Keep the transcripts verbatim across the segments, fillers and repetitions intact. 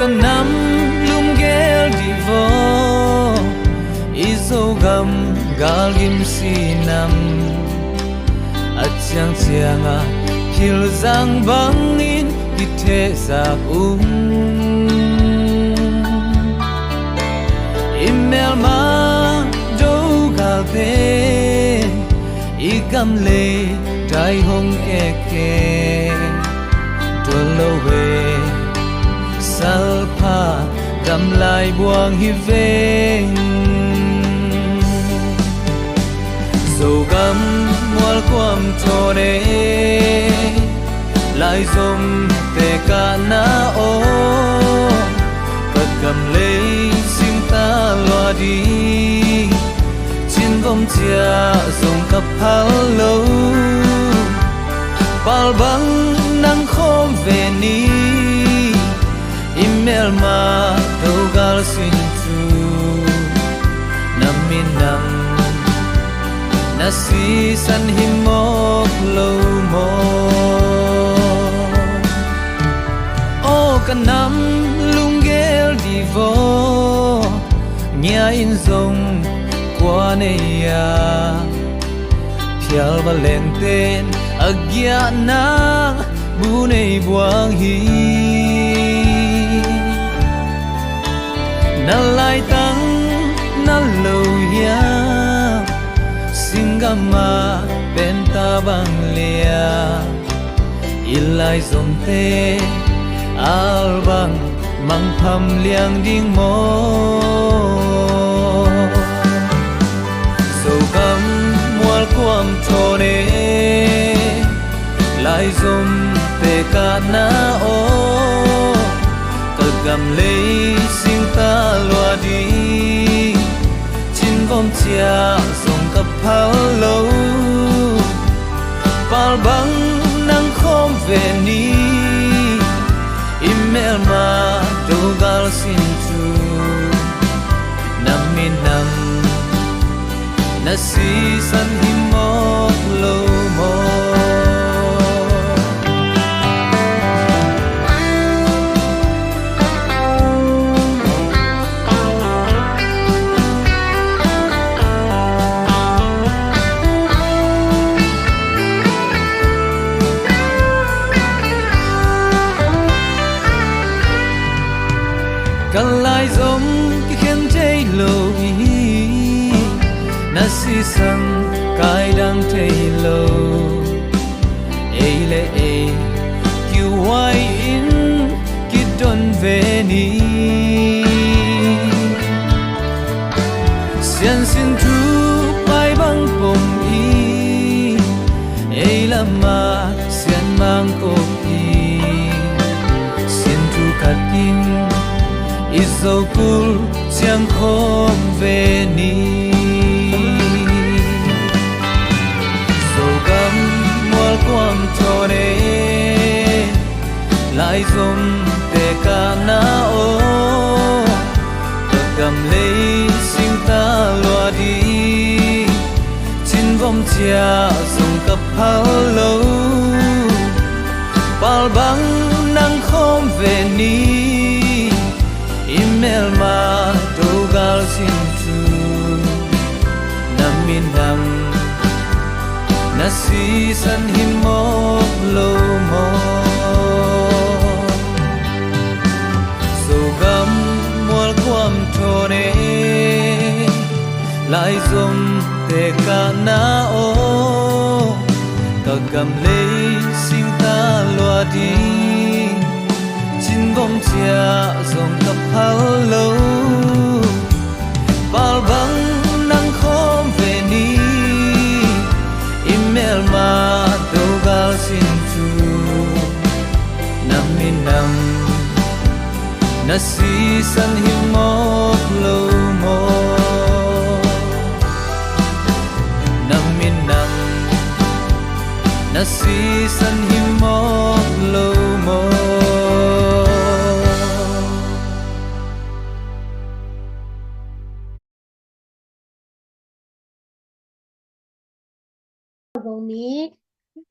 Ka nam lunggel dih vaw, i Zogam galgim si nam. A ciangciang a philzang bangin kithehzak um. I melma do galte, i gam lei tai hong keke. Tua lo e, salpha gamlai buang hi veng. Zogam mual kuam thawn e, laizom te kahna aw, ka gam lei singta lua ding. Cinvom ciah zong ka phal lo, pal bang nang khawm ve ni. I melma do gal sin tu, na minam na sisan hi mawk lo maw? Aw ka nam lunggel dih vaw, ngia in zong kua nei a, phial va lengten a giahna bu nei buang hi. Na laitang na lo hiam, singgam a penta bang lia, i laizomte al bang mangpham liang ding maw? Zogam mual kuam thawn e, laizomte kahna aw, ka gam lei singta lua ding. Cinvom ciah zong ka phal lo, pal bang nang khawm ve ni. I melma do gal sin tu, na minam na sisan hi mawk lo maw? Ka laizom kikhen thei lo hi, na sisan kaidang thei lo. Ei le ei kiuhuai in kidon ve ni. Siansin thu pai bang pom i, ei lama sian mangkok i, sin thu khat in i Zokul ciang khawm ve ni. Zogam mual kuam thawn e, laizomte kahna aw, ka gam lei singta lua ding. Cinvom ciah zong ka phal lo, pal bang nang khawm ve ni. I melma do gal sin tu, na minam na sisan hi mawk lo maw? Zogam mual kuam thawn e, laizomte kahna aw, ka gam lei singta lua ding. Cinvom ciah zong ka phal lo, pal bang nang khawm ve ni. I melma do gal sin tu, na minam na sisan hi mawk lo maw? Na minam na sisan hi mawk lo maw? Zomi,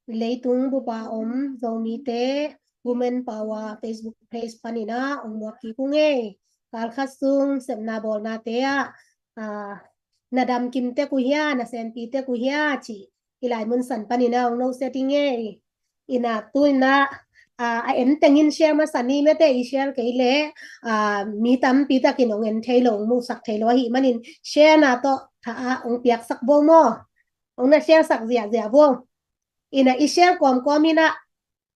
leitung bupa om Zomite Women Power Facebook page panin ah ong muak kik ung ei. Kalkhat sung sepna bawlnate ah, ah, na damkim tek uh hia, na senpi tek uh hia ci, i lai mun san panin ah ong nosia ding ei. Ina tu ina, ah, a en tengin share masa ni mate, i share kei leh, ah, mi tampi takin ong en thei lo, ong musak thei lo ahih manin share na tawh tha ah ong piaksak bo maw. Ong na share sak ziahziah bo. Ina i share kawmkawm ina,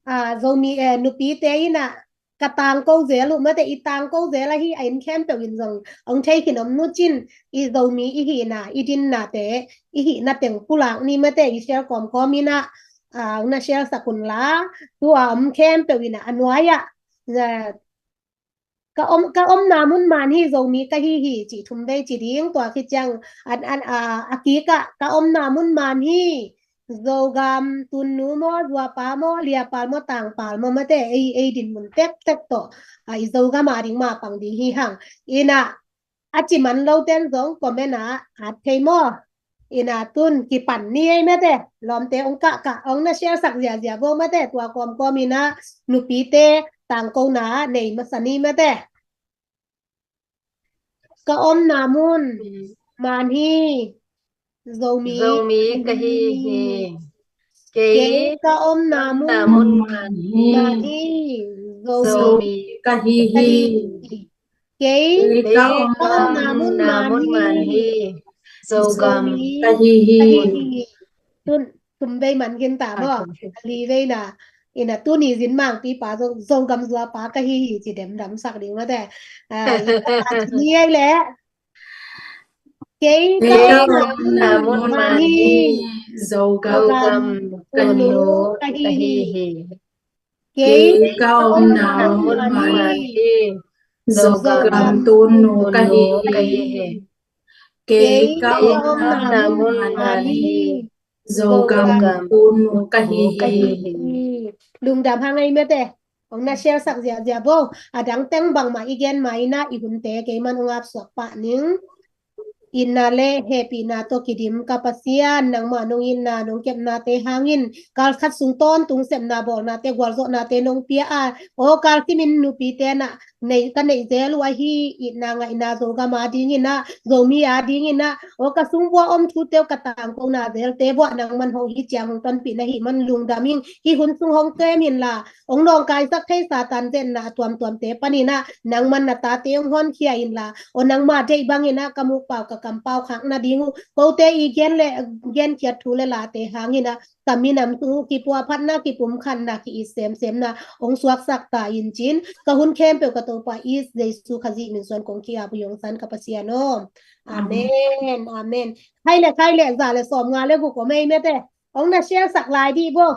ah, Zomi, eh, nupite ina ka tangko zel uh mate, i tangko zel ahi a, in khempeuh in zong ong thei khin om nu cin, i Zomi i hihna, i dinnate, i hihna teng pulak ni mate, i share kawmkawm ina, ah, ong na share sak un la, tua om khempeuh ina a nuai ah, eh, ka om, ka omna mun man hi, Zomi ka hi hi, ci thum vei ci ding, tua khit ciang an, an, a, a kik ah ka omna mun man hi, Zogam tunnu maw, zuapa maw, liapal maw, tangpal maw mate, ei, ei din mun tektek tawh, a, i Zogam a ding mah pang ding hi hang. Ina a ci man lo ten zong comment ah at thei maw. Ina tun kipan ni ei mate. Lawmte ong kah kah, ong na share sak ziahziah bo mate. Tua kawmkawm ina nupite tangkona nei masa ni mate. Ka omna mun man hi, Zomi, Zomi ka hi hi. Kei, kei ka omna mun, omna mun man hi, man hi, Zomi, Zomi ka hi hi. Kei, kei ka, kei ka omna, omna mun, omna man, mun hi, man hi, Zogam, Zomi ka hi hi, ka hi hi. Tun, tum vei man khin ta maw. A li vei na. Ina tuni zin mangpi pa Zo, Zogam zuapa ka hi hi ci dem dam sak ding mate. Ah, ina ni ei leh. Kei ka, kei ka omna mun man hi, Zogam tunnu ka hi hi. Kei ka omna mun man hi, Zogam tunnu ka hi hi. Kei ka omna mun man hi, Zogam tunnu ka hi hi. Lungdam hang ei mate. Ong na share sak ziahziah bo. A dang teng bangmah i gen ma ina i hunte keiman ong apsuak pah ning. Itna le hehpihna tawh kidim ka Pasian, nangmah nong itna nong kepnate hangin kalkhat sung tawntung sepna bawlnate, gualzawhnate nong pia a, aw kalkhimin nupite na nei, ka neih zel uh ahi, itna ngaihna Zogam a dingin ah, Zomi a dingin ah, aw ka sung vua om thute uh ka tangkona zelte vuah nangman hong hi ciang hong tonpih na hih man lungdam ing. Hih hun sung hong kem inla, ong nawngkaisak thei Satan zetna a tuamtuamte panin ah nangman na tate ong honkhia inla, aw nangma deih bangin ah ka mukpau ka kampau khak nading uh, kote i gen le genkhiat thu le late hangin ah ka minam sung uh kipuahphatna, kipumkhatna, ki-it semsemna ong suaksak ta in cin, ka hun khempeuh ka Topa i Jesu Khazih min suan kong ki-ap uh hi ong san ka Pasian aw. Amen. Amen. Khai le khai le za le sawmnga le guk om ei mate. Ong na share sak lai dih bo.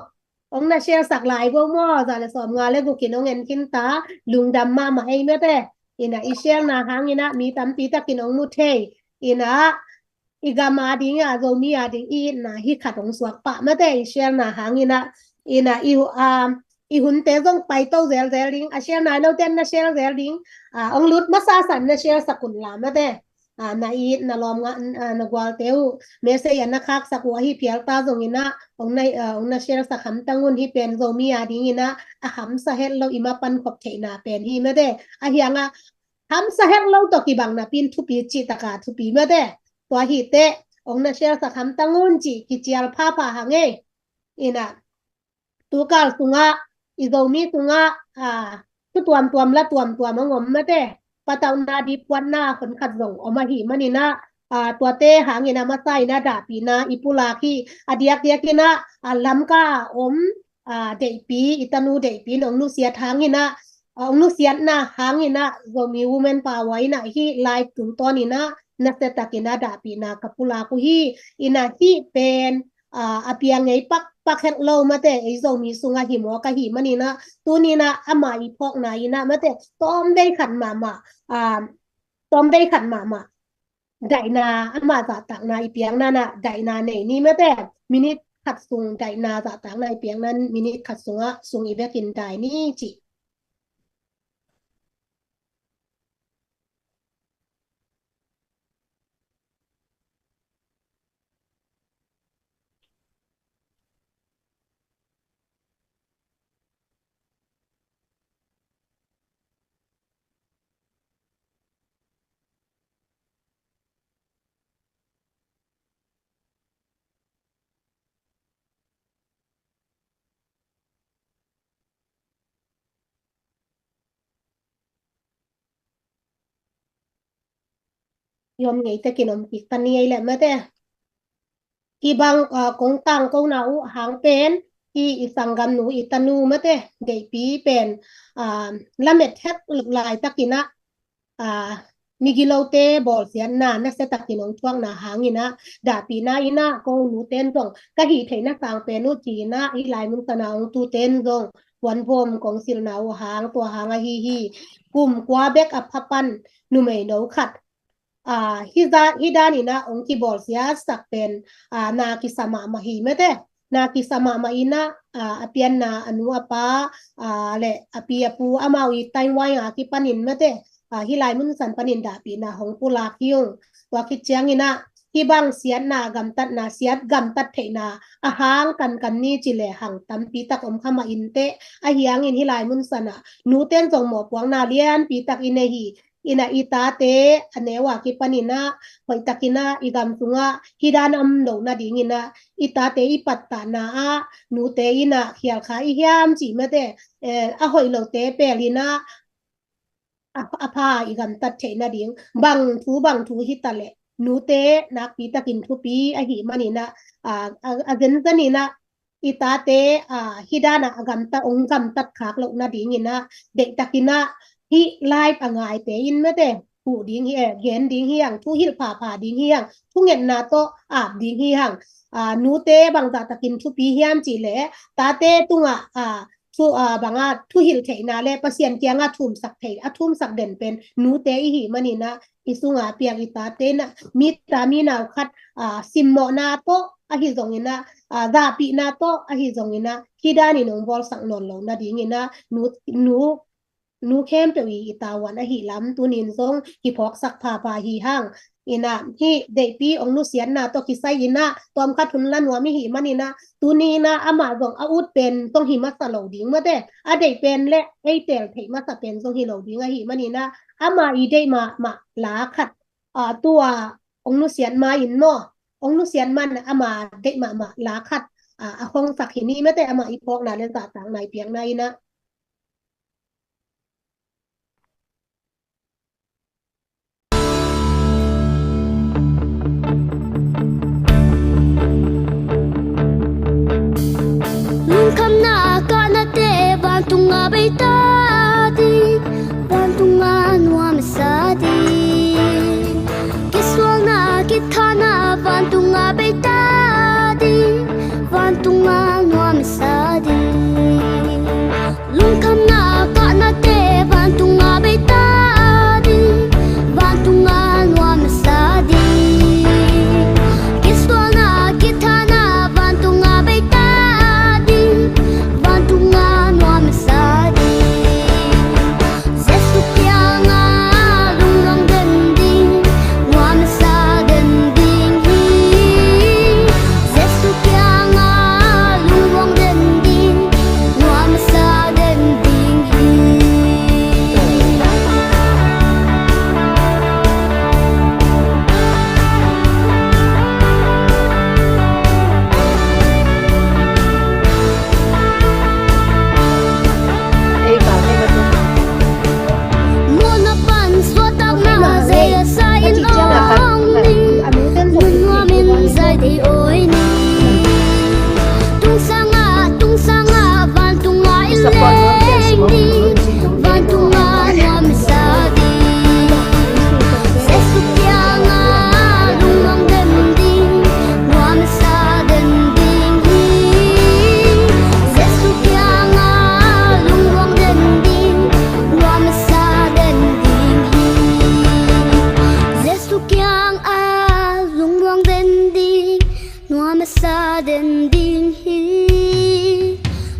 Ong na share sak lai bo maw, za le sawmnga le guk in ong en khin ta, lungdam mahmah ei mate. Ina i share na hangin ah mi tampi takin ong mu thei. Ina i gam a ding ah, Zomi a ding i itna hi khat ong suak pah mate, i share na hangin ah. Ina i hu, ah, i hunte zong paito zelzel ding, a share nai lote na share zel ding. Ah, ong lut masa san na share sak un la mate. Ah, na it, na lawm nga, ah, na gualte uh message a na khaksak uh ahi phial ta zongin ah, ong na, ah, ong na share sak hamtang un, hih pen Zomi a dingin ah a hamsa het lo, i mapan khop theihna pen hi mate. A hiang ah hamsa het lo tawh kibang napi in thupi cih taka thupi mate. Tua hi teh ong na share sak hamtang un ci kicial phapha hang ei. Ina tukal sungah, i Zomi sungah, ah, thu tuamtuam la tuamtuam ong om mate. Patauhna diphuatna honkhat zong om ahih manin ah, ah, tuate hangin ah masa in ah dahpihna i pulak hi. A diakdiakin ah, ah, Lamka a om, ah, deihpi, i tanu deihpi in ong nusiat hangin ah, ah, ong nusiatna hangin ah Zomi Women Power in ah hih live tungtawnin ah nasiatakin ah dahpihna ka pulak uh hi. Ina hih pen, ah, a piang ngei pakpak het lo mate, ei Zomi sungah hi mawk ahih manin ah, tuni in ah ama i phawkna in ah mate, tawmvei khat mahmah, ah, tawmvei khat mahmah daihna, ama zahtakna i piakna in ah daihna nei ni mate. Minute khat sung daihna zahtakna i piakna, minute khat sungah sung i vekin dai ni ci. i om ngei tekin om kik ta ni ei leh mate. Hih bang, ah, kong tangkona uh hang pen, hih i sanggamnu i tanu mate, deihpi pen, ah, lamet het laitakin ah, ah, migilote bawlsiatna nasiatakin hong thuakna hangin ah, dahpihna in ah, ko nuten zong ka hih theihna sang pen uh ci-in ah, hih lai mun sana hong tuten zong puanvom kong silhna uh hang, tua hang ahi hi. Kum kua bek a pha pan numei no khat, ah, hih za-, hih danin ah hong kibawlsiasak pen, ah, na kisa mahmah hi mate. Na kisa mahmah in ah, ah, a pianna a nu a pa, ah, le a pi a pu amau i Taiwan a kipanin mate, ah, hih lai mun san panin dahpihna hong pulak hi ung. Tua khit ciangin ah, hih bang siatna, gamtatna, siat gamtat theihna a hang kankan ni ci leh hang tampi tak om kha mah inteh, ahi hangin hih lai mun san ah nuten zong mawhpuakna lianpi tak i nei hi. In ah i tate a neu a kipanin ah, hoihtakin ah i gam sungah hih dan a om loh nadingin ah, i tate i pattahna ah, nute in ah khial kha i hiam cih mate, eh, a hoih lote pelin ah, a, a pha i gamtat theih nading, bang thu, bang thu hi ta leh, nute nakpi takin thupi ahih manin ah, a, a, a zenzen in ah, i tate, ah, hih dan ah a gamtat, hong gamtat khak loh nadingin ah, deihtakin ah, hih live a ngaite in mate, huh ding hi, eh, gen ding hi hang, thuhilh phapha ding hi hang, thungetna tawh ap ding hi hang. Ah, nute bangzah takin thupi hiam cih leh, tate tungah, ah, thu, ah, bangah thuhilh theihna le Pasian kiangah thumsak thei, a thumsak den pen nute i hih manin ah, i sungah piak i tate in ah, mi ta mi nau khat, ah, simmawhna tawh ahi zongin ah, ah, zahpihna tawh ahi zongin ah, hih danin hong bawlsak nawn loh nadingin ah, nu, nu, nu khempeuh i, i tavuan ahi lam tunin zong kiphawksak phapha hi hang. In ah, hih deihpi hong nusiatna tawh kisai in ah, tawmkhat hun la nuam i hih manin ah, tuni in ah amah zong a ut pen zong hi masa lo ding mate, a deih pen le ei teel theih masa pen zong hi lo ding ahih manin ah, ama i deih mahmah la khat, ah, tua hong nusiat ma in maw, hong nusiat man ama deih mahmah la khat, ah, a hong sak hi ni mate, ama i phawkna le zahtakna i piakna in ah. Lungkhamna kahnate vantungah bei ta ding, vantungah nuam sa ding. Kisualna kithana vantungah bei ta ding, vantungah nuam sa ding. Lungkhamna kahnate vantungah bei ta ding, vantungah nuam sa ding. Kisualna kithana vantungah bei ta ding, vantungah nuam sa ding. Jesu kiangah lungmuang den ding, nuam sa den ding hi. Jesu kiangah lungmuang den ding, nuam sa den ding hi. Mawhna pan suahtakna zei a sa in ong ni, nuam in zai dei oi ni. Tung sangah, tung sangah, vantungah i leng ni, vantungah nuam sa ding. Jesu kiangah lungmuang den ding, nuam sa den ding hi. Jesu kiangah lungmuang den ding, nuam sa den ding hi. Jesu kiangah lungmuang den ding, nuam sa den ding hi.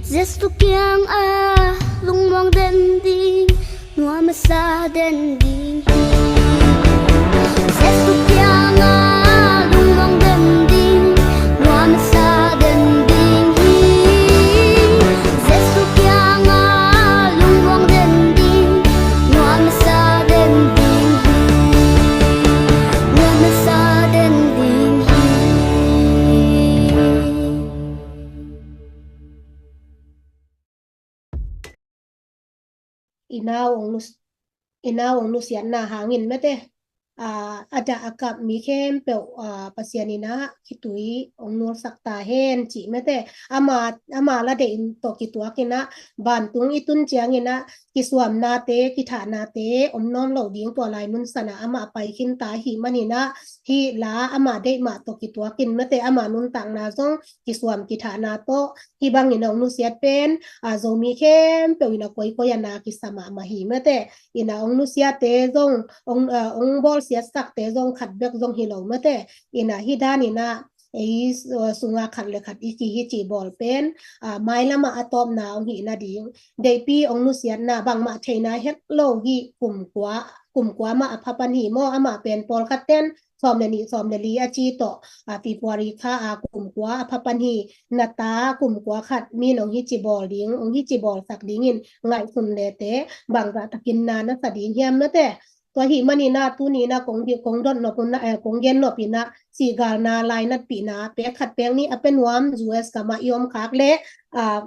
Jesu kiangah lungmuang den ding, nuam sa den ding hi. Jesu kiangah lungmuang den ding, nuam sa den ding hi. Jesu kiangah lungmuang den ding, nuam sa den ding hi. Nuam sa den ding hi. I nau ong nus-, i nau ong nusiatna hangin mate. a, a dah a kap mi khempeuh, a, Pasian in ah khitui hong nulsak ta hen cih mate. Ama, ama la deih in tawh kituak in ah vantung i tun ciangin ah kisuamnate, kithahnate om nawn lo ding, tua lai mun san ah amah pai khin ta ahih manin ah hih la ama deih mah tawh kituak in mate, ama nuntakna zong kisuam kithahna tawh hih bangin hong nusiat pen, a, Zomi khempeuh in ah koikoi a na kisa mahmah hi mate. In ah hong nusiatte zong, hong, a, hong bawlsiatsakte zong khat bek zong hi lo mate. In ah hih dan in ah ei, a, sunga khat le khat i kihici bawl pen, a, mailam ah a tawpna hong hih nading, deihpi hong nusiatna, bangmah theina het lo hih kum kua, kum kua mah a pha pan hi maw, amah pen pawlkhat ten sawm le nih, sawm le li a ci tawh, a, February kha a kum kua a pha pan hi. Na ta kum kua khat mi nong hici bawl ding, hong hici bawlsak dingin ngaihsun lete, bangzah takin na na sa ding hiam mate. Tua ahih manin ah tuni in ah kong di, kong dot nop un ah, eh, kong gen nop in ah, sihgalna lainatpihna pek khat pek nih a pia nuam, U S gam ah i om khak leh, a,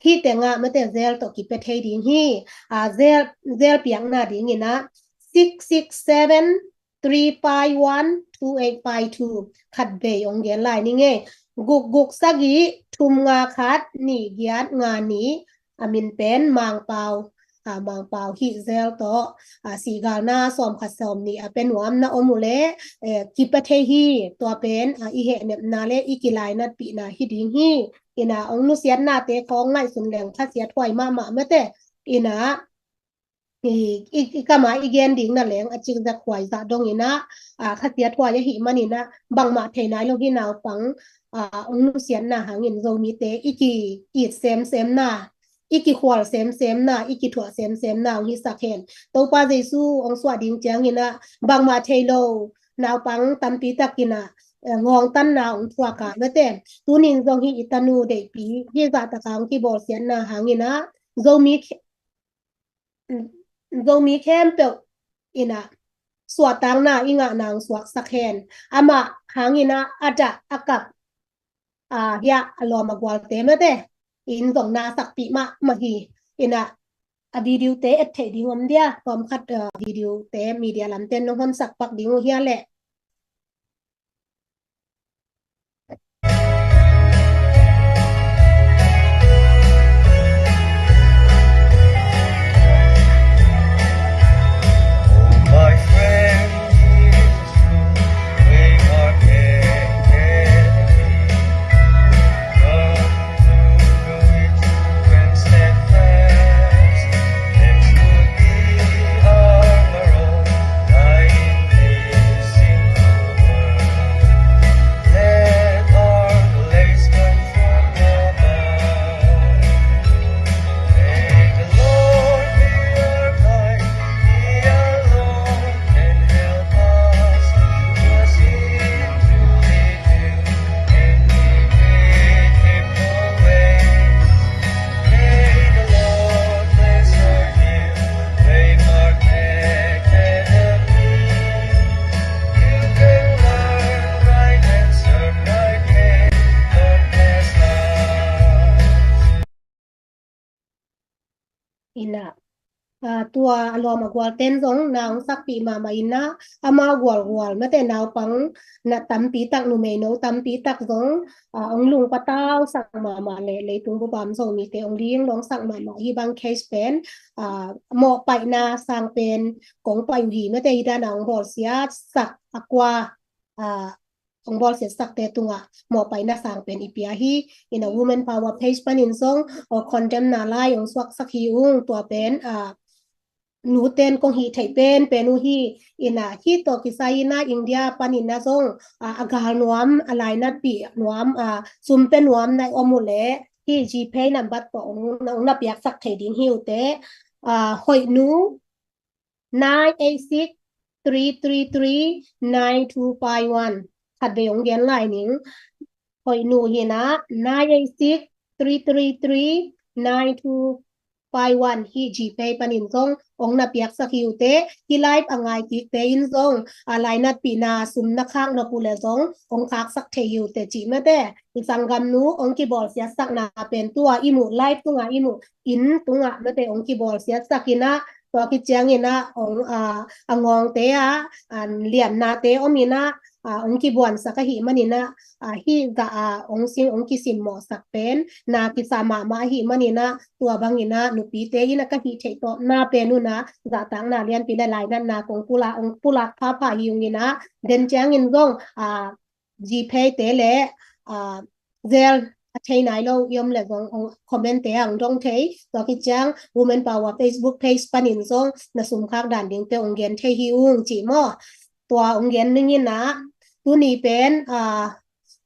hih teng ah mate Zelle tawh kipia thei ding hi. A, Zelle, Zelle piakna dingin ah six six seven three five one two eight five two, khat vei hong gen lai ning ei. Guk guk sagih thum nga khat nih giat nga nih, a min pen Mangpau, a, Mangpau hih Zelle tawh, a, sihgalna sawm khat sawm nih a pia nuam na om uh leh, eh, kipia thei hi. Tua pen, a, i hehnepna le i kilainatpihna hi ding hi. In ah hong nusiatnate khawng ngaihsun leng khasiathuai mahmah mate. In ah i, i, i kam ah i gen ding na leng a cikzak huai zah dong in ah, a, khasiathuai ahih manin ah bangmah thei nai lo hi naupang, a, hong nusiatna hangin Zomite i ki-it semsemna, i kikhual semsemna, i kithuah semsemna hong hisak hen. Topa Jesu hong suah ding ciangin ah bangmah thei lo naupang tampi tak in ah, eh, ngawngtanna hong thuak a mate. Tunin zong hih i tanu deihpi hih zah tak a hong kibawlsiatna hangin ah Zomi khe-, Zomi khempeuh in ah suahtakna i ngahna hong suaksak hen. Amah hangin ah a dah a kap, a, hiah a lawm a gualte mate in zong na sakpih mahmah hi. In ah a video te et theih ding om dia, tawmkhat, a, video te media lamten nong honsak pak ding uh hia leh. In ah, a, tua a lawm a gualten zong na hong sakpih mahmah in ah, amau gualgual mate naupang na tampi tak, numeino tampi tak zong, a, hong lungpatausak mahmah leh leitung bupam Zomite hong linglawngsak mahmah hih bang case pen, a, mawhpaihna sang pen kong pai uh hi mate. Hih dan a hong bawlsiatsak a kua, a, hong bawlsiatsakte tungah mawhpaihna sang pen i pia hi. In ah Women Power page panin zong, aw, condemn na lai hong suaksak hi ung. Tua pen, a, nuten kong hih theih penpen uh hi. In ah hih tawh kisai in ah India panin ah zong, a, a gal nuam, a lainatpih nuam, a, sum pia nuam na om uh leh hih GPay nambat tawh hong, hong na piaksak thei ding hi uh teh. A, Hoihnu, nine eight six three three three nine two five one. Khat vei hong gen lai ning. Hoihnu hi in ah, nine eight six three three three nine two five one. Hih GPay panin zong hong na piaksak hi uh teh. Hih live a ngai kikte in zong, a, lainatpihna sum na khak nop uh leh zong hong khaksak thei hi uh teh cih mate. I sanggamnu hong kibawlsiatsakna pen tua i muh, live tungah i muh, inn tungah mate hong kibawlsiatsak in ah, Tua khit ciangin ah ong, a, a ngawngte ah, a, liamnate om in ah, a, ong kibuansak ahih manin ah, a, hih zah a ong sim, ong kisimmawhsak pen na kisa mahmah ahih manin ah, tua bangin ah nupite in ah ka hih theih tawpna pen un ah zahtakna lianpi le lainatna kong pulak, ong pulak phapha hi ung in ah, den ciangin zong, a, Gpay te le, a, Zelle a thei nai lo i om le zong, ong comment te ah ong dong thei. Tua khit ciang Women Power Facebook page panin zong na sumkhak dan dingte ong gen thei hi ung ci maw. Tua ong gen ning in ah, tuni pen, a,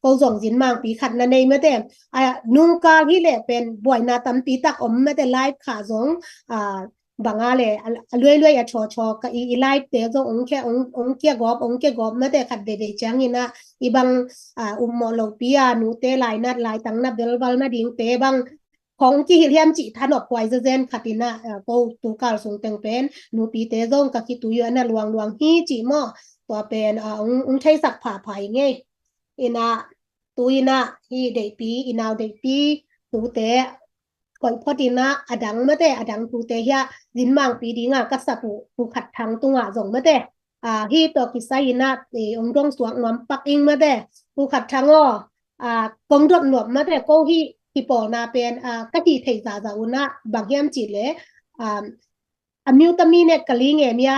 ko zong zin mangpi khat na nei mate. A, nungkal hi le pen buaina tampi tak om mate, live kha zong, a, banga le a, a luailuai a chawchaw ka i, i live te zong ong kia, ong, ong kia gawp, ong kia gawp mate, khat veve ciangin ah i bang, a, upmawh lopi a nute lainat laitang na belval nadingte bang khong kihilh hiam cih thanop huai zezen khat in ah, a, ko tukal sung teng pen nupite zong ka khitui uh a na luangluang hi cih maw. Tua pen, a, ong, ong theisak phapha hi ngei. In ah tu in ah hih deihpi, i nau deihpi tute koih phot in ah a dang mate, a dang tute hi ah zin mangpi ding ah ka sap uh Pu Khat Thang tungah zong mate, a, hih tawh kisai in ah, e, ong dong suak nuam pak ing mate. Pu Khat Thang aw, a, kong dot nuam mate, ko hih kipawlna pen, a, ka hih theih zahzah un ah bang hiam cih le, a, a mutami ne ka ling e mia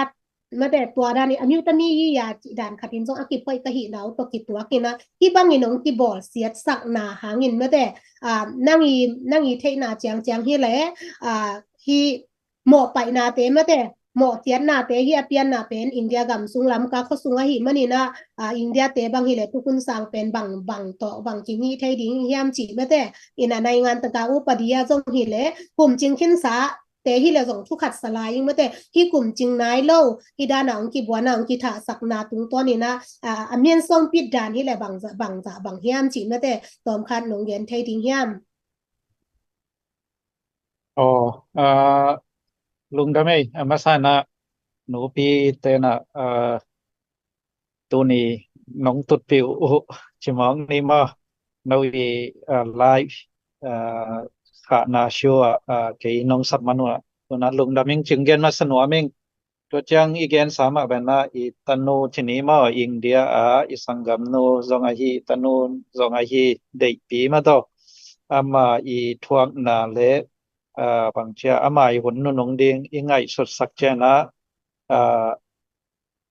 mate, tua dan in a mutami hi a cih dan khat in zong a kiphoih ka hih nau tawh kituak in ah hih bangin ong kibawl siatsakna hangin mate, a, nang i, nang i theihna ciangciang hi le, a, hih mawhpaihnate mate, mawhsiatnate hih a pianna pen India gam sung Lamka khua sung ahih manin ah, a, India te bang hi le thukhun sang pen bang, bang tawh bang kihih thei ding hiam cih mate. In ah naingan taka upadi ah zong hi le kumcing khinsa te hi le zong thu khat sa lai ing mate, hih kumcing nai lo hih dan a ong kibuan a ong kithahsakna tungtawn in ah, a, a mian sawm pit dan hi le bangzah, bangzah bang hiam cih mate, tawm khat nong gen thei ding hiam? Aw, a, lungdam ei, a masa in ah nupi te in ah, a, tuni nong tutpih uh ci mawk ni maw, no i, a, live, a, khahna show ah, a, kei nong sap man uh ah, tu in ah lungdam ing ci ong gen masa nuam ing. Tua ciang i gensa mah bangin ah i tanu ci ni maw, India ah i sanggamnu zong ahi, i tanu zong ahi, deihpi mah tawh, ama i thuakna le, a, bang ci a, ama i hun nunung ding i ngaihsutsak ciang ah, a,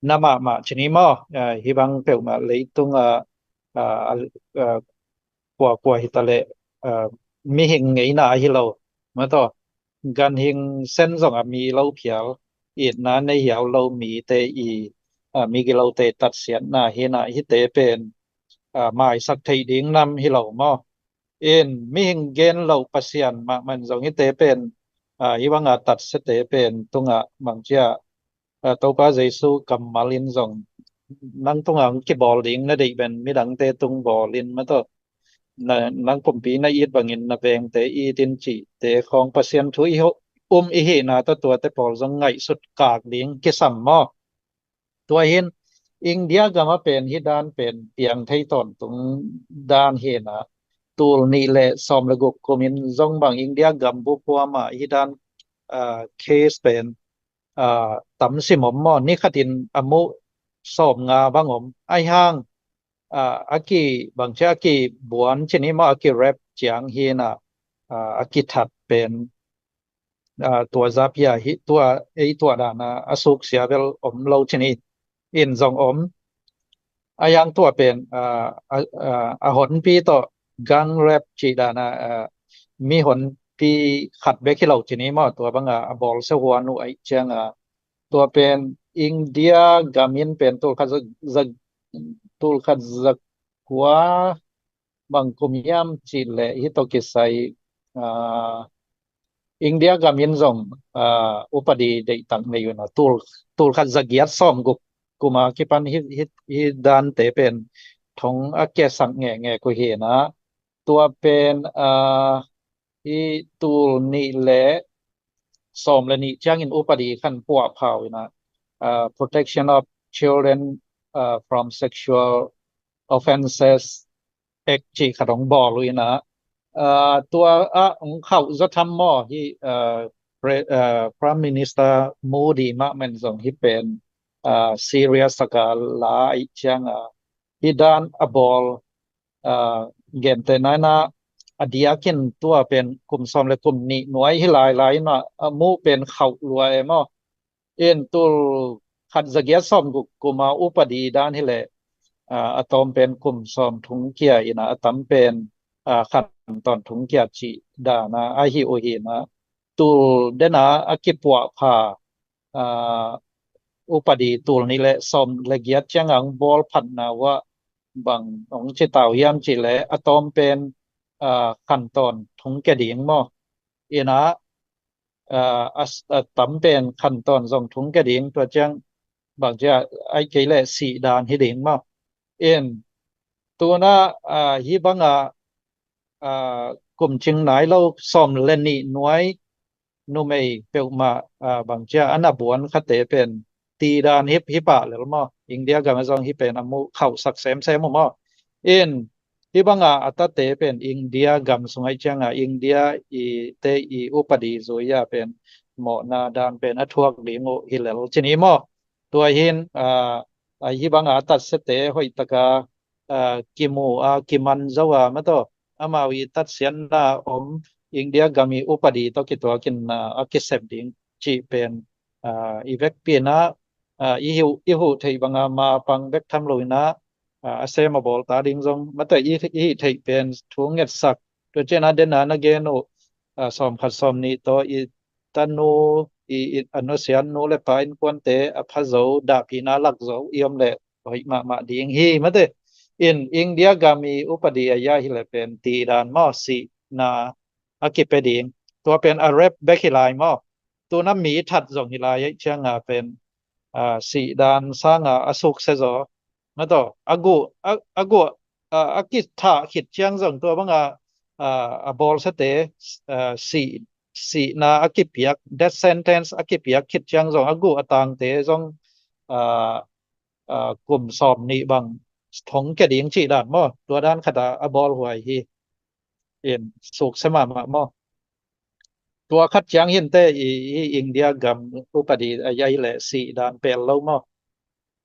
na mahmah ci ni maw, a, hih bang peuhmah leitung a, a, a, a, kuakua hi ta leh, a, mihing ngeina ahi lo mah tawh, ganhing sen zong a mi lo phial, itna nei hiau lo mite i, a, migilote tatsiatna hi in ah hihte pen, a, maisak theih ding nam hi lo maw. In mihing gen loh Pasian mahmah in zong hihte pen, a, hih bang a tatsiate pen tungah bang ci a, a, Topa Jesu kammal in zong nang tungah ong kibawl ding na deih bangin midangte tung bawl in mah tawh, na, nang pumpi na it bangin na vengte it in cihte khawng Pasian thu i ho-, um i hihna tawh tuate pawl zong ngaihsut kak ding kisam maw. Tua hi in India gam ah pen hih dan pen piang thei tawntung dan hi in ah, tul nih le sawm le guk kum in zong bang India gam bup huam ah hih dan, a, case pen, a, tam sim om maw, ni khat in a muh sawmnga bang om. Ahi hang, a, a ki, bang ci a kibuan ci ni maw, a ki rape ciang hi in ah, a, a kithat pen, a, tua zah pi a hi, tua ei tua dan a a suksia bel om lo ci ni in zong om. Ahi hang tua pen, a, a, a, a honpi tawh gang rape cih dan a, a, mi honpi khat bek hi lo ci ni maw, tua bang a, a bawlsia huan uh ahih ciang a, tua pen India gam in pen tul khat za, za, tul khat za kua bang kum hiam cih leh hih tawh kisai, a, India gam in zong, a, upadi deihtak nei uh in ah, tul, tul khat za giat sawm guk kum a kipan hih, hih, hih dante pen thong a kiasak ngeingei uh hi in ah, tua pen, a, hih tul nih le sawm le nih ciangin upadi khat puahpha uh in ah, a, Protection of Children, a, from Sexual Offences Act cih khat hong bawl uh in ah, a, tua ah hong khauh zaw tham maw, hih, a, Pre- uh, Prime Minister Modi mahmah zong hih pen uh, serious taka la aih cianga hih dan a bawl uh, gente naina a diakin tua pen kum sawm le kum nih nuai hi lailai ina a muh pen khauh lua e maw. In tul khat zagiat sawm guk kuma upadi dan hileh uh, a tawm pen kum sawm thung kia ina a tam pen uh, khan tawn thung kia cih dana ahi uh hina tul dena a kipuah pha uh, upadi tul nih le sawm le giat cianga hong bawl phatna uah bang hong ci tau hiam cih le a tawm pen uh, khan tawn thung kia ding maw. Ina uh, a, a tam pen khan tawn zong thung kia ding tua ciang bang cia ai kei le sih dan hi ding maw. In tuna uh, hih banga uh, kum cing nai lo sawm le nih nuai numei peuhmah uh, bang cia a na buan khate pen ti dan hip hip ah lel maw. India gam a zong hih pen a muh khauhsak semsem uh maw. In hih banga a tate pen India gam sung aih cianga India i te i upadi zui a pen mawhna dan pen a thuak ding uh hi lel cini maw. Tua hin uh, hih banga a tatsiate hoih taka uh, kimu a kiman zo a mataw amau i tatsiatna om India gam i upadi tawh kituakin uh, a kisep ding cih pen uh, i vekpi ina uh, i huh, i huh theih banga ma pang bek tham lo ina uh, a sem a bawl ta ding zong mataw i, i hih theih pen thu ngetsak tua ciana dena na gen uh uh, sawm khat sawm nih tawh i tanu i, i a nusiat nu le pa innkuante a pha zo dahpihna lak zo i om le hoih mahmah ding hi mate. In India gam i upadi a ia hi le pen ti dan maw sihna a kipia ding tua pen a rep bek hi lai maw. Tuna mi that zong hi lai aih cianga pen uh, sih dan sanga a sukse zaw mataw a guh a, a guh uh, a kithah khit ciang zong tua banga uh, a bawlsate uh, sih sihna a kipiak death sentence a kipiak khit ciang zong a guh a tangte zong uh, uh, kum sawm nih bang thong kia ding cih dan maw tua dan khata a bawl huai hi. In sukse mahmah maw. Tua khat ciang hinte i, i India gam upadi a ia hi le sih dan pel lo maw.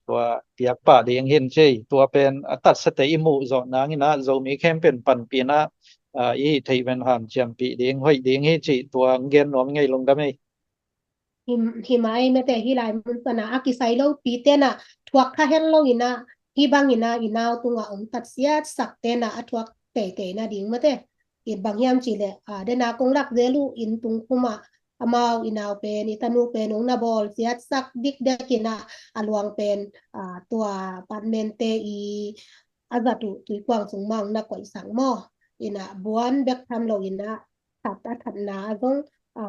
Tua piak pah ding hin ci tua pen a tatsiate i muh zawh nangina Zomi khempeuh panpina uh, i hih theih ven hanciampih ding hoih ding hi cih tua gen nuam ngei lungdam ei. Hi mai mate hi lai mun pana a kisai lo pi tena thuak kha hen lo ina hi bang ina i nau tunga ong tatsiat sak tena a thuak teitei na ding mate. I bang hiam ci le a dena kong lak zel uh in tung kuma amau i nau pen i tanu pen ong na bawl siat sak dik dek ina a luang pen a tua panmente i a zat uh tuikuang sung mang na koih sang maw. Ina buan bek tham lo ina that a thatna a zong a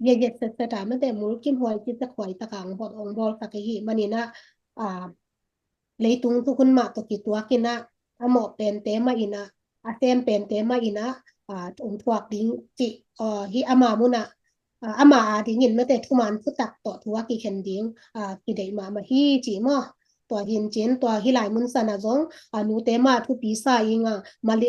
ye ye set set a mate mul kim huai ci sak huai takang bot ong bawl sak i hi manina a leitung tu hun mah tawh kituak ina a mawh pente mah ina a sem pente mah ina a ong thuak ding ci hi ama muna a ama a dingin mate thuman thutak tawh thu a kikhen ding a kideih mahmah hi ci maw. Tua hin cin tua hi lai mun sana zong a nute mah thupi sa inga mali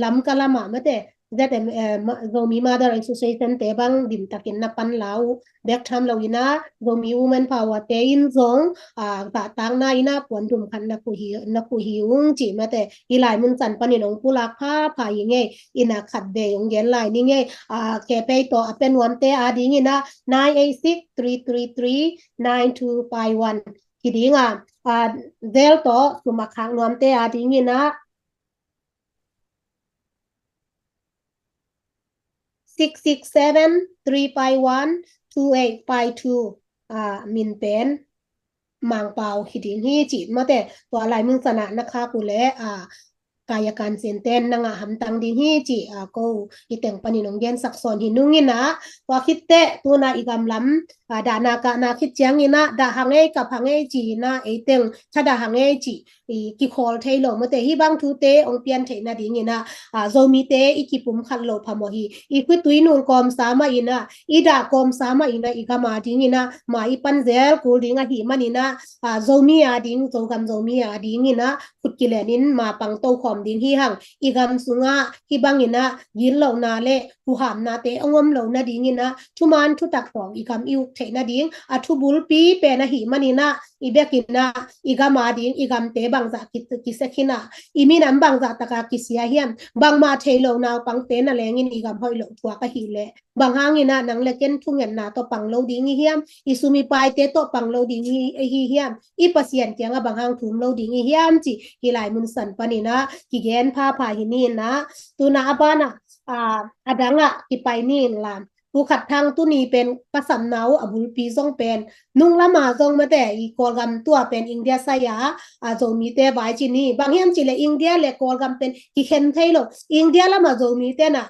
lam ka lama mate Z M, eh, Zomi Mother Association te bang dimtakin na pan lau bek tham lo ina Zomi Women Power te in zong a zahtakna ina puan dum khat na kuhi na kuhi ung ci mate hi lai mun san panin ong pulak pha pha hi ngei ina khat ve ong gen lai ni ngei a kepei tawh a pe nuamte a dingina nine eight six three three three nine two five one hi dinga a zel tawh sum a khak nuamte a dingina six six seven three five one two eight five two a min pen Mangpau hi ding hi ci mate tua lai mun sana na khak uh le a kaya kan sin ten na ngah hamtang ding hi ci a ko i teng panin ong gen sak sawn hi nungina tua khitte tuna i gam lam a, dahna kahna khit ciangin ah, dah hang ei, kap hang ei ci-in ah, ei teng thadah hang ei ci, i, kikhawl thei lo mate. Hih bang thute hong pian theih nadingin ah, a, Zomite i kipumkhat loh phamawh hi. I khutui nung kawmsa mah in ah, i dah kawmsa mah in ah, i gam adingin ah, ma i pan zel kul ding ahih manin ah, a, Zomi ading, Zogam Zomi adingin ah, khut kilenin ma pang tokhawm ding hi hang. I gam sungah hih bangin ah, gitlohna le huhamnate hong om lo nadingin ah, thuman thutak tawh i gam i uk theih nading, a thubulpi pen ahih manin ah, i bekin ah, i gam ading, i gamte bangzah ki, kisia khin ah, i minam bangzah taka kisia hiam, bangmah thei lo naupangte na lengin i gam hoih loh thuak ahih leh, bang hangin ah nang le ken thungetna tawh pang lo ding i hiam, i sum i paite tawh pang lo ding i, i hi hiam, i Pasian kiangah bang hang thum lo ding i hiam ci, hih lai mun san panin ah kigen phapha hi ni in ah, tu-in ah a banah, a, a dangah kipai ni in la. Pu Khat Thang, tuni pen ka sapna uh a bulpi zong pen, nung lama zong mate, i Kawlgam tua pen India sai-a, a, Zomite vai ci ni. Bang hiam cih leh India le Kawlgam pen kikhen thei lo. India lama Zomite na,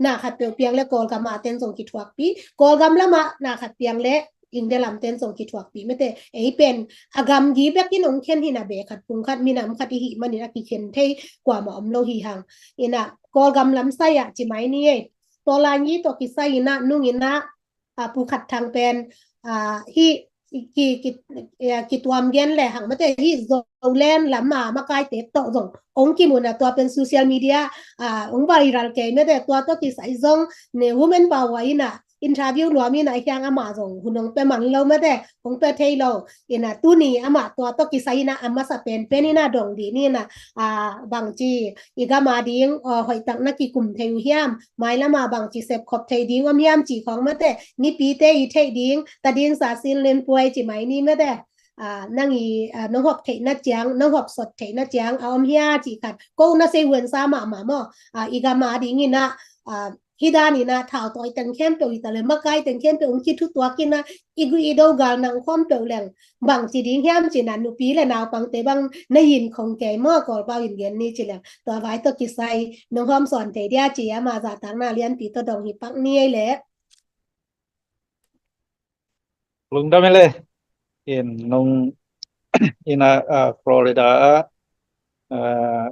na khat peuh piang le Kawlgam a ten zong kithuakpih, Kawlgam lama na khat piang le India lam ten zong kithuakpih mate. Ei pen a gamgi bekin hong khen hi na, beh khat phung khat minam khat i hih manin a kikhen thei kuamah om lo hi hang. In ah Kawlgam lam sai-ah ci mai ni ei. Tawlan yi tawh kisai in ah, nung in ah, a, Pu Khat Thang pen, a, hih ki, ki, a, kituam gen le hang mate, hih Zoland lam a makaite tawh zong hong kimu in ah, tua pen social media, a, hong viral kei mate. Tua tawh kisai zong ne, women power in ah interview nuam in ah, hiang amah zong hun hong pia man lo mate, hong pia thei lo. In ah tuni amah tua tawh kisai in ah a masa penpen in ah dong dih ni in ah, a, bangci i gam ading, a, hoihtak na kikum thei uh hiam, mailam ah bangci sepkhop thei ding om hiam cih khawng mate, mipite i theih ding, Tading Sa Sin Len Puai ci mai ni mate. A, nang i, a, nong hawk theihna ciang, nong hawk sot theihna ciang a om hia cih khat ko na sei huensa mahmah maw. A, i gam adingin ah, a, hih danin ah thau tawi teng khempeuh hi ta le, makai teng khempeuh hong kithutuak in ah, i gu i do gal nang khawm peuh leng bangci ding hiam ci-in ah, nupi le naupangte bang na yin khong kei maw, Kawlpau in gen ni ci leng. Tua vai tawh kisai nong hawmsawn thei dia ci, amah zahtakna lianpi tawh dong hi pak ni ei leh. Lungdam ei le. In nong in ah, a, Florida ah, a,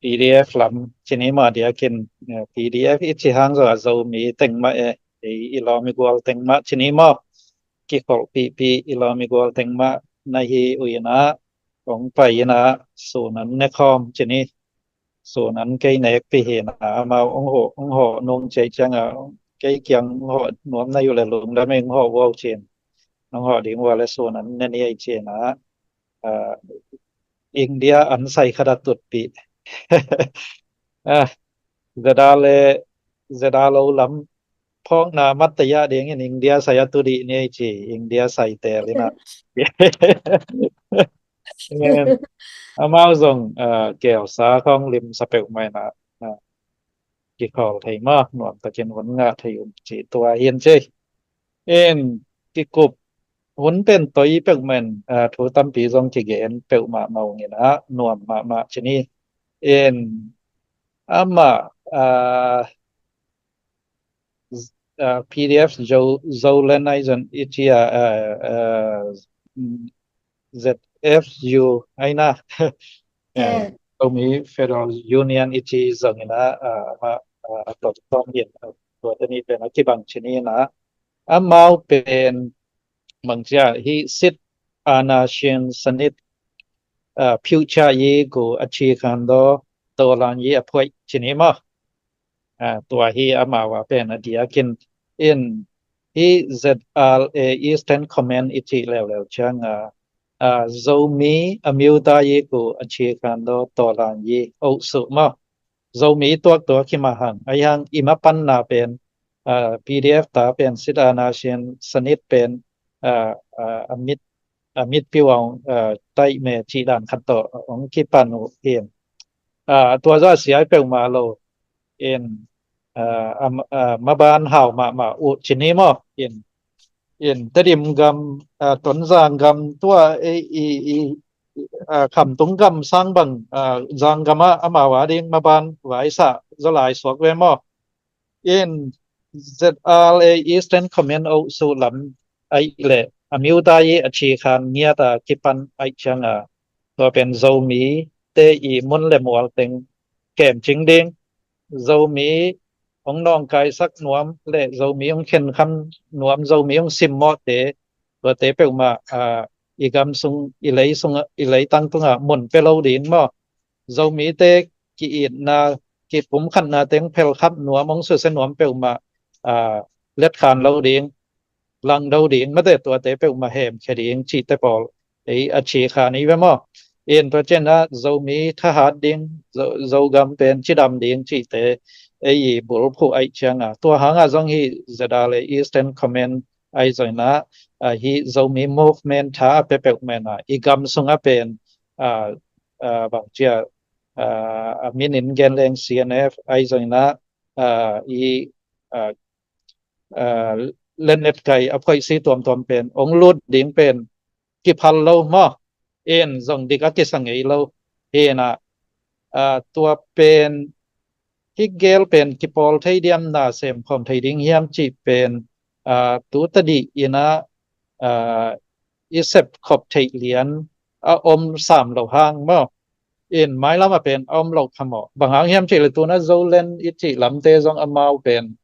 P D F lam ci ni maw, diakin, eh, P D F i ci hang zong a Zomi teng mah e, i, i lawm i gual teng mah ci ni maw, kikholhpihpih i lawm i gual teng mah na hi uh in ah, hong pai in ah, sun an ne khawm ci ni, sun an kei nekpih hi in ah, amau hong hawh, hong hawh nung ciai ciang a, kei kiang hong hawh nuam na hi uh leh lungdam ei, hong hawh uh a ci-in, nong hawh ding uh a leh sun an ne ni ei ci-in ah, a, India an sai khat a tutpih. A, zeda le, zeda lo lam phawkna mat taya dingin India sai a tu dih ni ei ci, India sai teel in ah. Amau zong, a, gelsa khawng limsa peuhmah in ah, a, kikhawl thei maw, nuamtakin hun ngah thei uh ci, tua hi in ci. In kikup hun pen toi peuhmah in, a, thu tampi zong kigen peuhmah mah ung in ah, nuam mahmah ci ni. In amah, a, z-, a, P D F Zo-, Zoland ai zon i ci a, a, a, Z F U ai na. Eh, Zomi Federal Union i ci zong in ah, a, amah, a, a tawh tawm hi in, a, tua teni pen a kibang ci ni in ah. Amau pen bangci a, hih sit ana shin sanit, a, future yi gu a ci khan do, to lan yi a phuai ci ni maw. A, tua hi amau a pen a diakin, in hih Z R A Eastern Command i cih leuleu ciang a, a, Zomi a miuta yi gu a ci khan do, to lan yi, oh su maw. Zomi tuaktuak hi mah hang, ahi hang i mapanna pen, a, P D F ta pen sit ana shin sanit pen, a, a, a mit, a mit piu a, a, taih me cih dan khat tawh hong kipan uh hi in. A, tua zah sia peuhmah lo in, a, a, a, maban hau mahmah uh ci ni maw. In, in Tedim gam, a, Tonzang gam tua, e, i, i, a, Khamtung gam sang bang, a, Zang gam ah amau a ding maban vaisa zaw lai suak ve maw. In Z R A Eastern Command oh su lam aih leh a miuta i a chikhan ngiat a kipan aih cianga tua pen Zomi te i mun le mual teng kemcing ding, Zomi hong nawngkaisak nuam le Zomi hong khenkham nuam, Zomi hong simmawhte, tuate peuhmah a, i gam sung, i lei sung, i leitang tungah mun pia lo ding maw? Zomite ki-itna, kipumkhatna teng phelkhap nuam, hong susia nuam peuhmah a, letkhan lo ding, langdo ding, mate tuate peuhmah hemkhia ding cihte pawl ei a chikhan i ve maw? In tua cianah Zomi thahat ding, Zo, Zogam pen cidam ding cihte ei i bulphuh aih cianga tua hangah zong hi Z R A Eastern Command aih zongina, a, hi Zomi movement tha a pia peuhmah a i gam sungah pen, a, a, bangcia, a, a minin gen leng C N F aih zongina, a, i, a, a, letnet kai a phoihsi tuamtuam pen hong lut ding pen kiphal lo maw? In zong dik a kisa ngei lo. Hinah, a, tua pen hi gel pen kipawl thei diam, na semkhawm thei ding hiam cih pen, a, tu tadih inah, a, i sepkhop theih lian a om sam lo hang maw? In mailam a pen a om lo phamawh. Bang hang hiam cih le tuna Zoland i cih lamte zong amau pen,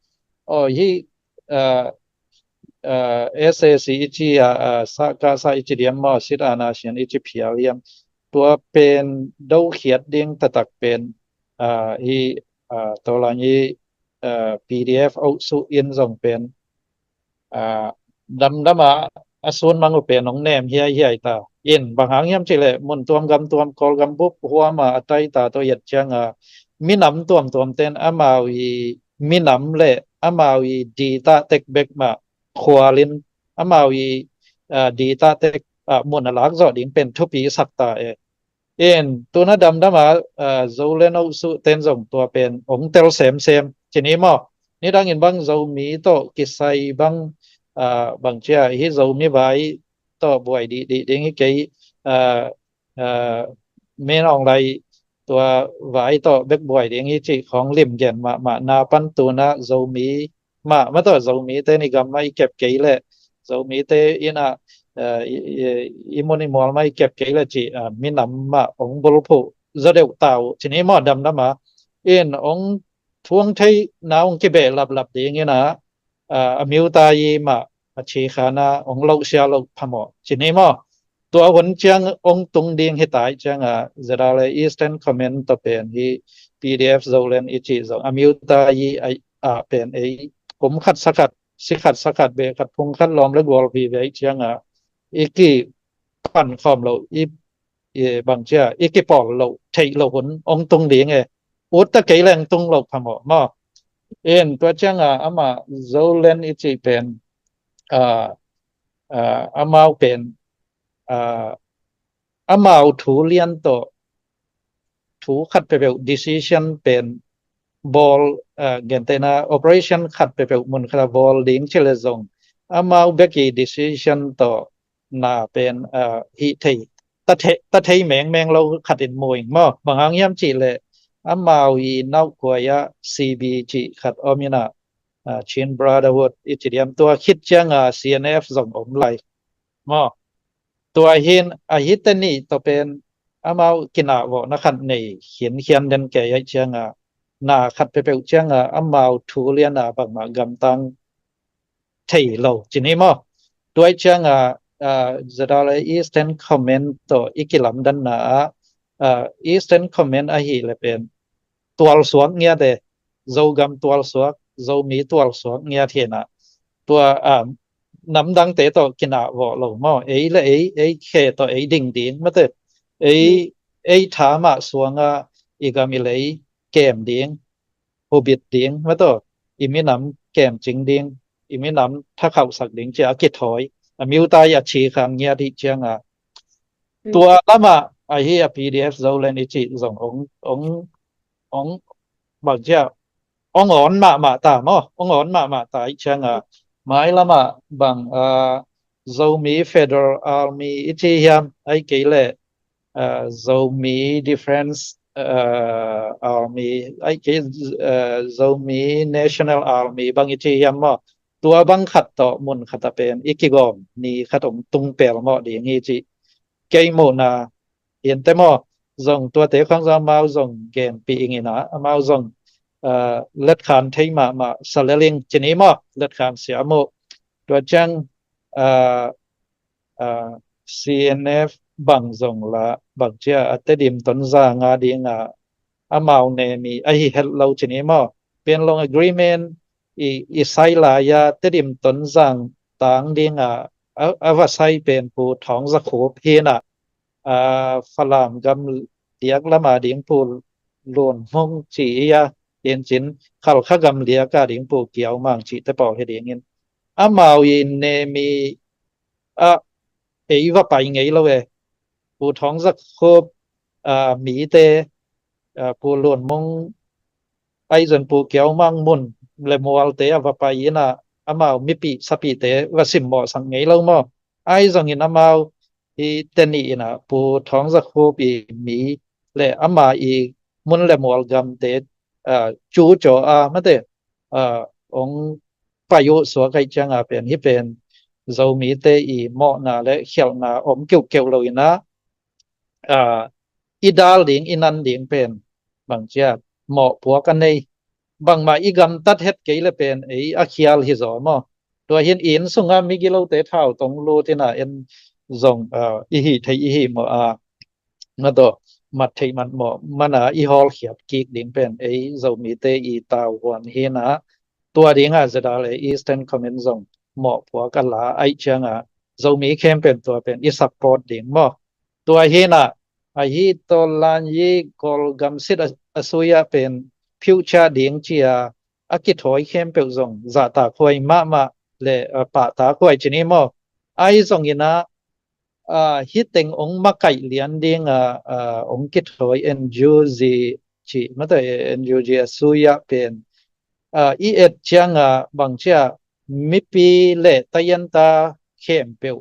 aw, hi, a, a, S A C i ci a, a, sa, ka sa i ci diam maw, sit ana sian i ci phial hiam. Tua pen dokhiat ding taktak pen, a, hi, a, Tolang i, a, P D F oh su in zong pen, a, damdam a, a sun mang uh pen hong nem hiaihiai ta. In bang hang hiam cih le mun tuam gam tuam Kawlgam bup huam a a tai ta tawh iat cianga minam tuamtuam ten amau i minam le amau i dita tek bek mah khualin amau i, a, dita tek, a, mun a lak zawh ding pen thupi sak ta e. In tuna damdam a, a, Zoland oh su ten zong tua pen hong tel semsem cini maw? Nidangin bang Zomi tawh kisai bang, a, bangcia hi Zomi vai tawh buai dihdih ding hi kei, a, a, Min Aung Hlaing tua vai tawh bek buai ding hi cih khawng limgen mahmah na pan tuna Zomi mah, mah tawh Zomite ni gam mah i kep kei leh, Zomite in a, a, i, i, i mun i mual mah i kep kei leh cih, a, minam mah hong bulphuh zaw deuh ta uh cini maw damdam a. In hong thuang thei na hong kibeh laplap ding in a, a, a miuta i mah a chikhan a hong lohsia loh phamawh cini maw? Tua hun ciang hong tung ding hi tai cianga Z R A Eastern Command tawh pen hi P D F Zoland i cih zong a miuta i a, a pen ei kum khat sa khat, si khat sa khat, be khat phung khat lawm le gual vive cianga i kipan khawm lo, i, i bangcia i kipawl lo theih lo hun hong tung ding e. Ut ta kei leng tung lo phamawh maw? In tua cianga ama Zoland i cih pen, a, a, amau pen, a, amau thu lian tawh thu khat peuhpeuh decision pen bawl, a, gentehna operation khat peuhpeuh mun khat a bawl ding cih le zong amau bek i decision tawh na pen, a, hih thei, ta thei, ta thei mengmeng lo khat in mu ing maw? Bang hang hiam cih le amau i nauhkuai ah C B cih khat om in a, a, Chin Brotherhood i ci diam, tua khit cianga C N F zong om lai maw? Tua hin a hihte nih tawh pen amau kinahvawhna khat nei khinkhian den kei aih cianga na khat peuhpeuh cianga amau thu liana bangmah gamtang thei lo cini maw? Tua aih cianga, a, Z R A Eastern Command tawh i kilamdanna ah, a, Eastern Command ahih le pen tualsuak ngiat e, Zogam tualsuak, Zomi tualsuak ngiat hi na. Tua, a, namdangte tawh kinahvawh lo maw? Ei le ei, ei khe tawh ei ding ding mate. Ei, ei tha mah suanga i gam i lei kem ding, hubit ding mate. I minam kemcing ding, i minam thakhauhsak ding cia a kithawi. A miuta i a chikhan ngiat hi cianga tua lamah ahi a P D F Zoland i cih zong ong, ong, ong bangcia ong awn mahmah ta maw? Ong awn mahmah ta i cianga mai lamah bang, a, Zomi Federal Army i ci hiam, ai kei le, a, Zomi Defense uh, Army, ai kei, uh, Zomi National Army bang i ci hiam maw? Tua bang khat tawh mun khat a pen i kigawm ni khat hong tung pelmawh ding hi ci kei muhna. Hinte maw, zong tuate khawng zong amau zong genpih ing ina, amau zong uh, letkhan thei mahmah Sa Lel Ing ci ni maw, letkhan siam uh. Tua ciang uh, uh, C N F bang zong la bang cia a Tedim Tonzang a dinga amau ne mi ahi het lo ci ni maw. Panglong agreement i, i sai lai a Tedim Tonzang tang dinga a, a va sai pen Pu Thawng Za Khup hi na, uh, Falam gam diak lama ding Pu Lun Hmung ci i a, in cin Khalkha gam diak a ding Pu Kiau Mang ci te pawl hi dingin amau i ne mi a ei va pai ngei lo e. Pu Thawng Za Khup, uh, mite, uh, Pu Lun Hmung ai zong Pu Kiau Mang mun le mualte a va pai ina amau mipih sapihte va simmawh sak ngei lo maw. Ai zongin amau i teni ina Pu Thawng Za Khup i mi le ama i mun le mual gamte, uh, cu caw a mate, uh, ong pai uh suak aih cianga pen hi pen Zomite i mawhna le khialhna om keuhkeuh lo ina, uh, i dal ding i nan ding pen bang cia mawhpuak a nei. Bangmah i gamtat het kei le pen ei a khial hi zaw maw. Tua hin inn sunga migilote thau tong lut ina en zong, uh, i hi thei i hi maw a, na tawh mat thei mat maw mana i hawlkhiat kik ding pen ei Zomite i tauhuan hi na. Tua dinga Z R A Eastern Command zong mawhpuak a la aih cianga Zomi khempeuh tua pen i support ding maw. Tua hi na, ahi tawlan yi Kawlgam sit a, a sui a pen future ding cia a kithawi khempeuh zong zahtakhuai mahmah le, uh, pahtakhuai ci ni maw. Ai zong ina, uh, hi teng ong makaih lian dinga, uh, ong kithawi N U G ci mate, N U G a sui a pen, uh, i et cianga bang cia mipi le tayanta khempeuh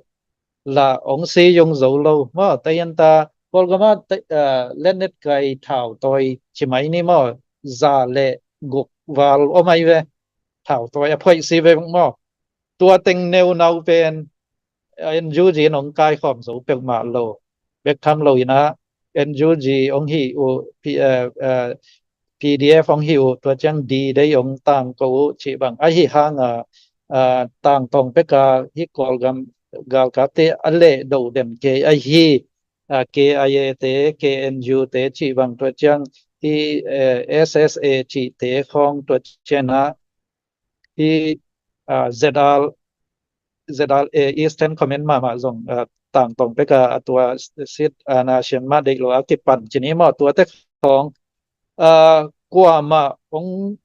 la ong si yung zo lo maw. Tayanta Kawlgama, uh, lennet kai thau tawi ci mai ni maw, za le guk val om ai ve. Thau tawi a phoih si ve maw. Tua teng neu nau pen, uh, N U G in ong kai khawm zo peuhmah lo. Bek tham lo ina N U G ong hi uh, P, uh, uh, P D F ong hi uh, tua ciang D-Day ong tang ko uh ci bang ahi hanga, uh, tang tong peka hi Kawlgam galkapte a le do dem ke ahi, uh, K I A te, K N U te ci bang tua ciang hi, uh, S S A ci te khawng tua ciang a hi, uh, Z R, Z R A Eastern Command mahmah zong, uh, tang tong peka a tua sit, uh, na sian ma deih lo a kipan ci ni maw. Tuate khawng, uh, kuamah ong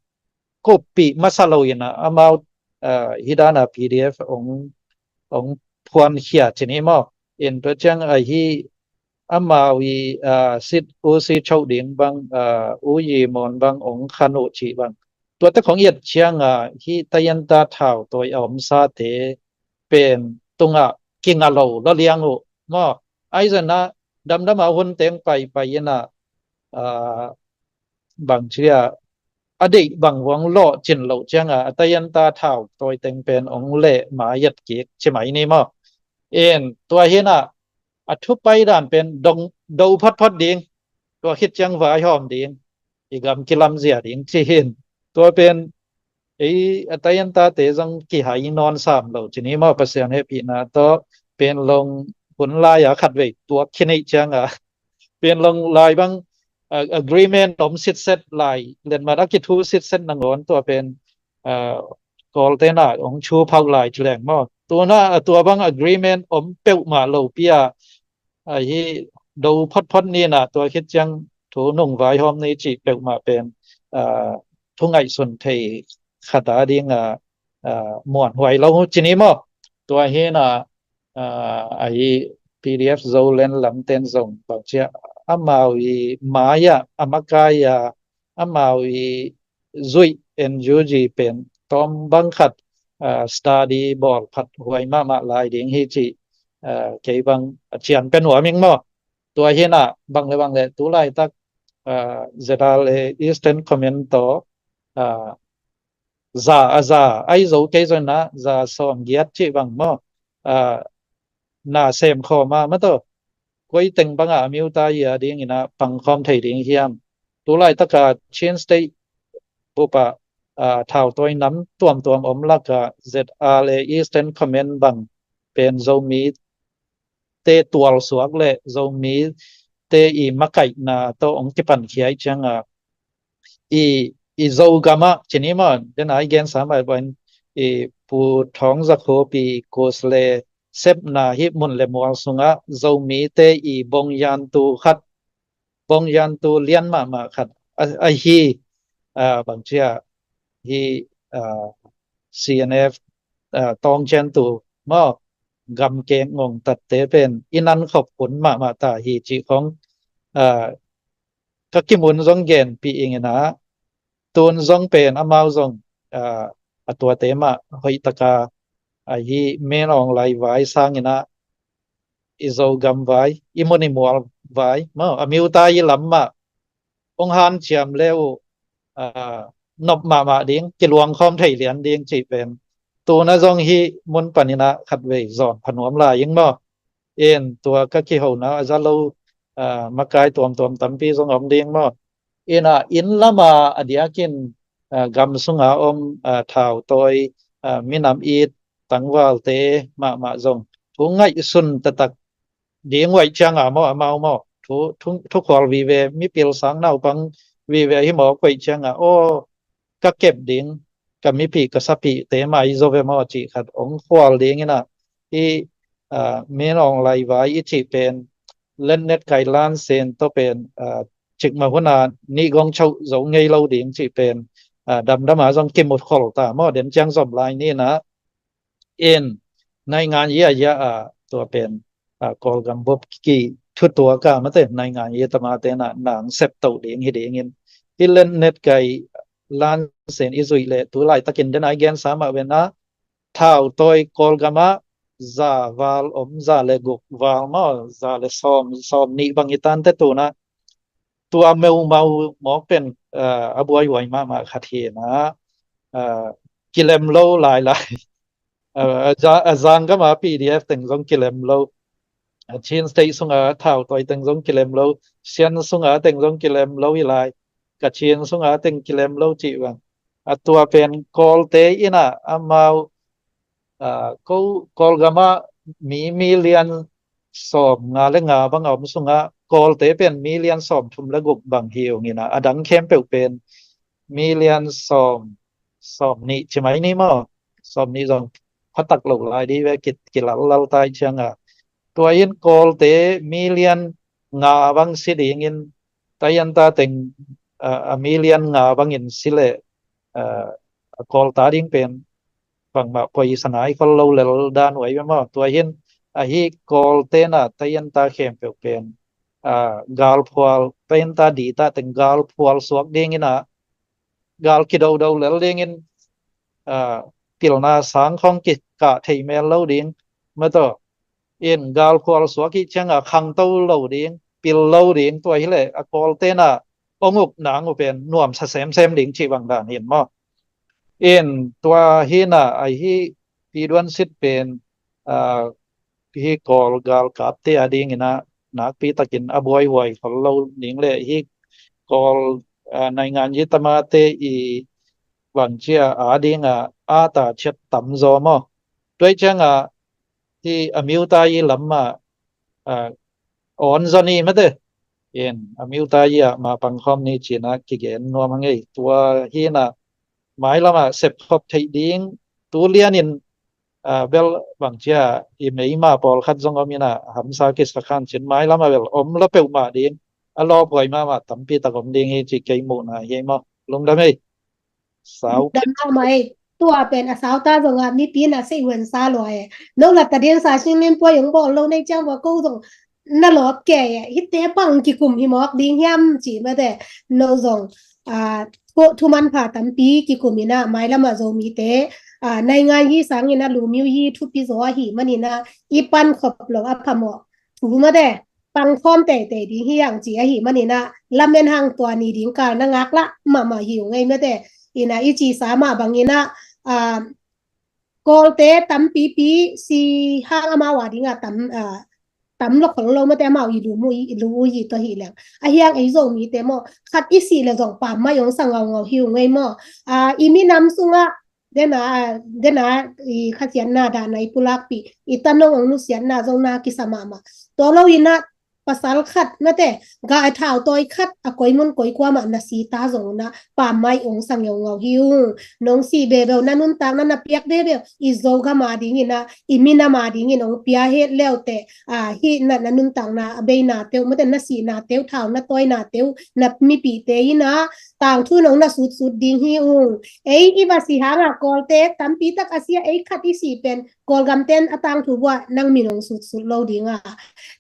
koppih masa lo ina amau, uh, hi dana P D F ong, ong phuankhia ci ni maw. In tua ciang ahi amau i, uh, sit u si cho ding bang, uh, u yi mon bang ong khan uh ci bang. Tuate khong iat cianga hi tayanta thau tawi a omsate pen tunga kinga lo lo liang uh maw. Ai zana damdama hun teng pai pai ina, uh, bang cia a deih bang vong lawh cin lo cianga a tayanta thau tawi teng pen ong leh ma iat kik ci mai ni maw. In tua hina a thupai dan pen dong do photphot ding, tua khit ciang vaihawm ding, i gam kilamzia ding ci hin. Tua pen ei a tayanta te zong kihai nawn sam lo ci ni maw. Pasian hehpihna tawh Panglong hun lai a khatvei tuak khin ei cianga Panglong lai bang, uh, agreement om sitset lai, letmat a kithu sitset nangawn tua pen, uh, Kawlte na ong chu phauh lai ci leng maw. Tuna, uh, tua bang agreement om peuhmah lo pia, uh, hi do photphot ni na tua khit ciang thu nung vaihawm ni ci peuhmah pen, uh, thu ngaihsun thei khata dinga, uh, muanhuai lo ci ni maw. Tua hi na, uh, ahi P D F Zoland lamten zong bang cia amau i mai-ah a makai-a amau i zuih N U G pen tawm bang khat, uh, study bawl phat huai mahmah lai ding hi ci, uh, kei bang a cian pen huam ing maw. Tua hi na bang le bang le tu laitak ah, Z R A Eastern Command tawh, ah, za a za, ai zo kei zong na za sawm giat cih bang maw, ah, na sem khawm a, ma tawh koi teng bangah a miuta i a dingin a pangkhawm thei ding hiam? Tulaitaka Chin State bup ah, ah, thautawi nam tuamtuam om lakah Z R A Eastern Command bang pen Zomi te tualsuak le Zomi te i makaihna tawh hong kipankhia i cianga i, i Zogam ah cini maw, den a i gensa mai bain i Pu Thawng Za Khup i kus le sepna hi mun le mual sungah Zomi te i bongyantu khat, bongyantu lian mahmah khat a, a hi, ah, bangcia hi, ah, C N F, ah, tawngciantu maw, gamkek ngongtatte pen i nan khop hun mahmah ta hi cih khong, ah, ka kimun zong genpih ing ina, tun zong pen amau zong, ah, a tuate mah hoihtaka a hi Min Aung Hlaing vai sangina i Zogam vai, i mun i mual vai maw, a miuta i lam mah hong hanciam le uh, ah, nop mahmah ding, kiluangkhawm thei lian ding cih pen tuna zong hi mun panina khatvei zawn phanuam lai ing maw. In tua ka kihona a za lo, ah, makai tuamtuam tampi zong om ding maw. Ina inn lama a diakin, ah, gam sunga om, ah, thautawi, ah, minam it tangvalte mahmah zong thu ngaihsun taktak ding uaih cianga maw, amau maw, thu, thu, thukhual vive, mipil sang naupang vive hi maw, koih cianga aw, ka kep ding, ka mipih ka sapihte mai zo ve maw cih khat hong khual dingina hi, ah, Min Aung Hlaing vai i cih pen Letnet Kai Lan Sen tawh pen, ah, cikmah huna nih gong choh zo ngei lo ding cih pen, ah, damdama zong kimut khol ta maw, den ciang zom lai nina in naingan yia yia a tua pen, ah, Kawlgam bup ki thutuaka mate naingan yia tamate na nang septoh ding hi dingin hi Letnet Kai Lan Sen i zuih le tulaitakin den a i gensa mah vena thautawi Kawlgama za val om, za le guk val maw, za le sawm, sawm nih bang i tante tuna tua meumau mawk pen, ah, a buaihuai mahmah khat hi na, ah, kilem lo lailai. Ah, a za-, a zanggama P D F teng zong kilem lo. A Chin State sunga thautawi teng zong kilem lo. Sian sunga teng zong kilem lo hi lai. Kachin sunga teng kilem lo cih bang. A tua pen Kawlte ina amau, ah, ko, Kawlgama mi million sawm nga le nga bang a om sunga Kawlte pen million sawm thum le guk bang hi ung ina, a dang khempeuh pen million sawm, sawm nih ci mai ni maw, sawm nih zong phatak lo lai di ve ki, kilallal tai cianga. Tua in Kawlte million nga bang si dingin taian ta teng, ah, a million nga bangin si le, ah, a Kawlta ding pen bangmah poisa nai khol lo lel dan uai ve maw. Tua hin a hi Kawlte na taian ta khempeuh pen, ah, galphual, taian ta di ta teng galphual suak dingina gal kidodo lel dingin, ah, pilna sang khong kikah thei mel lo ding mataw. In galphual suak i cianga khangto lo ding, pil lo ding, tua hi le a Kawlte na ong uk nang uh pen nuamsa semsem ding cih bang dan hin maw. In tua hina a hi Pi Duan Sit pen, ah, hi Kawl galkapte a dingina nakpi takin a buaihuai khol lo ding le hi Kawl, ah, naingan yi tamate i bangcia a dinga a ta ciat tam zaw maw. Tuai cianga hi a miuta yi lamma, ah, awn zaw ni mate. In a miuta yi a ma pangkhawm ni cina kigen nuam a ngei. Tua hina mailama sepkhop theih ding tu lianin, ah, bel bangcia i meima pawlkhat zong om ina hamsa kisa khan cin mailama bel om la peuhmah ding a lawphuai mahmah tampi tak om ding hi ci kei muhna hi maw. Lungdam ei. Sau. Dam mahmah ei. Tua pen a sauta zonga mipi na sei huan sa lua e. No la ta ding sa sing lim pua yong bol lo nei ciang bua ko zong na lop ke e. Hite pang kikum hi mawk ding hiam ci mate. No zong, ah, ko thuman pha tampi kikum ina mailama Zomite, ah, naingan yi sangina lumiu yi thupi zaw ahi manina i pan khop lo a phamawh thu mate. pangkhawm teitei ding hi hang ci ahih manin ah, lamen hang tua ni ding kal na ngaklah mahmah hi uh ngei mate. Ina i cisa mah bangin ah, ah, Kawlte tampipi si hang amau a dingah tam, ah, tam lo khol lo mate, amau i lu mu i lu uh hi tua hi leng. Ahi hang ei Zomite maw, khat i sih le zong pammai ong sa ngaungau hi uh ngei maw. Ah, i minam sungah dena, dena i khasiatna dahna i pulakpih, i tanong ong nusiatna zong na kisa mahmah. Tua lo inah pasal khat mate, gai thau tawi khat a koi mun koi kua mah na si ta zong unah pammai ong sa ngeungau hi ung. Nong si bebeu, na nuntakna na piak bebeu, i Zogam a dingin ah, i minam a dingin ong pia het leute, ah, hih na, na nuntakna a beina teu mate, na sihna teu, thau na tawina teu, na mipite inah tangthu nong na sutsut ding hi ung. Ei i va si hangah Kawlte tampi tak a sia, ei khat i si pen Kawlgam ten a tangthu buah nang min ong sutsut lo ding a.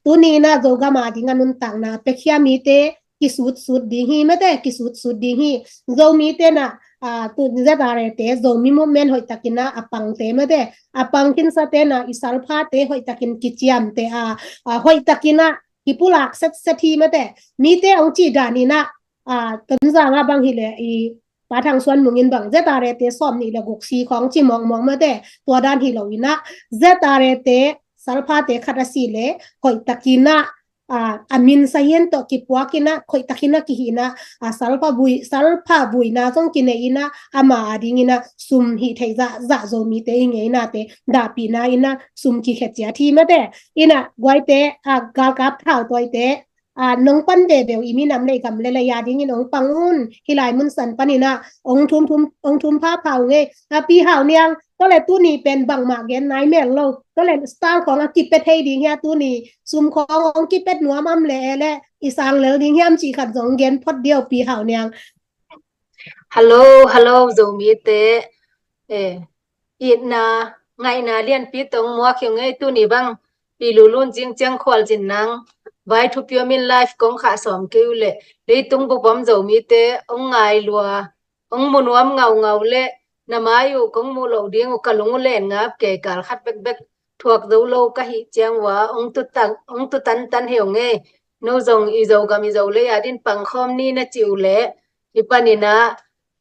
Tuni inah Zogam a ding a nuntakna pekhia mite kisutsut ding hi mate, kisutsut ding hi. Zomite na, ah, tu Z R A te, Zomi movement hoih takin ah a pangte mate, a pang khinsa te na i salphate hoih takin kiciamte a, ah, hoih takin ah kipulak setset hi mate. Mite ong ci dan inah, ah, Tonzang a bang hi le i Pa Thang Suan Mung in bang Z R A te sawm nih le guk si khawng ci mawkmawk mate, tua dan hi lo inah Z R A te salphate khat a si le hoih takin ah, ah, a min sa hian tawh kipuak inah, khoih takin ah kihih inah, ah, salpha vui, salpha vuina zong kinei inah, ama a dingin ah sum hih theih zahzah Zomite i ngeinate dahpihna inah sum kikhia ciat hi mate. Inah guaite, ah, galkap thau tawite, ah, nong pan veveu i minam le i gam le lei a dingin ong pang un, hih lai mun san pan inah ong thum thum, ong thum phapha ung ei. Ah, Pi Hau Niang, tua le tuni pen bangmah gen nai mel lo. Tua le star khawng a kipet thei ding hia tuni, sum khawng ong kipet nuam am le e le i sang lel ding hiam cih khat zong gen phot diau Pi Hau Niang. Hello, hello, Zomite. Eh, itna, ngaihna lianpi tong muak hi ung ei tuni bang, Pi Lulun zing ciang khual zin nang, vai thupiaw min live kong khah sawm kei uh le, leitung bupom Zomite, ong ngai lua, ong mu nuam ngaungau le, na mai uh kong mu lo ding uh ka lung uh len ngap kei kal khat bekbek thuak zo lo ka hih ciang ua, ong tutan, ong tutan tan hi ung ei. No zong i Zogam i Zolei a din pangkhawm ni na ci uh le, i pan inah,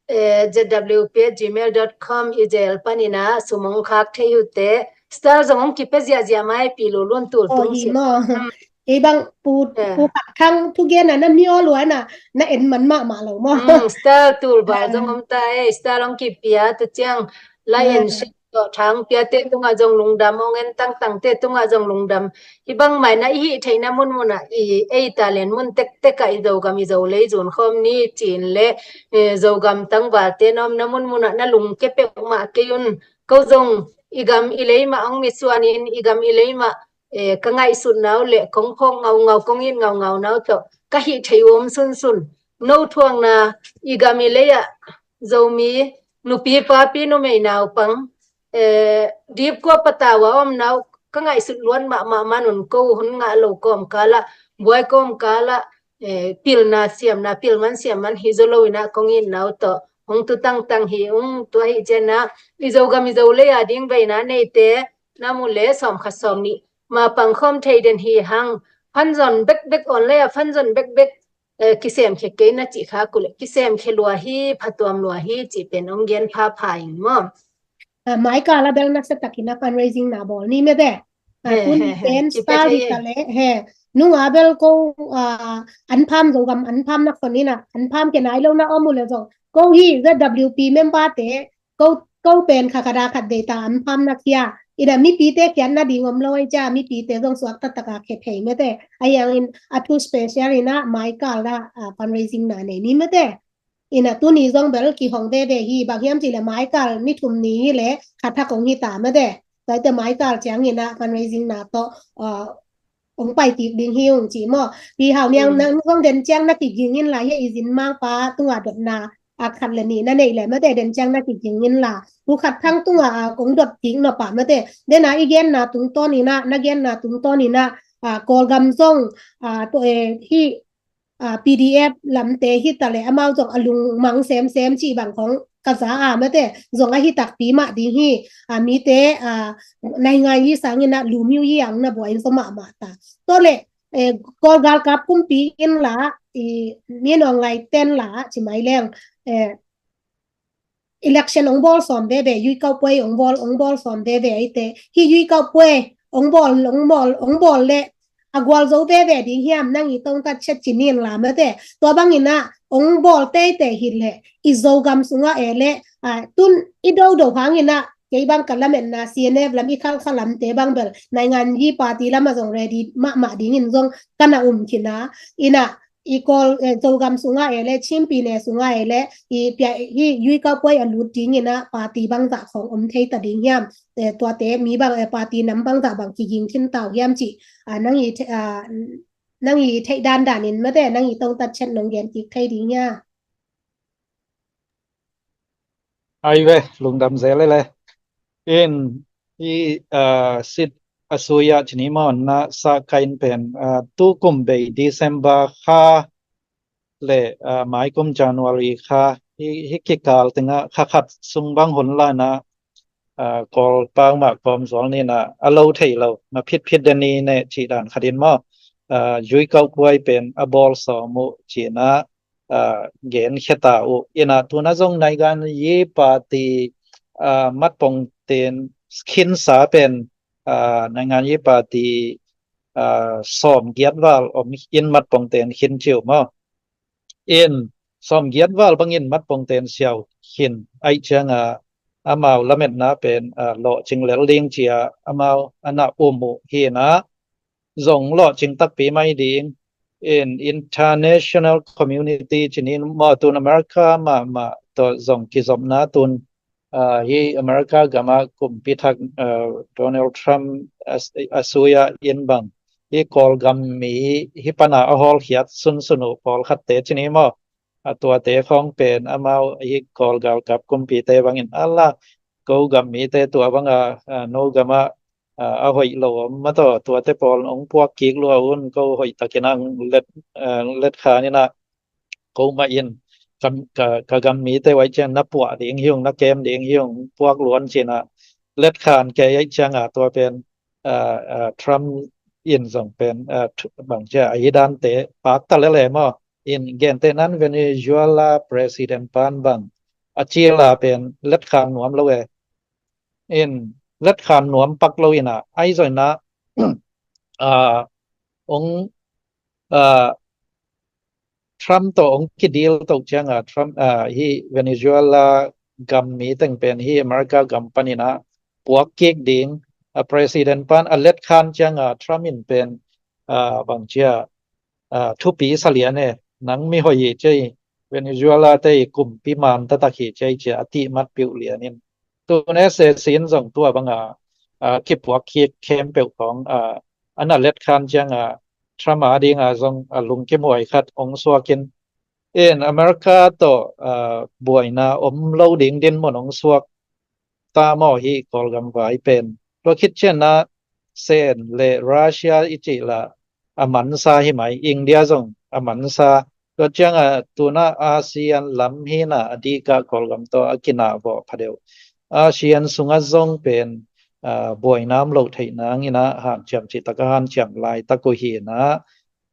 eh, Z W P at gmail dot com i zel pan inah sum ong khak thei uh te. Star zong ong kipia ziahziah mai Pi Lulun tul tung hi maw. Kei bang pu, pu Khat Thang thugen a na mi aw lua na, na en man mahmah lo maw. Mm, star tul bal zong om ta ei, star ong kipia tu ciang lai en se tawh thang piate tungah zong lungdam, ong en tangtangte tungah zong lungdam. Hi bang mai na i hih theihna munmunah i ei talent mun tektekah i Zogam i Zolei zun khawm ni cin le, eh, Zogam tangvalte na omna munmunah na lungke peuhmah kei un. Ko zong i gam i lei mah ong misuanin i gam i lei mah eh, ka ngaihsutna uh le kong phawk ngaungau, kong it ngaungauna uh tawh ka hih theih uh om sunsun. No thuakna i gam i lei ah Zomi nupi papi numei naupang, eh, dipkua patau a omna uh ka ngaihsut luat mahmah manun ko hun ngah lo kawmkalah, buai kawmkalah, eh, pilna siamna, pilman siamman hi zaw lo inah kong itna uh tawh hong tu tangtang hi ung. Tua hi cianah i Zogam i Zolei a ding veina neite na mu le sawmkhat sawmnih ma pangkhawm thei den hi hang. Phanzon bekbek online ah phanzon bekbek, eh, kisemkhia kei na cih kha kule kisemkhia lua hi, phatuam lua hi cih pen ong gen phapha ing maw. Ah, maikal a bel na se takin a fundraising na bawl ni mete. Ah, tuni pen star hi ta le he. Nunga bel ko, ah, an pham Zogam an pham na khon ina an pham ke nai lo na om uh le zong ko hi Z W P member te ko, ko pen kha khat a khat dei ta an pham na khia. Ina mipite khiat na ding om lo ai cia mipite zong suak taktak a khe thei mete. Ai ang in a thu special ina maikal a, ah, fundraising na nei ni mete. Ina tuni zong bel kihong veve hi bang hiam cih le maikal ni thum ni hi le khat thak hong hi ta mete. Tuaite maikal ciang ina fundraising na tawh, ah, hong pai kik ding hi ung ci maw. Pi Hau Niang nang zong den ciang na kiging in la hia i zin mangpa tunga dotna a khat le nih na neih le mate den ciang na kiging in la. Pu Khat Thang tunga a kong dot kik nop a mate. Den a i genna tungtawn ina, na genna tungtawn ina, ah, Kawlgam zong, ah, hi, ah, P D F lamte hi ta le amau zong a lungmang semsem cih bang khong ka za a mate zong ahi takpi mah ding hi. Ah, mite, ah, naingai i sang ina lumiu i ang na buai in so mahmah ta. Tua le eh, Kawl galkap kumpi in la, i, Min Aung Hlaing ten la, ci mai leng, eh, election ong bawl sawm veve, yuikau puai ong bawl, ong bawl sawm veve ai te. Hi yuikau puai ong bawl, ong bawl, ong bawl le a gual zo veve ding hiam, nang i tong tat chet ci nin la mate. Tua bang ina ong bawl teitei hi le i Zogam sunga e le, a, tun i do do hang ina kei bang ka lametna C N F lam i khalkha lam te bang bel naingan yi party lama zong ready mahmah dingin zong kana um kina ina i Kawl, eh, Zogam sunga e le, Chin pyine sunga e le, i pia, hi yuikau puai a lut ding ina party bangzah khong om thei ta ding hiam, eh, tuate mi bang, eh, party nam bangzah bang kiging khin tau hiam ci, ah, nang i the-, ah, nang i theih dandan in mate, nang i tong tat chet nong gen kik thei ding hia? Ai ve, lungdam zel le le. In, i, ah, sit a suya cini maw na sa kain pen, ah, tu kum bei December kha le, ah, mai kum January kha, hi, hi kikal tenga kha khat sung bang hun la na, ah, Kawl pau mah kawm zual ni na a lo thei lo, ma phit phit den ni ne ci dan khat in maw, ah, yuikau puai pen a bawl sawm uh ci na, ah, gen kheta uh. Ina tuna zong naingan yi party, ah, matpong ten khin sa pen, ah, naingan yi party, ah, sawm giat val om in matpong ten khin ciu maw. In sawm giat val bangin matpong ten siau khin ai cianga amau lametna pen, ah, lawhcing lel ding cia amau ana um uh hi na, zong lawhcing takpi mai ding. In international community cinin maw tun America mahmah tawh zong kizopna tun, ah, hi America gama kumpi thak, ah, Donald Trump a, a suya in bang hi Kawl gam mi hi pana a hawlkhiat sunsun uh pawlkhatte cini maw, a tuate khawng pen amau hi Kawl galkap kumpite bangin a la ko gam mite tua banga, ah, no gama, ah, a hoih lo om mataw, tuate pawl ong puak kik lua un ko hoih takin ang let, ah, let khan ina ko mah in ka, ka, ka gam mite wai ciang na puah ding hiung, na kem ding hiung, puak luan cina let khan kei ai cianga tua pen, ah, ah, Trump in zong pen, ah, bang cia a hi dante pak ta lele maw. In gente nan Venezuela president pan bang a cila pen let khan nuam lo e. In let khan nuam pak lo ina ai zoi na, ah, ong, ah, Trump tawh ong kidil toh cianga Trump, ah, hi Venezuela gam mi teng pen hi America gam panina puak kik ding, a president pan a let khan cianga Trump in pen, ah, bang cia, ah, thupi sa lian e, nang mi hoih hi cia, Venezuela te i kumpi man taktak hi cia, cia a tih mat piuh lian in. Tun S A C in zong tua banga, ah, kipuak kik khempeuh khong, ah, ana let khan cianga Trump a dinga zong a lungkimuai khat ong suakin. In America tawh, ah, buaina om lo ding dinmun ong suak ta maw hi Kawlgam vai pen. Tua khit cianna Sen le Russia i cih la a mansa hi mai, India zong a mansa. Tua cianga tuna ASEAN lam hina a dihka Kawlgam tawh a kinah vawh phadeuh. ASEAN sunga zong pen, ah, buaina om loh theih nangina hanciam cih taka hanciam laitak uh hina,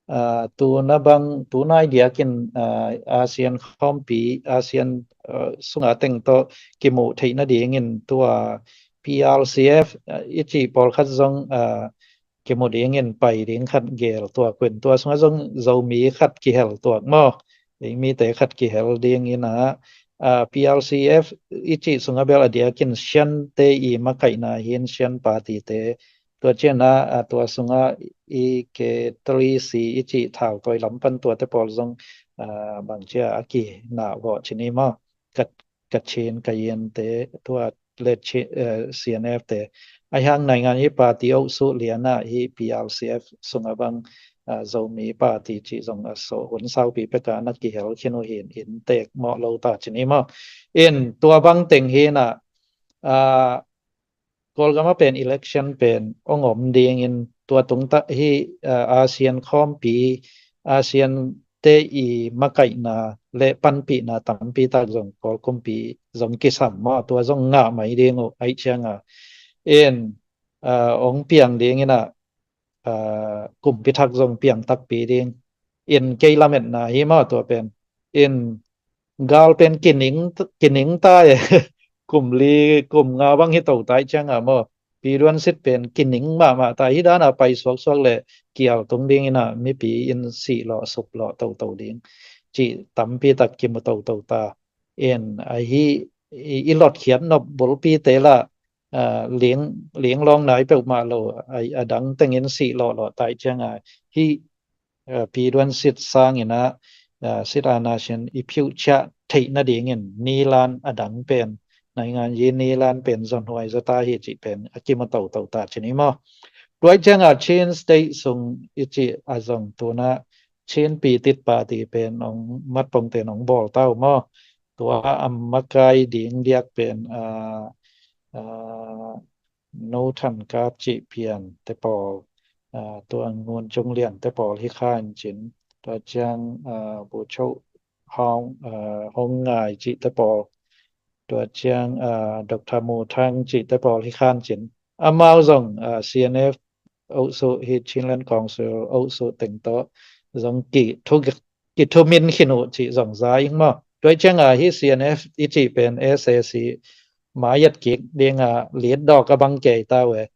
ah, tuna bang, tunai diakin, ah, ASEAN khawmpi, ASEAN, ah, sunga teng tawh kimuh theih nadingin tua PRCF, ah, i cih pawlkhat zong, ah, kimu dingin pai ding khat gel tuak uh in tua sungah zong Zomi khat kihel tuak maw? Ei mite khat kihel dingin ah, ah, PRCF i cih sungah bel a diakin Siante i makaihna hin Sian party te tua cianah, ah, tua sungah i ke three C i cih thau tawi lam pan tuate pawl zong, ah, bangcia a kinah vawh cini maw? Ka, Kachin, Kayin te tua le ci, eh, C N F te. Ahi hang naingan hi party oh suh lianah hi PRCF sungah bang, ah, Zomi party cih zong a so hun saupi peka na kihel khin uh hin in tek mawh lo ta cini maw? In tua bang teng hinah, ah, Kawlgam a pen election pen ong om dingin tua tungtah hi, ah, ASEAN khawmpi, ASEAN te i makaihna le panpihna tampi tak zong Kawl kumpi zong kisam maw, tua zong ngah mai ding uh aih cianga. In, ah, ong piang dingin ah, kumpi thak zong piang takpi ding. In kei lametna hi maw tua pen. In gal pen kining, kining ta e. Kum li, kum nga bang hi to tai cianga maw. Pi Duan Sit pen kining mahmah ta hi dana pai suaksuak le kial tung ding ina mipi in sih lawh sup lawh toto ding. Cih tampi tak kimu toto ta. In ahi i, i lotkhiat nop bulpi te la ling, ling lawng nai peuhmah lo a, a dang tengin sih lawhlawh tai cianga hi. Pi Duan Sit sangin a sit a nasin i phiuhciah theih nadingin nilan a dang pen naingan yi nilan pen zonhuai zata hi cih pen a kimu toto ta cin hi maw. Tuai cianga Chin State sung i cih a zong tuna Chin Pitit Party pen ong matpongte nong bawl tau maw. Tua a makai ding diak pen a, a, No Than Kap cih pian te pawl, a, tua Ngun Cung Lian te pawl hi khan cin, tua ciang a, Bu Cho Hong, a, Hong Ngai cih te pawl, tua ciang a, Doctor Mu Thang cih te pawl hi khan cin. Amau zong a, C N F oh su hi Chinland Council oh su teng tawh zong ki thu, ki thu min khin uh cih zong za ing maw. Tuai cianga hi C N F i cih pen S A C mai yat kik dinga lit dawk a bang kei ta ve.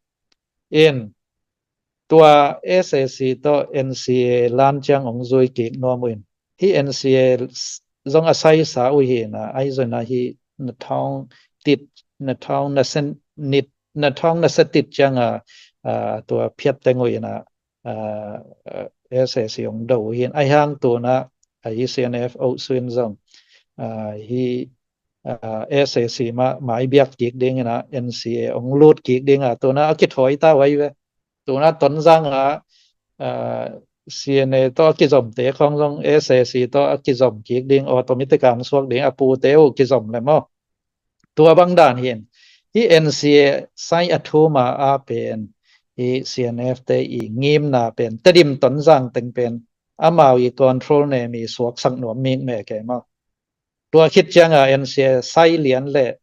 In tua S A C tawh N C A lan ciang ong zui kik nuam uh in hi N C A zong a saisa uh hi na ai zona hi na thawng tit, na thawng na sen nit, na thawng na setit cianga a, tua phiat teng uh ina a, a, S A C ong do uh hin ai hang tuna a hi C N F oh su in zong a, hi a, S A C ma mai biak kik dingina N C A ong lut kik dinga tuna a kithawi ta vai ve. Tuna Tonzang a, a, C N A tawh a kizomte khong zong S A C tawh a kizom kik ding automatic ang suak ding a pute uh kizom le maw. Tua bang dan hin hi N C A sai a thuma a pen hi C N F te i ngimna pen Tedim Tonzang teng pen amau i control ne mi suaksak nuam mik me ke maw. Tua khit cianga N C A sai lian le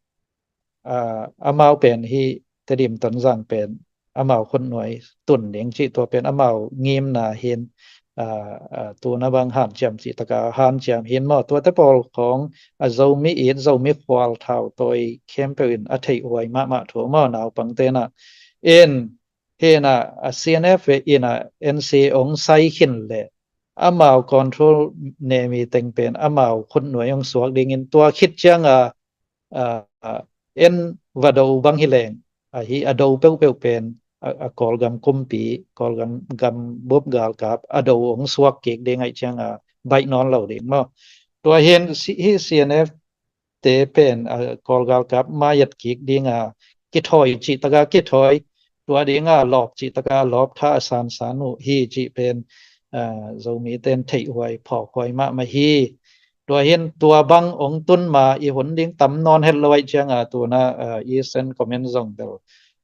a, amau pen hi Tedim Tonzang pen amau khutnuai tun ding cih tua pen amau ngimna hin a, a, tuna bang hanciam cih taka hanciam hin maw. Tuate pawl khong a Zomi it Zomi khual thau tawi khempeuh in a theih huai mahmah thu maw naupang tena. In hina a C N F ve ina N C A ong sai khin le amau control ne mi teng pen amau khutnuai ong suak dingin tua khit cianga a, a, en va do bang hi leng a hi a do peuhpeuh pen a, a Kawlgam kumpi, Kawlgam gam bup galkap a do ong suak kik ding ai cianga baih nawn lo ding maw. Tua hin hi C N F te pen a Kawlgalkap mai yat kik dinga kithawi cih taka kithawi, tua dinga lawp cih taka lawp tha a sansan uh hi cih pen a, Zomi ten theih huai phawk huai mahmah hi. Tua hin tua bang ong tun ma i hun ding tam nawn het lo ai cianga tuna a, i sen comment zong bel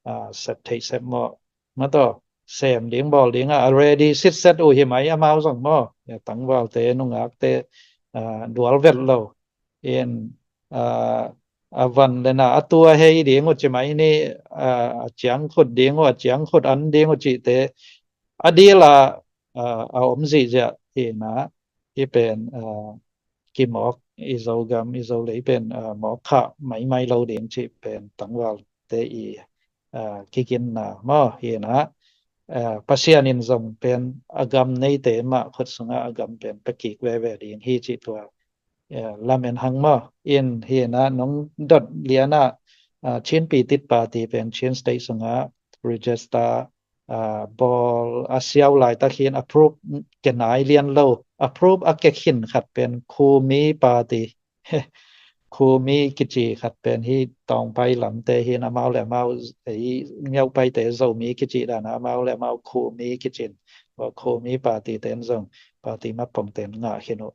a, sep theih sep maw. Mataw sem ding bawl dinga a ready sitset uh hi mai amau zong maw. Tangvalte nungakte a, dual vet lo. In a, a van le na a tua hei ding uh ci mai ni a, a ciang khut ding uh a ciang khut an ding uh cihte a dila a, a om zihziah hi na hi pen a, kimawk i Zogam i Zolei pen a, mawk khah maimai lo ding cih pen tangvalte i a, kiginna maw hi na a, Pasian in zong pen a gam neite mah khut sunga a gam pen pekik veve ding hi cih tua a, lamen hang maw. In hi na nong dot liana a, Chin Pitit Party pen Chin State sunga register a, bawl a siau laitak hin approve ke nai lian lo, approve a ke khin khat pen Khumi Party. Khumi kici khat pen hi Tawngpai lamte hin amau le amau hi Myopaite Zomi kici dana amau le amau Khumi kicin. Khumi party ten zong party mapong ten ngah khin uh.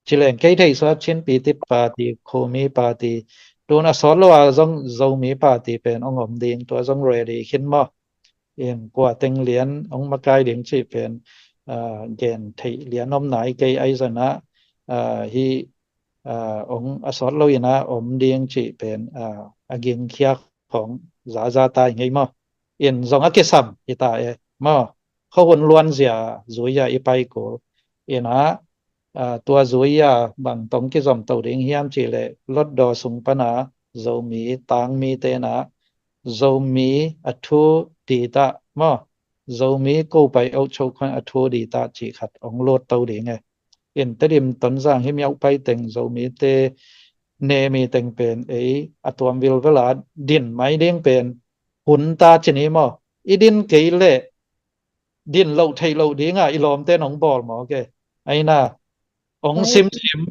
Cileng kei thei suat Chin Pitit Party, Khumi Party tun a sawt lo a zong Zomi Party pen ong om ding tua zong ready khin maw. In kua teng lian ong makai ding cih pen a, gen theih lian om nai kei ai zana a, hi a, ong a sawt lo ina om ding cih pen a, a gingkhiak khong zaza tai ngei maw. In zong a kisam hi ta e maw. khuahun luanzia zui-a i pai kul. Inah, aa, tua zui-a bang tawh kizom to ding hiam cih leh Hlutdaw sung pana Zomi tangmite inah Zomi a thu ditah maw, Zomi kopai ochokhuan a thu ditah cih khat hong lut to ding e. In Tedim, Tonzang, himiauh pai teng Zomite nemi teng pen ei a tuam vilvela din mai ding pen hun ta ci ni maw. I din kei leh din loh theih loh dinga i lawmte in hong bawl mawk e. Aina hong simsim,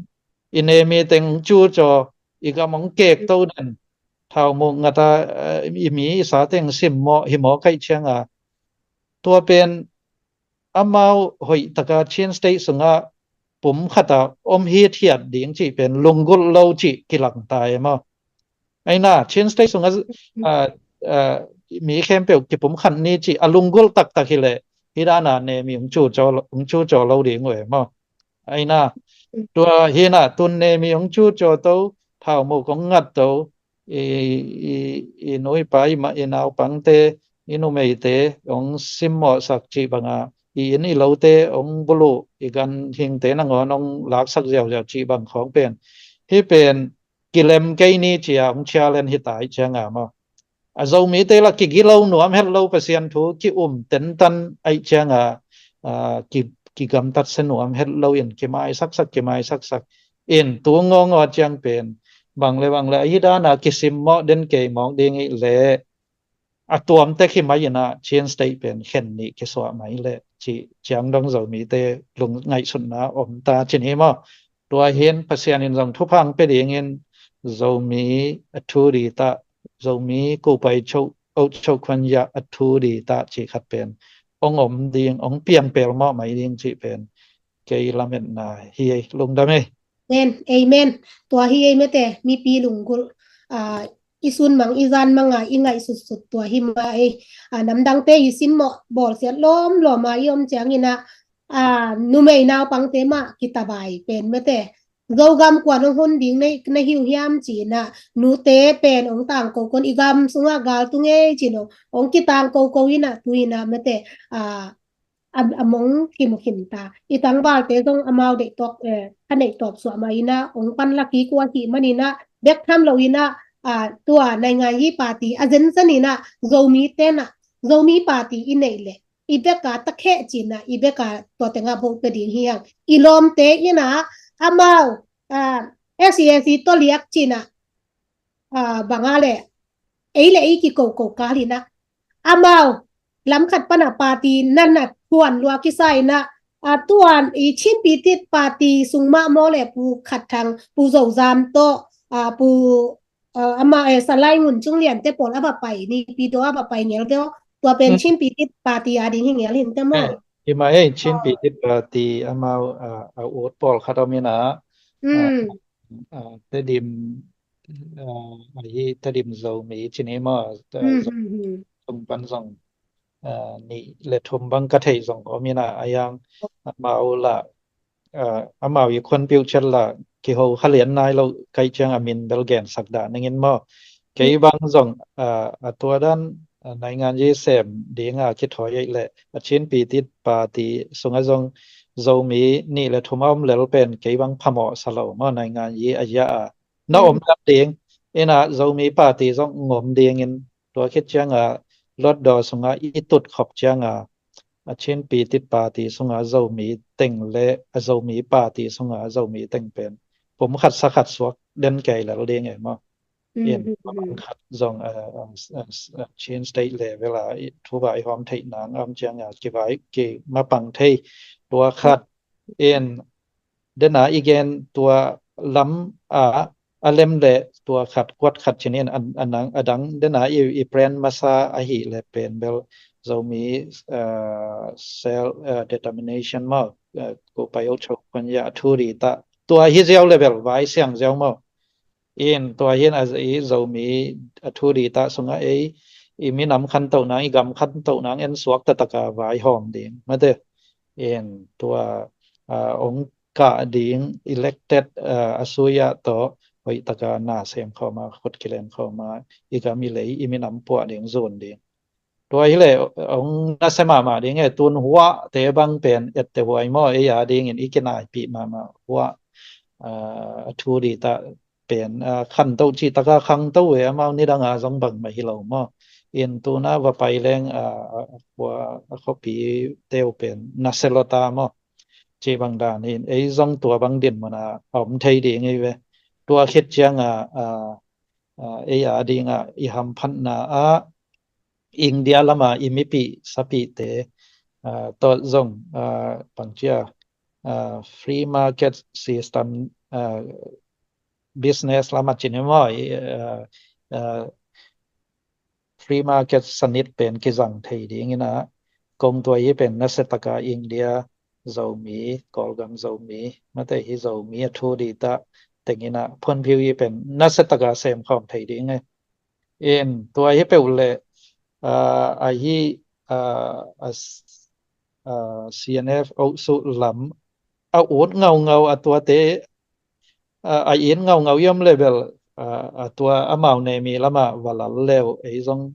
i nemi teng hong cucaw, i gam hong kek to den, thaumuk ngata, eh, i mi i sa teng simmawh hi mawk aih cianga, tua pen amau hoihtaka Chin State sungah pumkhata om hithiat ding cih pen lunggulh lo cih kilangta e maw. Aina Chin State sungah, ah, ah, mi khempeuh kipumkhat ni cih a lunggulh taktak hileh hih dana nemi hong cucaw lo, hong cucaw lo ding uh e maw. Aina tua hina tun nemi hong cucaw to, thaumuk hong ngat to, i, i, i nu i pa, i ma, i naupangte, i numeite hong simmawhsak cih banga, i inn i lote hong buluh, i ganhingte nangawn hong laksak ziauziau cih bang khawng pen, hih pen kilem kei ni cia hong challenge hita aih cianga maw. A Zomite la kigilo nuam het lo, Pasian thu ki-um tentan aih cianga, ah, ki, kigamtatsia nuam het lo in kimaisaksak, kimaisaksak in tu ngawngaw ciang pen bang le bang le ahi dana kisimmawh den kei mawk ding ih leh a tuamtek hi mai inah Chin State pen khen nih kisuah mai leh cih ciang dong Zomite lung ngaihsutna om ta ci ni maw. Tua hin Pasian in zong thupha hong pia dingin Zomi a thu ditah, Zomi kopai cho, ochokhuan ya a thu ditah cih khat pen hong om ding, hong piang pelmawh mai ding cih pen kei lametna hi ei, lungdam ei. Amen, amen. Tua hi ei mete, mipi lunggulh, ah, i sun mang, i zan manga i ngaihsutsut tua hi mah ei. Ah, namdangte i simmawh bawlsiat lawmlawma i om ciangina, ah, numei naupangte mah kitavai pen mete, Zogam kuan hong hun ding na, na hi uh hiam cina, nute pen hong tangko kon, i gam sunga gal tung ei cina, hong kitangko ko ina, tu ina mete, ah, a, a mong kim uh khin ta. I tangvalte zong amau deih tawk, eh, a neih tawp suah mah ina, hong pan lak kik uh ahih manina, bek tham lo ina, ah, tua naingan yi party a zenzen ina, Zomi tena, Zomi party i neih leh, i beka takheh cina, i beka tua tenga vote pia ding hi hang. I lawmte ina, amau, ah, S A C tawh liak cina, ah, banga le, ei le ei kikoko kal ina, amau lamkhat pana party natna thuan lua kisa ina, ah, tuan i Chin Pitit Party sung mah maw le Pu Khat Thang, Pu Zo Zam tawh, ah, Pu, ah, ama, eh, Salai Ngun Cung Lian te pawl a va pai, Naypyidaw a va pai ngel te aw, tua pen Chin Pitit Party a ding hi ngel hin te maw. Eh, i mah ei, Chin Pitit Party amau, ah, a ut pawlkhat om ina, ah, ah, Tedim, ah, ahi Tedim Zomi cini maw, ah, Zo-, sung pan zong, ah, nih le thum bang ka theih zong om ina, a yang amau la, ah, amau i khuanpiuh ciat la kiho kha lian nai lo ka hih ciang a min bel gensak dah ningin maw. Kei bang zong, ah, a tua dan, ah, naingan yi sem dinga kithawi ei le a Chin Pitit Party sunga zong Zomi nih le thum a om lel pen kei bang phamawh sa lo maw, naingan yi a ya a na om lel ding ina Zomi party zong ngom dingin tua khit cianga Hlutdaw sunga i tut khop cianga a Chin Pitit Party sunga Zomi teng le a Zomi party sunga Zomi teng pen pum khat sa khat suak den kei lel ding e maw. In pum khat zong, ah, ah, ah, ah, Chin State level a i thu vai hawm theih nang am cianga kivai ki mapang thei tua khat in dena i gen tua lam a, a lem le tua khat kuat khat cinin an, a nang, a dang dena i, i plan masa ahi le pen bel Zomi, ah, self, ah, determination maw, ah, ko pai ochokhuan ya a thu ditah tua hi ziau le bel vai siang ziau maw. In tua hin a i Zomi a thu ditah sunga ei i minam khantoh nang, i gam khantoh nang en suak taktak a vai hawm ding mate. In tua, ah, ong kah ding elected, ah, a suya tawh hoih taka na sem khawma, khut kilen khawma, i gam i lei i minam puah ding, zun ding. Tua hi leh ong nasia mahmah ding e, tun huahte bang pen etteh huai maw, ei a dingin i kinaipih mahmah huah, a, a thu dita pen, a, khanto cih taka khangto e, amau nidanga zong bangmah hi lo maw. In tuna va pai leng, a, a, a khua, a khuapite uh pen nasia lota maw, cih bang dan in ei zong tua bang din muna a om thei ding ei ve. Tua khit cianga, a, a, ei a dinga i hamphatna ah India lama i mipih sapihte, a, tawh zong, a, bangcia, a, free market system, a, business lama cin hi maw, i, a, a, free market sanit pen kizang thei dingin a, kong tua hi pen nasia taka India Zomi, Kawlgam Zomi, mate hi Zomi a thu dita tengin a phunphiu hi pen nasia taka semkhawm thei ding e. In tua hi peuh le, a, a hi, a, a, a, C N F Osu lam a ut ngaungau a tuate, a, a in ngaungau i om le bel, a, a tua amau ne mi lama va lal leu ei zong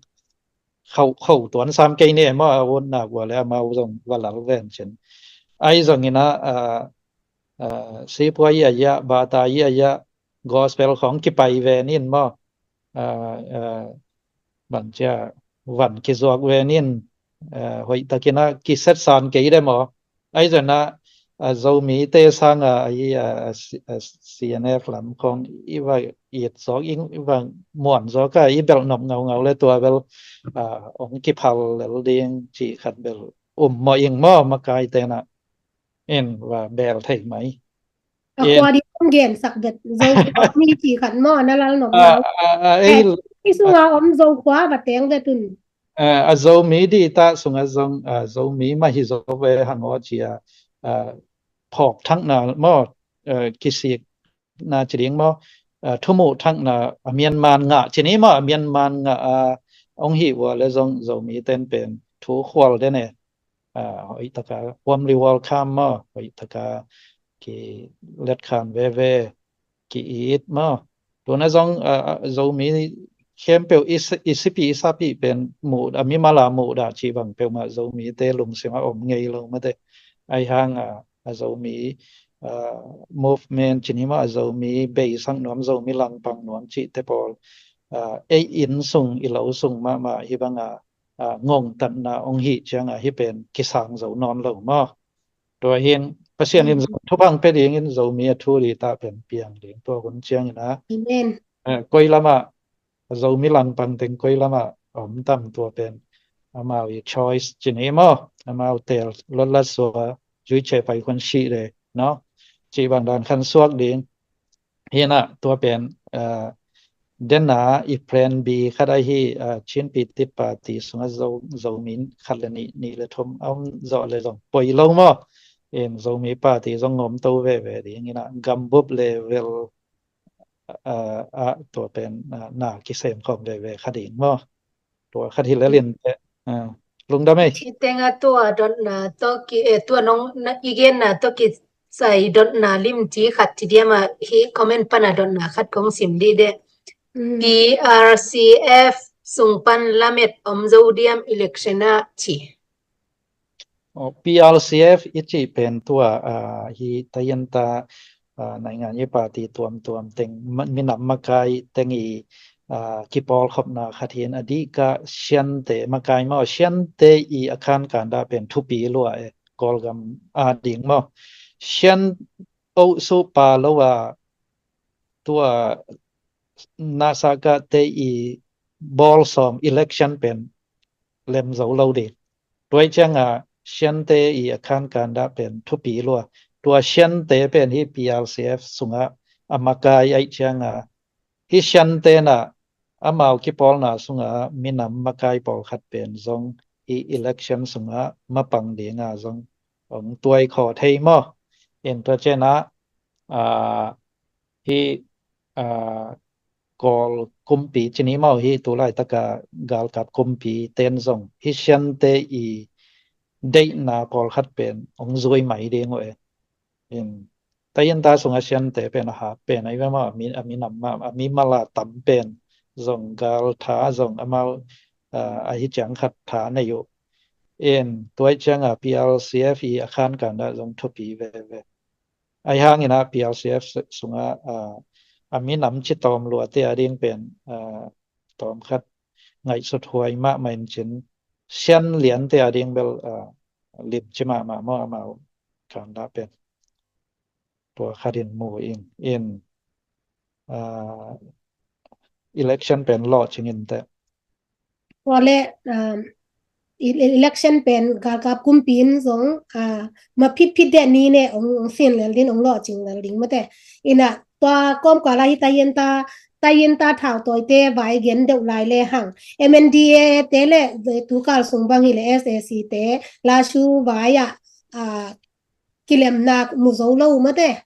khauh, khauh tuan sam kei ne maw, a utna vua le amau zong va lal ven cin. Ai zongin a, a, a, sipua ia ia, bata ia ia, gospel khong kipai ven in maw, a, a, bangcia van kizuak ven in, a, hoihtakin a kisetsan kei de maw. Ai zongin a, a, Zomite sanga a, a, a, C-, a, C N F lam khong i va it zawk, i va muan zawk a, i belh nop ngaungau le tua bel, a, ong kiphal lel ding cih khat bel um maw ing maw, makaite na. In va bel thei mai. A, in kua di ong gensak vet, Zokhua mi cih khat maw, na lal nop a, ngau. A, a, ei, eh, i sunga om Zokhua va teng vet un. A, a Zomi dita sunga zong, a, Zomi mah hi zo ve hang aw cia, a, phawk thakna maw, a, kisikna ci ding maw, a, thumuh thakna a mianman ngah ci ni maw, a mianman ngah a ong hih vua le zong Zomi ten pen thu khual den e. A, hoihtaka warmly welcome maw, hoihtaka kiletkhan veve, ki-it maw. Tuna zong, a, a, Zomi khempeuh i si-, i sipi i sapi pen muh, a mimala muhdah cih bang peuhmah Zomite lungsim a om ngei lo mate. Ai hang a, a Zomi, a, movement ci ni maw, a Zomi beisak nuam, Zomi langpang nuam cihte pawl, a, ei inn sung, i lo sung mahmah hi banga, a, ngongtatna ong hih cianga hi pen kisang zo nawn lo maw. Tua hin Pasian in, mm, Zo-, thupha pia dingin Zomi a thu dita pen piang ding tua hun ciangin a. Amen. Eh, koi lama, Zomi langpang teng koi lama om tam tua pen amau i choice ci ni maw, amau tel lotlat sua, zui ce pai hun si de, no? Ci bang dan khan suak ding. Hi na tua pen, a, dena i plan B khat ahi, a, Chin Pi Tit Party sunga Zo, Zomi khat le nih, nih le thum a om zawh le zong poi lo maw. In Zomi party zong ngom to veve ding in a, gambup level, a, a, tua pen, a, na kisem khawm veve kha ding maw. Tua khat hi lel in te. A, lungdam ei. Ci teng a tua dotna tawh ki, eh, tua nong na, i genna tawh kisai dotna lim ci khat ci diam a, hi comment pana dotna khat kong sim di de. Mm. P R C F sung pan lamet om zo diam election a ci. Aw, P R C F i cih pen tua, a, hi tayanta, a, naingan i party tuamtuam teng, ma-, minam makai teng i, a, kipawlkhopna khat hin a dihka Siante makai maw, Siante i a khankan dah pen thupi lua e, Kawlgam a ding maw. Sian oh suh pa lo a tua nasaka te i bawlsawm election pen lem zo lo ding. Tua i cianga Siante i a khankan dah pen thupi lua. Tua Siante pen hi P R C F sunga a makai aih cianga hi Siante na amau kipawlna sunga minam makai pawlkhat pen zong hi election sunga mapang dinga zong ong tuai khaw thei maw. In tua ciana, a, hi, a, Kawl kumpi ci ni maw, hi tu laitaka galkap kumpi ten zong hi Siante i deihna pawlkhat pen ong zui mai ding uh e. In, tayanta sunga Siante pen a hat pen ahi ve maw, a mi, a minam mah, a mimala tam pen zong gal tha zong amau a, ahi ciang khat tha nei uh. In tua ciang a P L C F i a khan kan dah zong thupi veve. Ahi hangin a P L C F sungah, a, a minam ci tawm luate a ding pen, a, tawm khat ngaihsut huai mahmah in cin sian liante a ding bel, a, lim ci mahmah maw amau kan dah pen. Tua khat in mu in, in, a, election pen lawh cingin teh. Tua le, um, election pen galkap kumpi in zong, uh, ma phitphit deh ni ne ong, ong sin lel din ong lawh cing lel ding mate. Ina tua kom kala hi tayin ta, tayin ta thau toi te vai gen deuh lai le hang. M N D A te le tukal sung bang hi le S A C te la shu vai a, uh, kilemna mu zo lo mate.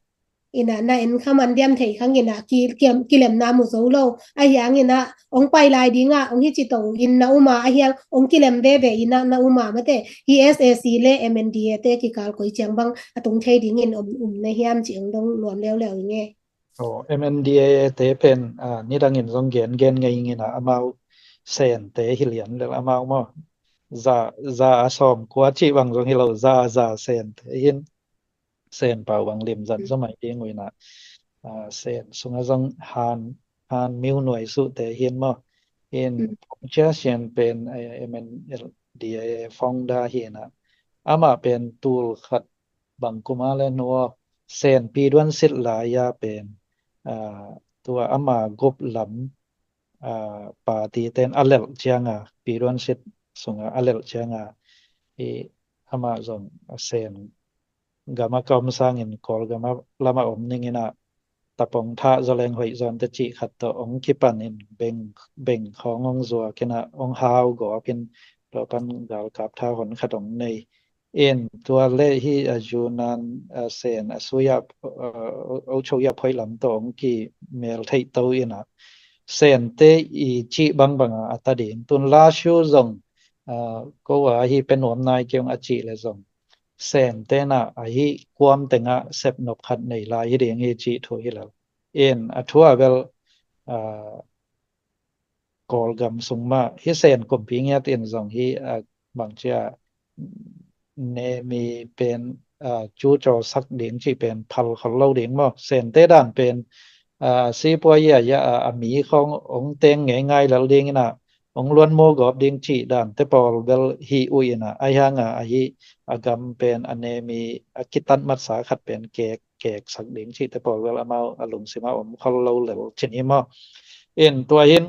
Ina na en kha man diam thei khang ina ki, ki, kilemna mu zo lo. Ahi hang ina ong pai lai dinga ong hi ci to in na uma ahi hang ong kilem veve ina na uma mate. Hi S A C le M N D A te kikal koi ciang bang a tung thei dingin um, um na hiam ci ong dong nuam leuleu inge. Oh, M N D A te pen, a, nidangin zong gen gen ngei ngina amau Sen te hi lian lel amau maw. Za, za a sawm kua ci bang zong hi lo, za, za Sen te hin. Sen pau bang lim zat zo mai ding uina. A, Sen sunga zong han, han miu nuai su te hin maw. In Pong Chia Sian pen, a, M N D A founder hina. Ama pen tul khat bang kuma le nua Sen pi duan sit lai a pen, a, tua ama gop lam, a, party ten a lelh cianga, pi duan sit sunga a lelh cianga, i ama zong a Sen gama ka om sangin Kawlgama lama om ningina tapong thah zoleng hoih zon te cih khat tawh ong kipan in beng, beng khawng ong zuak ina ong hau gawp in tua pan galkap tha hon khat ong nei. In tua le hi a Yunnan, a, Sen a sui a, a, Ocho i a phoih lam tawh ong ki mel theih to ina Sen te i cih bangbang a, a ta ding. Tun la shu zong, a, ko a hi pe nuam nai kiong a cih le zong Sen tena a hi kuam tenga sep nop khat nei lai hi ding hi cih thu hi lo. In a thu a bel, a, Kawlgam sung mah hi Sen kumpi ngiat in zong hi, a, bang cia nemi pen, a, cu caw sak ding cih pen phal khol lo ding maw. Sen te dan pen, a, sipua ia ia a, a mi khong ong teng ngei ngai lal ding ina ong luan mu gawp ding cih dan te pawl bel hi uh ina ahi hanga a hi a gam pen a nemi a kitat matsa khat pen kek, kek sak ding cih te pawl bel amau a lungsima om khol lo lel cin hi maw. In tua hin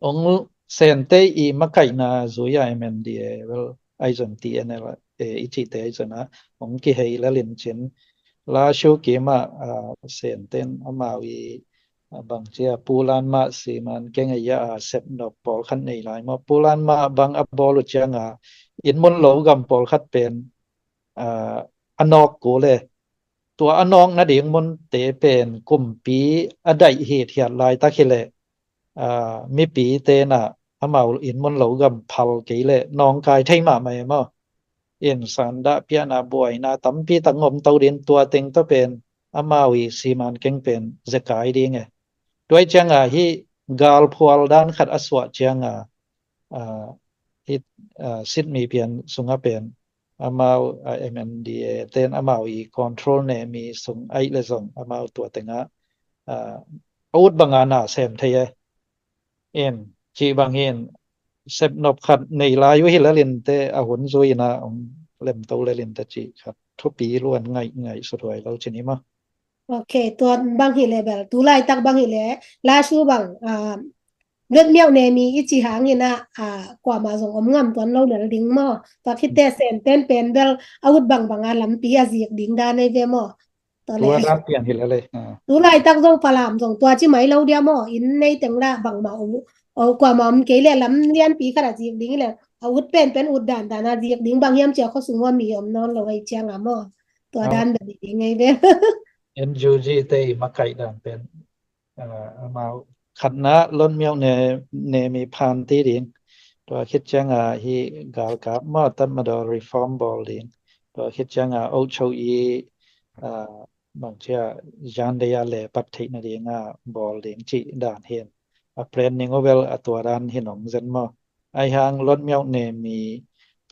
ong Sen te i makaihna zui a M N D A bel aizon T N L A i cih te aizon a ong kihei lel in cin la shu kima, a, Sen ten amau i, a, bang cia pulan mah siman keng a ia a sep nop pawl khat nei lai maw pulan mah bang a bawl uh cianga in mun lo gam pawl khat pen, a, a nawk ku le tua a nawk nading mun te pen kumpi a daih hit hiat laitak hi le, a, mipi tena amau in mun lo gam phal kei le nawngkai thei mahmah e maw. In sandah piahna buaina tampi tak ngom to din tua teng to pen amau i siman keng pen zekai ding e. Tuai cianga hi galphual dan khat a suah cianga, a, hi, a, sit mi pian sunga pen amau, a, M N D A ten amau i control ne mi sung aih le zong amau tua tenga, a, a ut banga na sem thei e. In cih bang hin sep nop khat nei lai uh hi lel in te a hun zui ina ong lem to lel in te cih khat thupi luan ngaih ngaih suthuai lo cin hi maw. Ok, tua bang hi le bel tu laitak bang hi le la shu bang, a, Lut miauh nemi i ci hangin a, a, kuamah zong om ngam tuan lo lel ding maw. Tua khit teh Sen ten pen bel a ut bangbang a lampi a zik ding dan ei ve maw. Tua le. Tua dan pian hi lele. A. Tu laitak zong Falam zong tua ci mai lo dia maw. Inn nei teng la bangmah om, o, kuamah om kei le lam lianpi khat a zik ding le. A ut pen pen ut dandan a zik ding bang hiam cia khuasung ua mi om nawn lo ei ciang a maw. Tua dan bel hi ding ei ve. N U G te i makaih dan pen, a, amau khatna Lut miauh ne, nemi phan ti ding. Tua khit cianga hi galkap maw tatmadaw reform bawl ding. Tua khit cianga Ocho i, a, bang cia zan dei a le pat theih nadinga bawl ding cih dan hin. A planning uh bel a tua dan hin ong zen maw. Ahi hang lotmiauh ne mi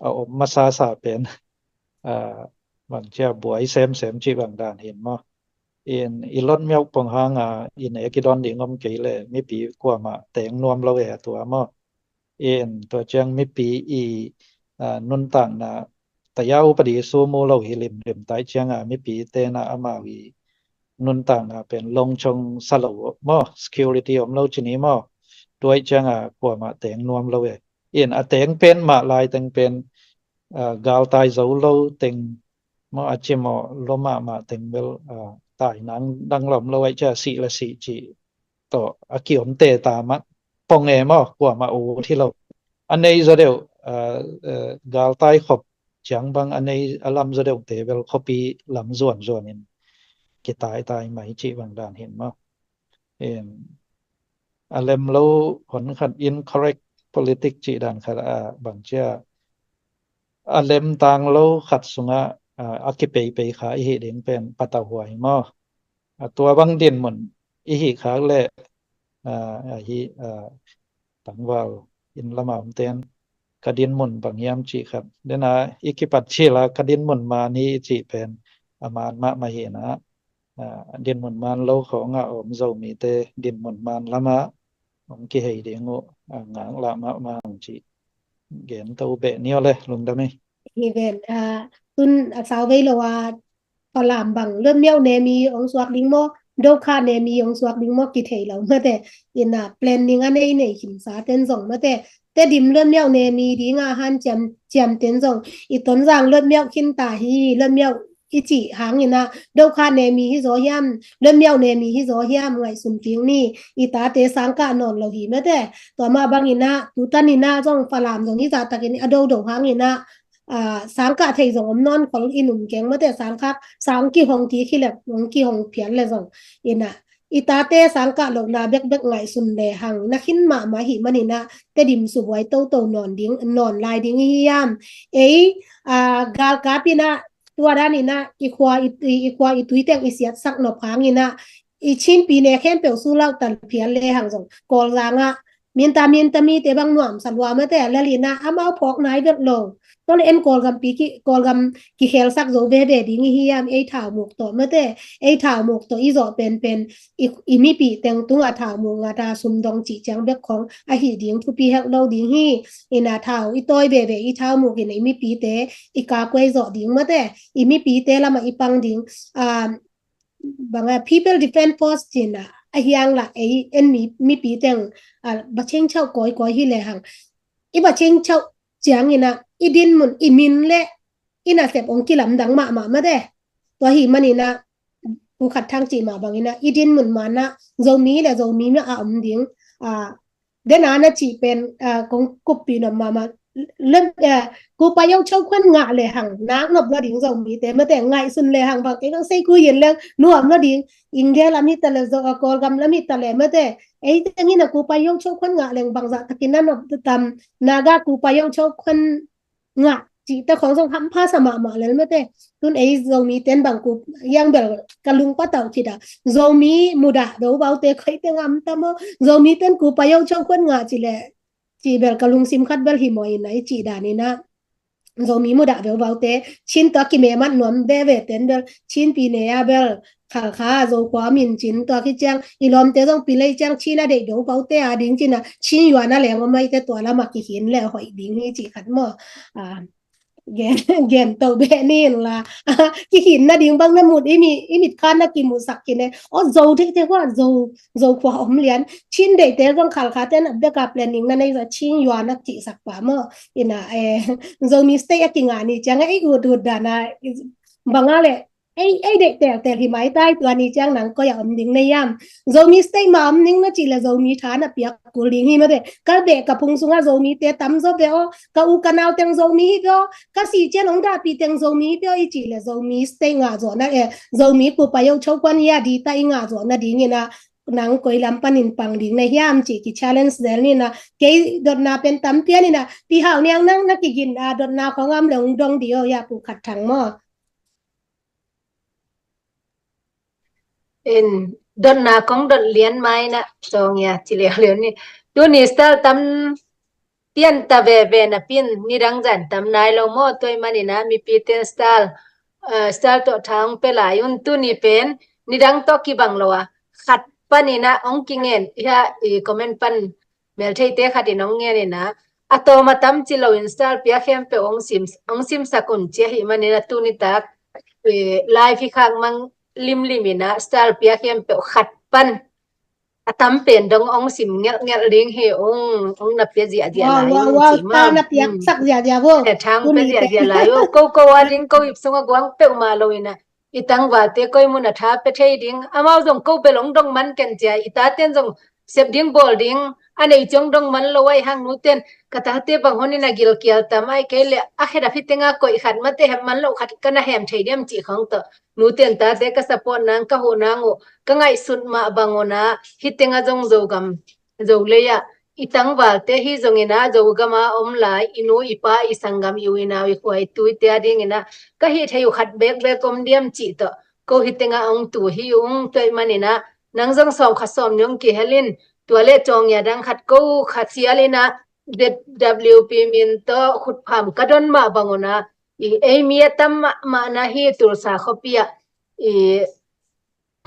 a om masasa pen, ah, bang cia buai semsem cih bang dan hin maw. In i lotmiauh pong hanga i nek i don ding om kei le mipi kuamah teng nuam lo e a tua maw. In tua ciang mipi i, ah, nuntakna taya upadi sum uh lo hi limlim tai cianga mipi tena amau i nuntakna pen longcong sa lo maw, security om lo cini maw. Tuai cianga kuamah teng nuam lo e. In a teng pen mah lai teng pen, ah, galtai zo lo teng maw, a cimawh lo mahmah teng bel, ah, tai nang dang lom lo ai cia sih le sih cih tawh a kiom te ta mah pong e maw, kuamah ut hi lo. A nei zaw deuh, ah, eh, galtai khop ciang bang a nei a lam zaw deuh te bel khuapi lam zuanzuan in kitaitai mai cih bang dan hin maw. Em, a lem lo hon khat incorrect politic cih dan khat a bang cia a lem tang lo khat sungah, ah, a kipeipei kha i hi ding pen patauhuai maw. A tua bang dinmun i hi khak le, ah, a hi, ah, tangval in lama om ten ka dinmun bang hiam cih khat. Dena i kipat cila ka dinmun man hi i cih pen a man mahmah hi na. Ah, dinmun man lo khawngah om Zomite dinmun man lamah om kihei ding uh, ah, ngaklah mahmah ang cih gen to beh ni aw le lungdam hi. Hi ven, ah, tun a sau vei lo a Falam bang lotmiauh ne mi ong suak ding maw, Doukha ne mi ong suak ding maw kithei lo mate. Ina planning a nei nei khinsa ten zong mate. Tedim lotmiauh ne mi dinga hanciam ciam ten zong i Tonzang lotmiauh khinta hi, lotmiauh i cih hangina Doukha ne mi hi zaw hiam, lotmiauh ne mi hi zaw hiam ngaihsun kik ni. I tate sangkah nawn lo hi mate. Tua mah bangina tutan ina zong Falam zong hi zahtakin a dodo hangina, ah, sangkah thei zong om nawn khol in um keng mate, sangkah sang kihong kik hi le hong kihong phial le zong ina i tate sangkah lohna bekbek ngaihsun le hang na khin mahmah hi manina Tedim subuai toto nawn ding, nawn lai ding hi hiam. Ei, ah, galkap ina tua dan ina i khua i, i, i khua i tui teng i siatsak nop hangina i Chinpi ne khempeuh sulauh tal phial le hang zong Kawlzangah minta minta mite bang nuamsa lua mate a lalina amau phawk nai vet lo. Tole en Kawlgam pi ki, Kawlgam kikhelsak zo veve ding i hiam, ei thaumuk tawh mate, ei thaumuk tawh i zawh penpen i, i mipi teng tunga thaumuk ngata sumdong cih ciang bek khong ahi ding thupi helh lo ding hi. Ina thau i tawi veve i thaumuk ina i mipite i kakuai zawh ding mate, i mipite lama i pang ding. Ah, banga People Defense Force cina a hiang la ei en mi, mipi teng, ah, bacheng chau koi koi hi le hang. I bacheng chau ciang ina i dinmun i min le i nasep ong kilamdang mahmah mate. Tua hi manina Pu Khat Thang cih mah bangina i dinmun mana Zomi le Zomi mah a om ding. Ah, dena na cih pen, ah, kong kuppi nop mahmah. Lem, eh, kupa yo chau khuan ngah le hang nak nop lo ding Zomite mate ngaihsun le hang bang kei bang sei ku yin le nuam lo ding. India lam hi ta le zo, ah, Kawlgam lam hi ta le mate. Ei tengina kupa yo chau khuan ngah leng bang zahtakin na nop tam. Naga kupa yo chau khuan ngah cihte khong zong hampha sa mahmah lel mate. Tun ei Zomi ten bang kup hiang bel ka lung patauh khit a Zomi mudah veuvaute khoi teng am tamo. Zomi ten kupa yo chau khuan ngah cih le cih bel ka lungsim khat bel hi maw ina i cih dan ina Zomi mudah veuvaute Chin tua kimemat nuam veve ten bel Chinpi ne a bel Khalkha Zokhua min Chin tua khi ciang i lawmte zong pilei ciang Chin a deih veuvaute a ding cina Chin yuan a leng om aite tua lama kihin le hoih ding hi cih khat maw. Ah, gen, gen to beh ni la. Kihin na ding bang na mut i mi, i mit khan na kimusak kine. O Zo deihte hua Zo, Zokhua om lian. Chin deihte zong Khalkha ten a beka planning na nei za Chin yuan a cihsak pa maw. Ina, eh, Zomi state a kinga ni ciang ei ut ut dana banga le ei, ei deih teltel hi maitai tua ni ciang nang koi a om ding na hiam. Zomi state ma om ding na cih le Zomi tha na piak kul ding hi mate. Ka beh ka phung sunga Zomite tam zaw ve aw. Ka u ka nau teng Zomi hi ve aw. Ka si cian ong dahpih teng Zomi hi ve aw i cih le Zomi state ngah zawh na e. Zomi kupa yo chau khuan hi a di ta i ngah zawh na dingina nang koi lam panin pang ding na hiam cih ki challenge zel nina. Kei dotna pen tam pian ina. Pi Hau Niang nang na kigin a dotna khong am le ong dong di aw ya Pu Khat Thang maw. In dotna kong dot lian mai na song ya ci liau liau ni. Tuni style tam pian ta veve napi-in nidang zan tam nai lo maw, tua ahih manin ah mipite in style, eh, style tawh tha hong pia lai un. Tuni pen nidang tawh kibang lo a, khat panin ah hong kingen, hiah i comment pan meltheite khat in hong ngen in ah, a tawm a tam ci loin style pia khempeuh hong sim, hong simsak un ci ahih manin ah tuni tak, eh, live hi khak mang limlim in ah style pia khempeuh khat pan a tam pen dong hong sim ngelhngelh ding hi. Hong, hong na pia ziahziah lai un ci maw. Tha na piaksak ziahziah vo. Eh, tha hong pia ziahziah lai un. Ko ko a ding ko ip sung a guang peuhmah lo in ah, i tangvalte koi mun a tha pia thei ding, amau zong ko bel hong dong man ken ci a, i taten zong sep ding bawl ding a nei ciang dong man lo ahih hang, nuten ka tate bang honin a gilkial tam, ahih kei leh a khedap hi teng a koih khat, mate hep man loh khat ka na hem thei diam cih khawng tawh, nuten tate ka support nang, ka huh nang uh, ka ngaihsut mah bang un ah hi teng a zong Zogam, Zolei ah i tangvalte hi zongin ah, Zogam a om lai i nu i pa, i sanggam, i u i nau, i khua i tuite a dingin ah ka hih theih uh khat bekbek om diam cih tawh ko hi teng a hong tu hi ung. Tua ahih manin ah nang zong sawm khat sawm nih hong kihel in, tua leh cawng a dang khat ko kha sial in ah, Z W P min tawh khutpham ka don mah bang un ah, i ei mi a tam mahmah na hi Tulsa khuapi ah i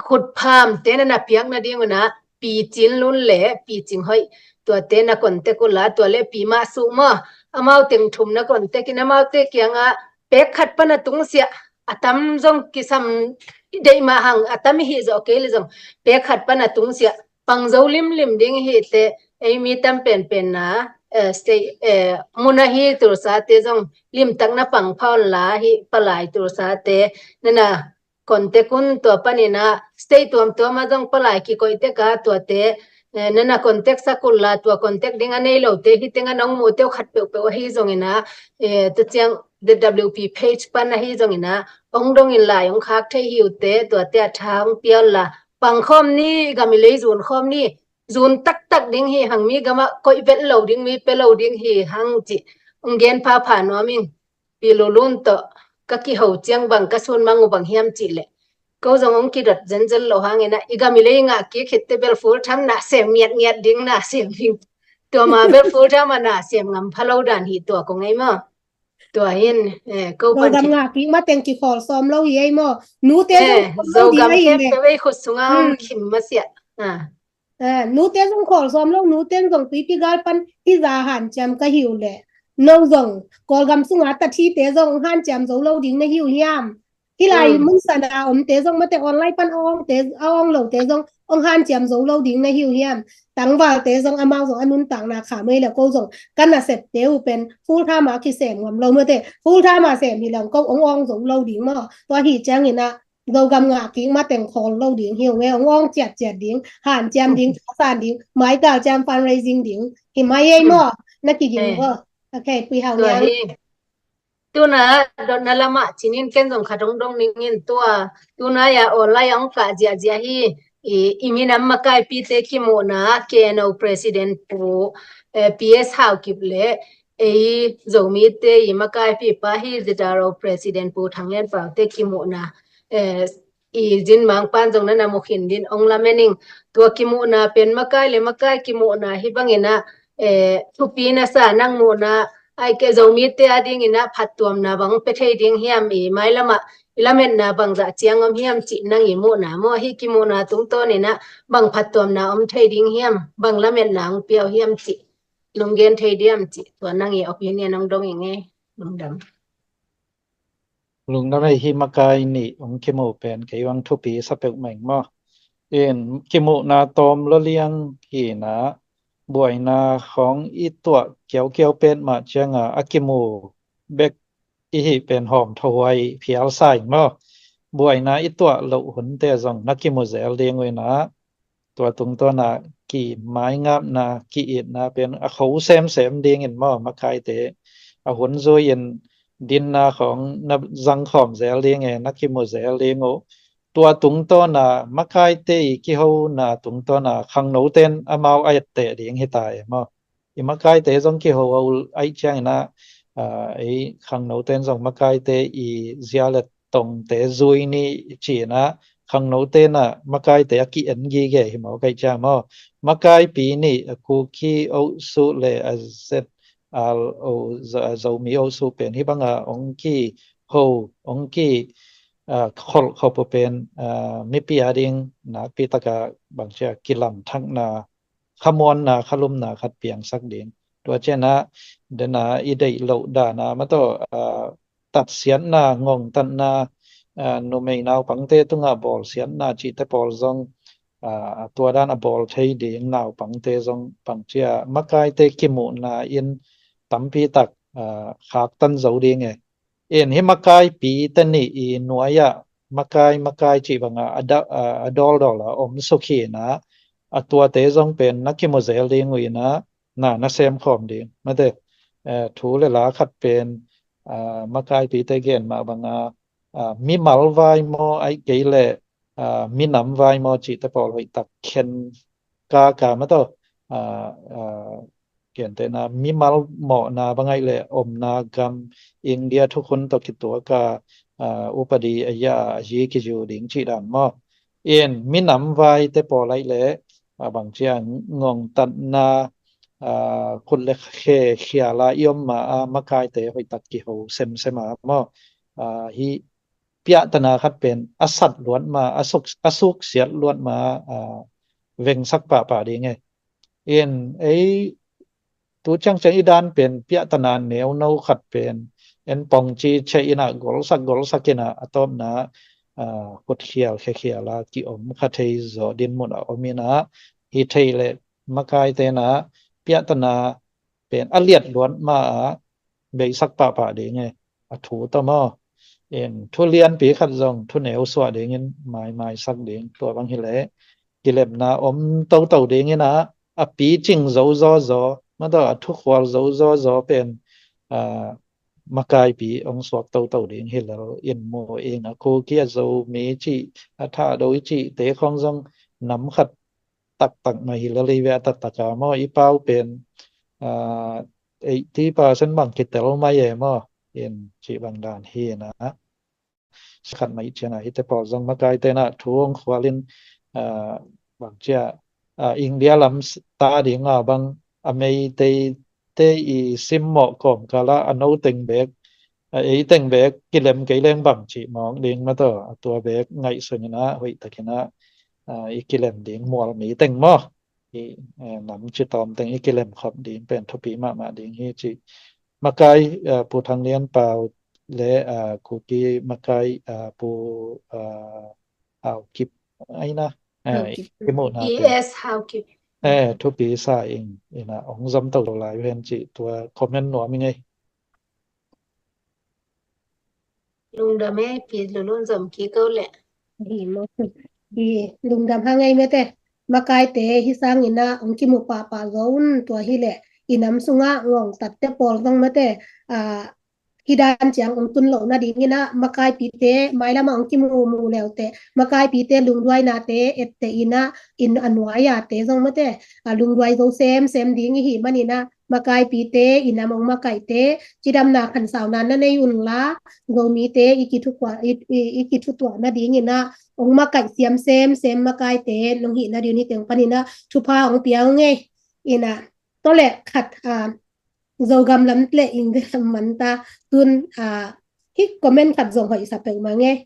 khutphamte na na piak nading un ah, Pi Cin Lun leh Pi Cing Hoih, tuate na contact un la, tua leh Pi Mah Suh maw, amau teng thum na contact in, amaute kiangah pek khat pan a tungsiah, a tam zong kisam deih mah hang, a tam i hih zawh kei leh zong pek khat pan a tungsiah pang zo limlim ding hi teh, ei mi tam penpen na, eh, state, eh, mun ahi Tulsate zong limtak na pang pha un la, hih palai Tulsate na na contact un. Tua panin ah state tuamtuam ah zong palai kikoih tek a, tuate, eh, na na contact sak un la, tua contact ding a nei lote hi teng a nong muhte uh khat peuhpeuh ahi zongin ah, eh, tua ciang Z W P page pan ahi zongin ah hong dongin lai hong khak thei hi uh teh, tuate ah tha hong pia un la, pang khawm ni, i gam i lei zun khawm ni, zun taktak ding hi hang, mi gamah koih vet lo ding, mi pia lo ding hi hang cih hong gen phapha nuam ing. Pi Lulun tawh ka kiho ciang bang ka sun mang uh bang hiam cih leh, ko zong hong kidot zenzen lo hangin ah, i gam i lei ngah kik khit teh bel full time na sem ngiatngiat ding, na sem ding. Tua mah bel full time a na sem ngam pha lo dan hi, tua kong ei maw. Tua hin, eh, ko pan Zogam ngah kik mateng kikhawl sawm lo hi ei maw. Nute zong, eh, khut lo ding Zogam ahi khempeuh ei khut sungah hong khim masiah. Ah. Eh, nute zong khawl sawm lo, nute zong tuipi gal pan hih zah hanciam ka hi uh leh, no zong Kawlgam sunga tathite zong hanciam zo lo ding na hi uh hiam? Hih lai mun sana omte zong, mate online pan a awngte, a awng lote zong hong hanciam zo lo ding na hi uh hiam? Tangvalte zong, amau zong a nuntakna kha mei leh, ko zong ka nasepte uh pen full time a kisem ngam lo, mate full time a sem hi leng ko hong awng zo lo ding maw. Tua hi ciangin ah Zogam ngah kik mateng khawl lo ding hi uh e, hong awng ciatciat ding, hanciam ding, thasan ding, maital ciam fundraising ding hi mai ei maw. Na kiging maw? Okay, Pi Hau Niang. Tuna dotna lamah cinin ken zong khat hong dong ning in, tua tuna a online hong kah ziahziah hi, i, i minam makaipite kimuhna K N O President Pu, eh, P S Haukip leh ei Zomite i makaipipa hi Z R O President Pu Thang Lian Paute kimuhna, eh, i Zin Mang pan zong na na mu khin ding hong lamen ing. Tua kimuhna pen makai le makai kimuhna hi bangin ah, eh, thupi na sa, nang muhna, ahih kei leh Zomite a dingin ah phattuamna bang pia thei ding hiam, i mailamah i lametna bangzah ciang om hiam cih nang i muhna maw, hih kimuhna tungtawnin ah bang phattuamna om thei ding hiam, bang lametna hong pia uh hiam cih nong gen thei diam cih, tua nang i opinion hong dong ing e. Lungdam. Lungdam ei. Hih makai nih hong kimuh pen kei hong thupi sa peuhmah ing maw. In kimuhna tawm lua liang hi in ah, buaina khawng i tuah kiaukiau petmah ciangah a kimu bek i hih pen hawm thahuai phial sa ing maw. Buaina i tuah loh hunte zong na kimu zel ding uh in ah, tua tungtawn ah kimaingapna, ki-itna pen a kho semsem dingin maw, makaite a hun zui-in dinna khawng na zangkhawm zel ding e, na kimu zel ding uh. Tua tungtawn ah makaite i kihona tungtawn ah khangnote in amau a etteh ding hi ta e maw. I makaite zong kiho a uh ahih ciangin ah, ah, ei khangnote in zong makaite i zia le tongte zui ni ci-in ah, khangnote in ah makaite a ki-en gige hi maw, ka hih ciang maw. Makaipi nih a Kuki Osu le a Z a, o, Zo-, Zomi osu pen hih banga ong kiho, ong ki, a, kholh khop uh pen, a, mipi a ding nakpi taka bangcia kilamthakna, khamuanna, khalumna khat piangsak ding. Tua ciana dena i deih loh dana mataw, a, tatsiatna, ngongtatna, a, numei naupangte tungah bawlsiatna cihte pawl zong, a, tua dan a bawl thei ding naupangte zong bangcia makaite kimuhna in tampi tak, a, khaktan zo ding e. In hih makaipite nih i nuai-ah makai, makai cih banga a da-, a, a dawldawl a om suk hi-in ah, a tuate zong pen na kimu zel ding uh in ah, na, na sem khawm ding. Mate, eh, thu le la khat pen, a, makaipite gen mah banga, a, mimal vai maw, ahih kei leh, a, minam vai maw cihte pawl hoihtak khen kaka mataw, a, a, gentehna mimal mawhna bang ahih leh omna gam India thukhun tawh kituaka, a, upadi a ya a yi kiyu ding cih dan maw. In minam vaite pawl ahih leh, a, bangcia ngongtatna, a, khut le khe khiala i om ma a makaite hoihtak kiho semsem a maw. A, hih piahtana khat pen a sat luat ma, a suk, a suksiat luat ma, a, vengsak pahpah ding e. In ei tu ciangciang i dan pen piahtana neuno khat pen en pongci che in ah golsak golsak in ah a tawpna, a, khutkhial khekhial a kiom kha thei zaw dinmun a om in ah hi thei leh makaite in ah piahtana pen a liat luat ma a beisak pahpah ding e, a thu tawh maw. In thu lianpi khat zong thu neu suah dingin maimaisak ding, tua bang hileh kilemna om toto ding in ah a picing zo zawzaw, mataw a thukhual zo zawzaw pen, a, makaipi ong suak toto ding hi lel in mu ing a, Kuki a Zomi cih, a Thado i cihte khawng zong nam khat taktak mah hi lel hi ve a taktak a maw, i pau pen, a, eighty percent bang kitel mai e maw, in cih bang dan hi in ah. Khat mah i cian a hihte pawl zong makaite in ah thu ong khual in, a, bangcia, a, India lam s-, ta ding a bang a Meitei te i simmawh kawmkal ah a no teng beek, a, ei teng beek kilem kei leng bang cih mawk ding mataw, a tua beek ngaihsun in ah hoihtak in ah, a, i kilem ding mual mi teng maw. I, eh, nam citawm teng i kilem khop ding pen thupi mahmah ding hi ci. Makai, eh, Pu Thang Lian Pau le, eh, Kuki makai, eh, Pu, eh, Hau Kip aina, eh, Hau Kip. Kimuhna pen. E S Hau Kip. Eh, thupi sa ing in ah ong zom toto lai ven ci tua comment nuam ing ei. Lungdam e, pi lulun zom kik o leh. Hi maw. Hi, lungdam hang ei mate. Makaite hi sangin ah ong kimu pahpah zaw un, tua hileh i nam sungah ngongtatte pawl zong mate, a, hi dan ciang ong tun loh nadingin ah makaipite mailamah ong kimumu leute, makaipite lungduainate etteh in ah, in a nuai-ate zong mate, a, lungduai zo semsem ding i hih manin ah makaipite, i nam ong makaihte cidamna khansauna na nei unla, Zomite i kithutuah, i, i, i kithutuah nadingin ah ong makaih siam semsem makaite nong hih nadingin hih teng panin ah thupha ong pia ung ei. In ah, tua leh khat, a, Zogam lam le India lam manta tun, a, hih comment khat zong hoih sa peuhmah ing ei.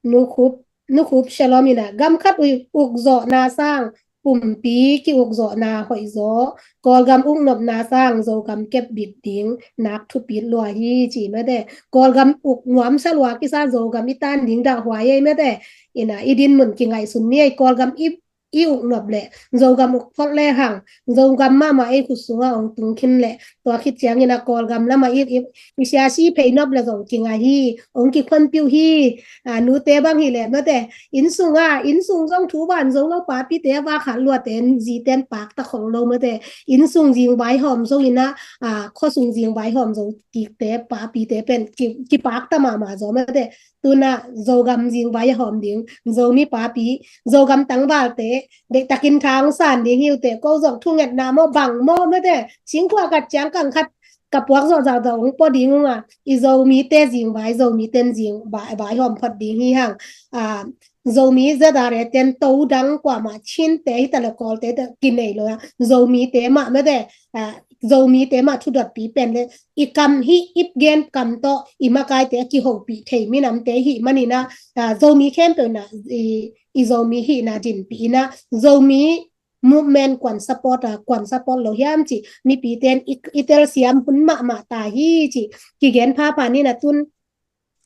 Nukhup, Nukhup Shalom in ah, gam khat uk, uk zawhna sang pumpi ki uk zawhna hoih zaw, Kawlgam uk nopna sang Zogam kep bit ding nak thupit lua hi ci mate. Kawlgam uk nuamsa lua kisa Zogam i tan ding dahhuai ei mate. In ah, i dinmun kingaihsun ni ei, Kawlgam i, i uk nop leh Zogam uk phot le hang, Zogam mahmah ei khut sungah ong tung khin leh, tua khit ciangin ah Kawlgam lamah i, i, i siasi phei nop leh zong kinga hi, ong kikhonpiuh hi, a, nute bang hileh mate, inn sungah, inn sung zong thu van zo lo, papite a va khat luate, zite in pakta khong lo mate, inn sung zingvai hawm zo in ah, a, khua sung zingvai hawm zo kikte, papite pen ki, kipakta mahmah zaw mate. Tun ah Zogam zingvai a hawm ding, Zomi papi, Zogam tangvalte deihtakin tha ong san ding hi uh teh, ko zong thungetna maw bang maw mate, singkhuah khat ciang kang khat ka puak zawh zahzah ong pua ding ung a, i Zomite zingvai, Zomite in zingvai, vai hawm phot ding hi hang. A, Zomi Z R A te in to dang kuamah Chinte hi ta leh Kawlte te kinei lo a, Zomite mah mate, a, Zomite mah thudotpi pen le i kam hih i gen kam tawh i makaite a kihopih thei minamte hih manin ah, ah, Zomi khempeuh in ah i, i Zomi hihna dinpih in ah Zomi movement kuan support a, kuan support lo hiam cih mipite in i, i telsiam hun mahmah ta hi cih kigen phapha ni. Na tun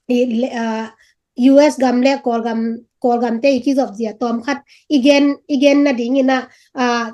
i le, ah, U S gam le Kawlgam, Kawlgamte i kizop zia tawm khat i gen, i gen nadingin ah, ah,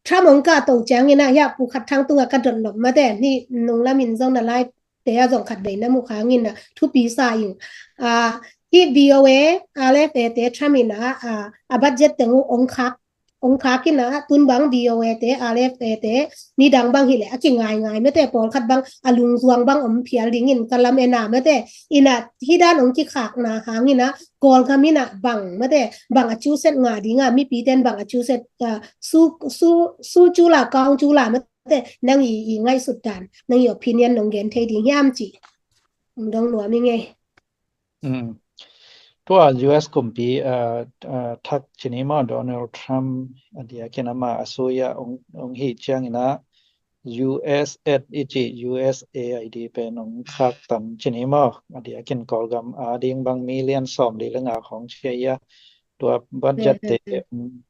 Trump hong kahto ciangin ah hiah Pu Khat Thang tungah ka dot nop mate, hih nunglamin zong na lai te ah zong khat vei na mu khangin ah thupi sa ing. Ah, hih V O A, R F A te Trump in ah, ah, a budget teng uh hong khak, hong khak in ah tun bang V O A te, R F A te, nidang bang hileh a kingaingai mate, pawlkhat bang a lungzuang bang om phial dingin ka lam en a mate, in ah hih dan hong kikhakna hangin ah Kawlgam in ah bang mate, bang a cuset ngah ding a, mipite in bang a cuset, ah, su, su, su cula, kaung cula mate, nang i, i ngaihsut dan, nang i opinion nong gen thei ding hiam cih hong dong nuam ing ei. Mm. Tua U S kumpi, ah, ah, thak cini maw, Donald Trump a diakin ama a sui ah hong, hong hih ciangin ah U S A i cih U S A I D pen hong khaktan cini maw, a diakin Kawlgam a ding bang million sawm li le nga khawng cia ia, tua budget te hong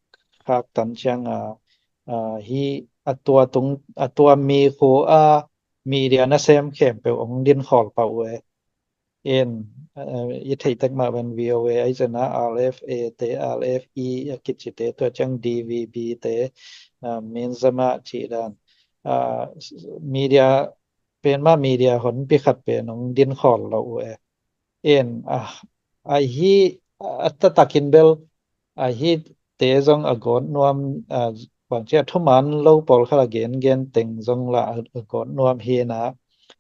khaktan ciang a, ah, hih a tua tung, a tua mi khu a media nasem khempeuh hong din khawl pah uh e. In, eh, i theih tek mah pen V O A ahi zongin ah R F A te, R F E a kicite, tua ciang D V B te, ah, Mizzima cih dan, ah, media pen mah media honpi khat pen hong din khawl lo uh e. In, ah, ahi, ah, a taktakin bel, ahi te zong a gawt nuam, ah, bangci a thuman lo pawlkhat a gengen teng zong lah a, a gawt nuam hi na.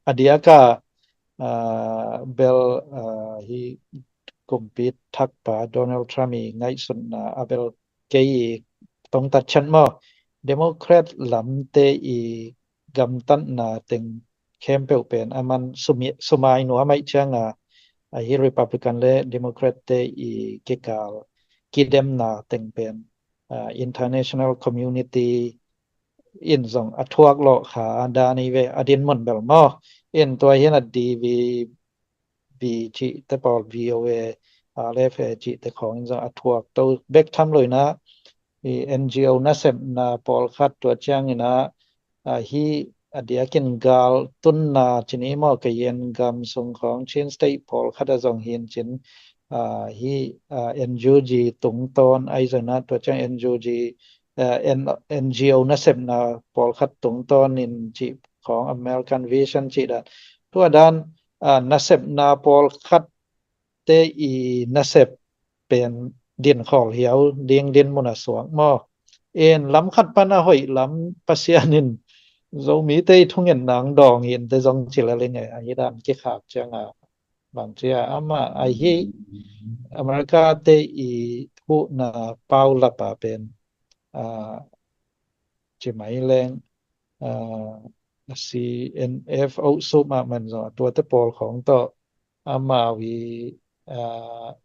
A diak a, ah, bel, ah, hih kumpi thakpa Donald Trump i ngaihsutna a bel kei i tongtat ciat maw, Democrat lamte i gamtatna teng khempeuh pen aman sumi-, sumai nuam ahih ciang a, ahi Republican le Democrat te i kikal kidemna teng pen, ah, international community in zong a thuak lawh kha dan hi ve, a dinmun bel maw. In tua hi na D V B cihte pawl, V O A, R F A cihte khawng in zong a thuak to bek tham lo in ah, i N G O nasepna pawlkhat, tua ciangin ah, ah, hih a diakin gal tunna cini maw, Kayin gam sung khawng Chin State pawlkhat a zong hi in cin, ah, hih, ah, N U G tungtawn ahi zongin ah, tua ciang N U G, ah, N-, N G O nasepna pawlkhat tungtawn in cih khawng, American Vision cih dan. Tua dan, ah, nasepna pawlkhat te i nasep pen din khawl hiau ding dinmun a suak maw. In lam khat pan a hoih lam Pasian in Zomite i thungetna hong dawng hi in te zong ci lel ing e, ahi dan kikhak ciang a, bangci a, amah ahi America te i huhna paulap a pen, ah, ci mai leng, ah, C N F, oh, suk mahmah in zong, tuate pawl khawng tawh amau i, ah,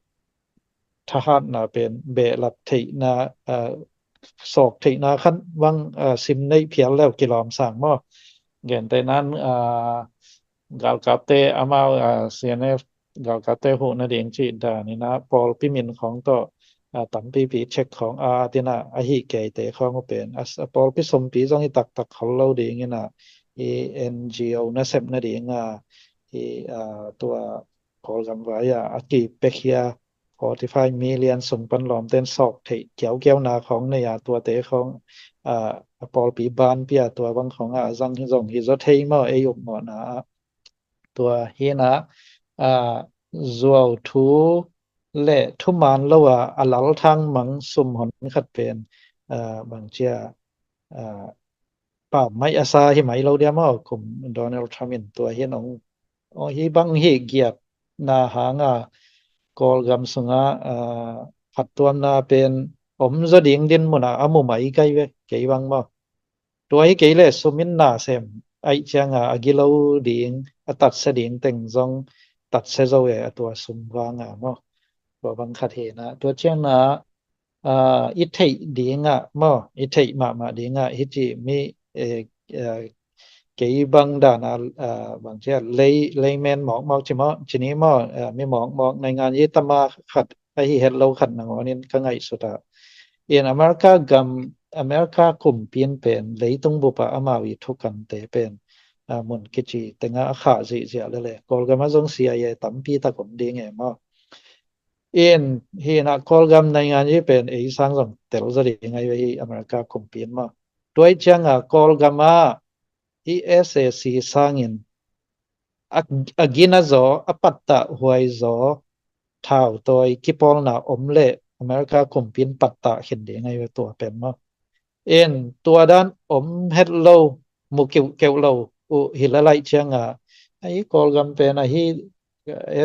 thahatna pen behlap theihna, ah, sawk theihna khat bang, ah, sim neih phial leu kilawm sang maw. Gentehna in, ah, galkapte amau, ah, C N F galkapte huh nading cih dan in ah pawlpi min khawng tawh, ah, tampipi check khawng a, tua in ah, ahi keite khawng uh pen, ah, pawlpi sumpi zong hi taktak khol lo ding in ah, i N G O nasep nading a, i, ah, tua Kawlgam vai a, a kipia khia forty five million sung pan lawmte in sawk theih kiaukiauna khawng nei a, tuate khawng, ah, a pawlpi banpi a, tua bang khawng a zang zong hi zaw thei maw, ei upmawhna ah. Tua hi in ah, ah, zuau thu le thuman lo a, a lalthang mang sum hon khat pen, ah, bangci a, ah, pau mai a sa hi mai lo diam aw, kum Donald Trump in tua hi in hong, hong hi bang hi giatna hang a, Kawlgam sung a, ah, phattuamna pen om zaw ding dinmun a, a mu mai kai ve, kei bang maw. Tua hi kei leh sum in na sem ahih ciang a, a gilo ding, a tatsia ding teng zong tatsia zo e, a tua sum vang a maw. Tua bang khat hi in ah, tua ciang a, ah, i theih ding a maw, i theih mahmah ding a, hih ci mi, eh, eh, kei bang dan a, eh, bang cia lei, layman mawkmawk ci maw, ci ni maw, eh, mi mawkmawk naingan yi tama khat ahi het lo khat nangawnin ka ngaihsut a. In America gam, America kumpi in pen leitung bup a amau i thukante pen, ah, mun kici tengah a khah zihziah lele. Kawlgam ah zong C I A tampi tak om ding e maw. In hi na Kawlgam naingan yi pen ei sang zong tel zaw ding ahi ve hi America kumpi in maw. Tua i ciang a Kawlgam ah hi S A C sangin a, a gina zaw, a pattah huai zaw, thau tawi kipawlna om leh America kumpi in pattah khin ding ahi ve tua pen maw. In tua dan om het lo, mu keuhkeuh lo uh hi lalaih ciang a, ahi Kawlgam pen ahi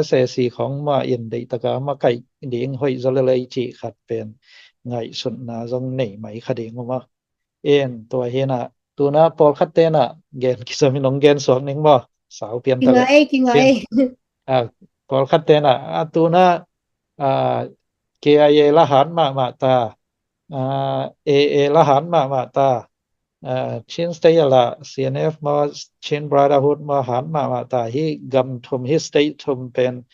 S A C khawng mah in deihtak a makaih ding hoih zaw lelei cih khat pen ngaihsutna zong nei mai kha ding uh maw. In tua hi na, tuna pawlkhat te na gen kisam in hong gen suak ning maw. Sau pian ta le. Kingai, kingai. Ah, pawlkhat te na, ah, tuna, ah, K I A la hat mahmah ta, ah, A A la hat mahmah ta, ah, Chin State a la C N F maw, Chin Brotherhood maw hat mahmah ta, hi gam thum, hi state thum pen,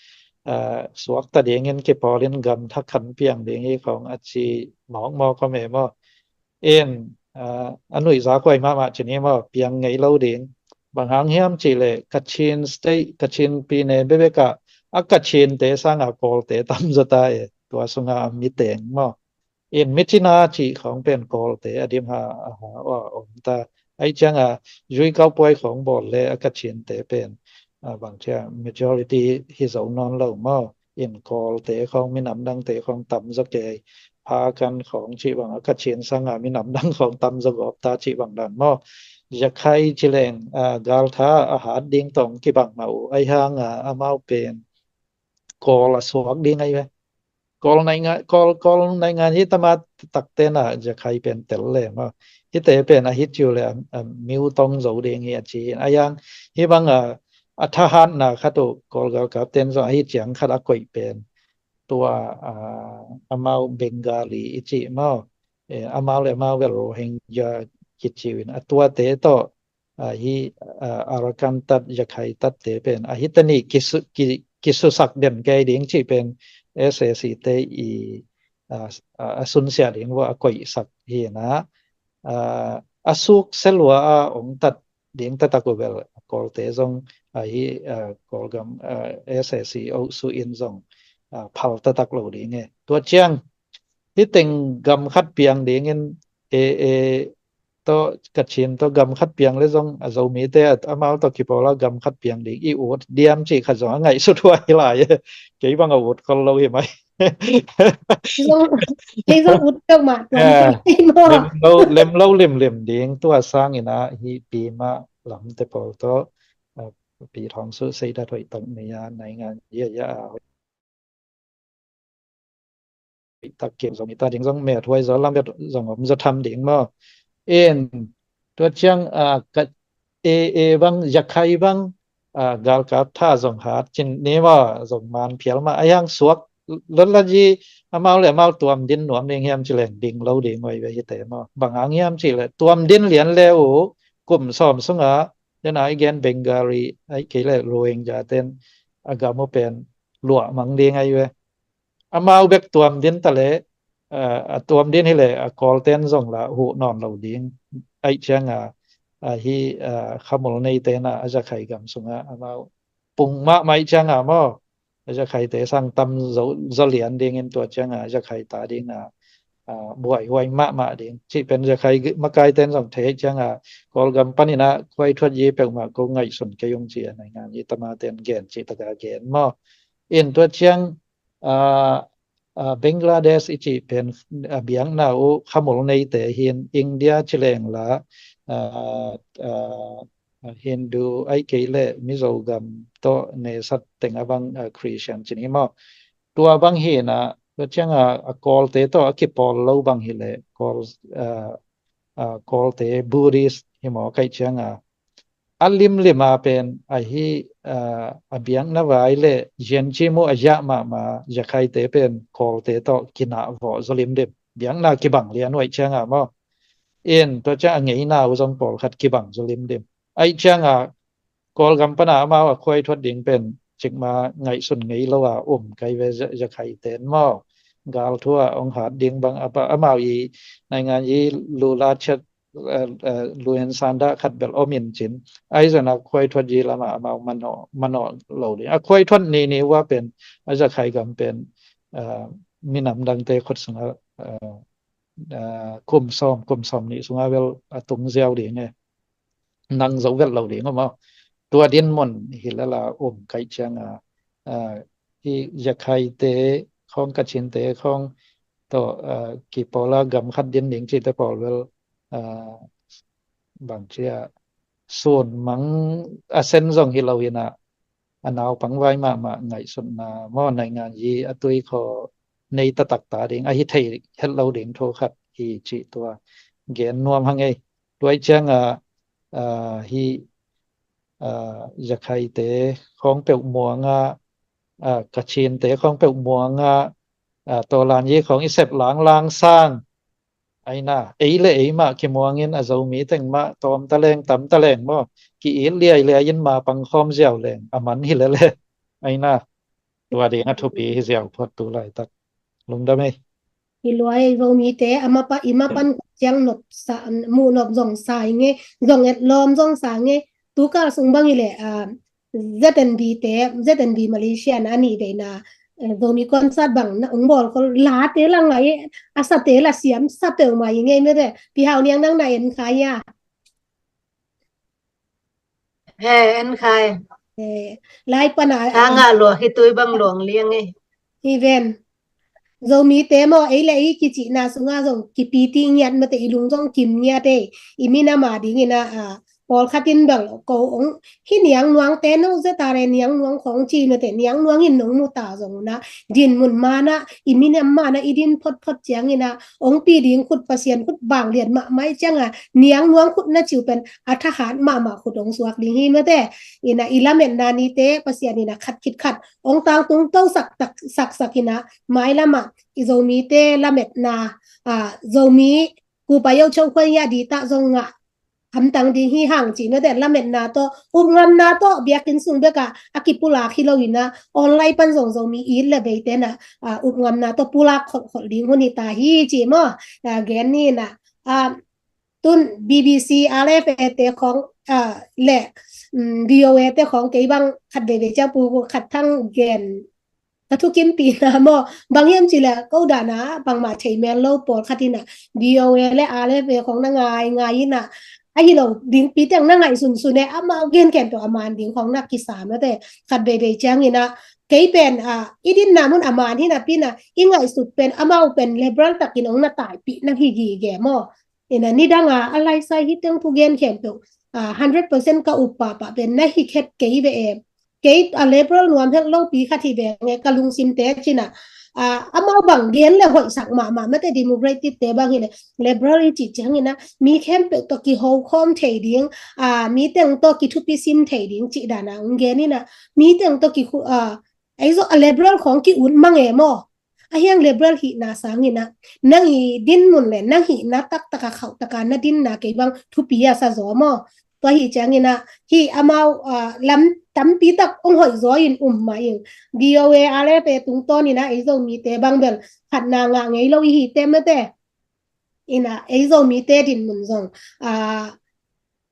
ah, suakta dingin kipawlin gam thak khat piang ding hi khawng a ci mawkmawk om e maw. In, ah, a nuihza kuai mahmah ci ni maw, piang ngei lo ding. Bang hang hiam cih leh Kachin State, Kachin pine bebek ah a Kachin te sang a Kawl te tam zaw ta e, tua sung a mi teng maw. In mi cina cih khawng pen Kawl te a dim ha, a ha, a om ta. Ahi ciang a zui kaupuai khawng bawl le a Kachin te pen, ah, bang cia majority hi zo nawn lo maw. In Kawl te khawng minam dang te khawng tam zaw kei, Phakan khawng cih bang a Kachin sang a minam dang khawng tam zaw gawp ta cih bang dan maw. Yakhai ci leng, ah, galtha a hat ding tawh kibang mah uh, ahi hang a amau pen Kawl a suak ding ahi ve. Kawl naingan, Kawl, Kawl naingan hi tama takte na Yakhai pen tel le maw. Hite pen a hit ciu le a, a miu tong zo ding hi a ci hi. Ahi hang hi bang a, a thahatna khat uh Kawl galkap ten zong ahi ciang khat a koih pen tua, ah, amau Bengali i cih maw. Eh, amau le amau bel Rohingya kici uh in a tuate tawh, ah, hi, ah, Arakan tat, Yakhai tat te pen a hi ta nih kisu-, ki-, kisusak den kei ding cih pen S A C te i, ah, ah, a sunsia ding vua a koihsak hi na, ah, a suk selua a ong tat ding taktak uh bel Kawlte zong, ah, hi, ah, Kawlgam, ah, S A C oh su in zong, ah, phal taktak lo ding e. Tua ciang hi teng gam khat piang dingin A A tawh Kachin tawh gam khat piang le zong a Zomite a, amau tawh kipawl a gam khat piang ding i ut diam cih khat zong a ngaihsut huai lai e. Kei bang a ut khol lo hi mai. Zong, kei zong ut peuhmah tuan. Eh, kei maw. Lem lo, lem lo limlim ding tua sangin ah hi pi mah lamte pawl tawh, ah, pi thawng su seidat hoih tak nei a naingan ia ia a hoih tak kim zong i ta ding zong met huai zaw lam bet zong om zaw tham ding maw. In tua ciang, ah, ka A A bang, Yakhai bang, ah, galkap tha zong hat cin ni maw, zong man phial mah. A yang suak lotlaji amau le amau tuam din nuam ding hiam ci leng ding lo ding huai ve hi te maw. Bang hang hiam ci le tuam din lian le uh kum sawm sungah den ai gen Bengali ai kei le Rohingya ten a gam uh pen luah mang ding ai ve. Amau bek tuam din ta le, ah, a tuam din hi le a Kawlten zong la huh nawn lo ding. Ai ciang a, ah, hi, ah, khamul nei ten a, a Yakhai gam sungah amau pung mahmah ciang a maw. A Yakhaite sang tam zo, zo lian dingin tua ciang a, Yakhai ta ding a, ah, buaihuai mahmah ding. Cih pen Yakhai gi-, makaiten zong thei ciang a, Kawlgam panin a, khuai thuat yi peuhmah ko ngaihsun kei ung ci a, naingan yi tamaten gen cih taka gen maw. In tua ciang, ah, ah, Bangladesh i cih pen, ah, biakna uh khamul neite hin India ci leng la, ah, ah, Hindu ai kei le Mizo gam tawh nesat teng a bang, ah, Christian ci ni maw. Tua bang hi na, tua ciang a, a Kawlte tawh a kipawl lo bang hi le, Kawl, ah, ah, Kawlte Buddhist hi maw kai ciang a, a limlim a pen a hi, ah, a biakna vai le zian ci mu a ziah mahmah Yakhaite pen Kawlte tawh kinah vawh zaw limlim. Biakna kibang lian huai ciang a maw. In tua ciang a ngeina uh zong pawlkhat kibang zaw limlim. Aih cianga Kawlgam pana amau a khuai thuat ding pen cikma ngaihsun ngei lo a um kai ve. Zakhaite in maw, gal thu a ong hat ding bang a pa amau i naingan i lula chet, eh, eh, luen sanda khat bel om in cin. Aih zona khuai thuat i lama amau manawh manawh lo ding. A khuai thuat ni ni ua pen a Zakhai gam pen, eh, minam dangte khut sunga, eh, eh, kum sawm kum sawm ni sunga bel a tung ziau ding e. Nang zo vet lo ding a maw. Tua din mun hi lala um kai cianga, ah, hi Zakhaite khong Kachinte khong to, ah, kipawla gam khat din ding cite pawl bel, ah, bang cia sun mang a sen zong hi lo hina, a naupang vai mahmah ngaihsutna maw, naingan yi a tui khaw nei tatakta ding ahi thei het lo ding thu khat hi cih tua gen nuam hang ei. Tuai cianga, ah, hi, ah, Zakhaite khawng peuh muanga, ah, Kachinte khawng peuh muanga, ah, tawlan yi khawng i sep langlang sang. Aina, ei le ei mah kimuangin a Zomi teng mah tawm taleng tam taleng maw, ki-it liailiai in ma pang khawm ziau leng a man hi lele. Aina, tua ding a thupi hi ziau phot tu laitak. Lungdam ei. I luai Zomite a mapan i mapan ciang nop sa, muh nop zong sa i nge, zong et lawm zong sa nge. Tukal sung bang i le, ah, Z N B te, Z N B Malaysia na a nih veina, eh, Zomi concert bang na ong bawl khol late la ngai, a sate la siam sa peuhmah i ngei mete. Pi Hau Niang nang na en khai a. He, en khai. Eh, lai pana a ngah lua hi tui bang luang liang e. Hi ven. Zomite maw, ei le ei kicihna sunga zong kipiti ngiat mate, i lung zong kim ngiat e. I minam a dingin a, a, pawlkhat in bel ko ong hi Niang Nuang te no zeta le Niang Nuang khawng ci mate, Niang Nuang in nong mu ta zong na dinmun mana, i minam mana i din photphot ciangin a ong pi ding khut Pasian khut bang lian mahmah i cianga Niang Nuang khut na ciu pen a thahat mahmah khut ong suak ding hi mate. Ina i lametna nite Pasian ina khat khit khat ong tangtung to sak tak, sak sak ina mailama i Zomite lametna, a, Zomi kupa yo chau khwan ya di ta zong ngah hamtang ding hi hang ci mate. Lametna to, upngamna to biakinn sung beka a kipulak hi lo ina online pan zong Zomi it le beite na, a, upngamna to pulak kholkhol ding hun hi ta hi ci maw. A, gen ni na, a, tun B B C, R F A te khawng, a, le, um, V O A te khawng kei bang khat veivei ciang pu khat thang gen ka thukimpihna maw, bang hiam ci le ko dana bangmah thei mel lo pawlkhat ina V O A le R F A khawng na ngai ngai ina ahi lo ding pi teng na ngaihsunsun e, amau gen khempeuh a man ding khawng na kisa mate. Khat veivei ciang ina kei pen, a, i dinna mun a man hina pina i ngaihsut pen amau pen liberal takin ong na taipih na hi gige maw. Ina nidanga a laisai hi teng thu gen khempeuh, a, hundred percent ka up pahpah pen na hi khet kei ve em. Kei a liberal nuam het lopi khat hi ve nge ka lungsim te cina. A, amau bang gen le hoihsak mahmah mate, democratic te bang hi le liberal i ci ciangina mi khempeuh to kiho khawm thei ding, a, mi teng to kithupi sim thei ding ci dana ong gen ina mi teng to ki khu, a, ei zo a liberal khawng ki ut mang e maw. A hiang liberal hihna sangina nang i dinmun le nang hihna taktaka khauhtaka na dinna kei bang thupi a sa zaw maw. Tua hi ciangina hi amau, a, lam tampi tak ong hoih zaw in um mah ing. V O A, R F A tungtawn ina ei Zomite bang bel khatna ngah ngei lo i hi te mate. Ina ei Zomite dinmun zong, a,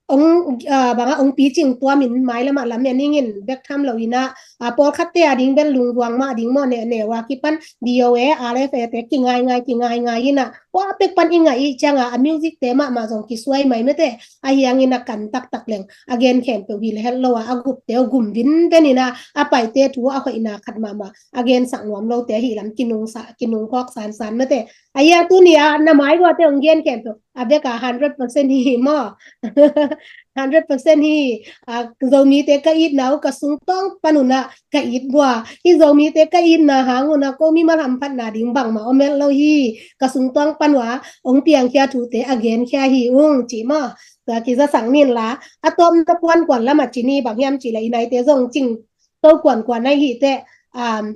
ong, a, banga ong picing tuamin mailamah lam en ingin bek tham lo ina, a, pawlkhatte a ding bel lungduang mah ding maw, ne, ne wa kipan V O A, R F A te kingai ngai, kingai ngai ina wa pek pan i ngai i cianga a music te mahmah zong kisuai mai mate. A hiangin a kan taktak leng a gen khempeuh hi le het lo a, a gupte uh gum vinven ina a paite thu a hoihna khat mahmah a gensak nuam lote hi lam kinungsa, kinungkhawk sansan mate. A hiang tuni a na mai guate ong gen khempeuh a beka hundred percent hi maw. Hundred percent hi. A, Zomite ka itna uh ka sungtawng pan una ka it bua. Hi Zomite ka itna hang una ko mimal hamphatna ding bangmah om het lo hi. Ka sungtawng pan ua ong piangkhia thute a genkhia hi ung ci maw. Tua kizasak nin la a tawpna kuankuan lama cini bang hiam ci le i naite zong cing to kuankuan ahi te, um,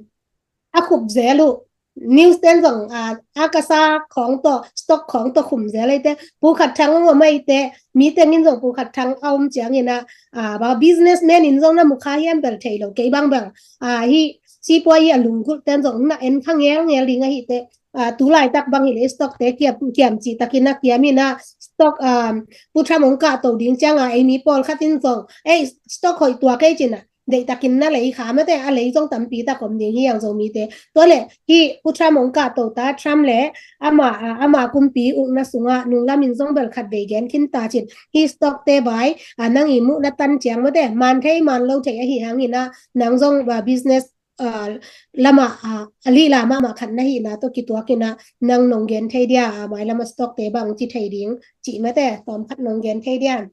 a khup zel uh. news ten zong a kasa khawng tawh, stock khawng tawh khum zel ei te, pukhat thang om ei te, mi tengin zong pukhat thang a om ciangin a, a ba businessman in zong na mukha hiam bel thei lo kei bangbang a hi. Sipuai hi a lunggulh ten zong na en kha ngelngel ding ahi te, a tu laitak bang hi le stock te kiam, kiam cih takin a kiam in a stock, um, Pu Trump hong kahto ding ciang a ei mi pawlkhat in zong ei stock hoih tua kei cin a deihtakin na lei kha mate, a lei zong tampi tak om ding hi ang Zomite. Tua le hi Pu Trump hong kahto ta, Trump le ama, a, ama kumpi ukna sungah nunglam in zong bel khat vei gen khin ta cin, hi stock te bai a nang i muh na tan ciang mate, man thei man lo thei ahi hangin a nang zong, a, business, a, lamah, a, a lila mahmah khat na hihna tawh kituakin a nang nong gen thei dia, a, mailam a stock te bang ci thei ding cih mate, tawm khat nong gen thei dia.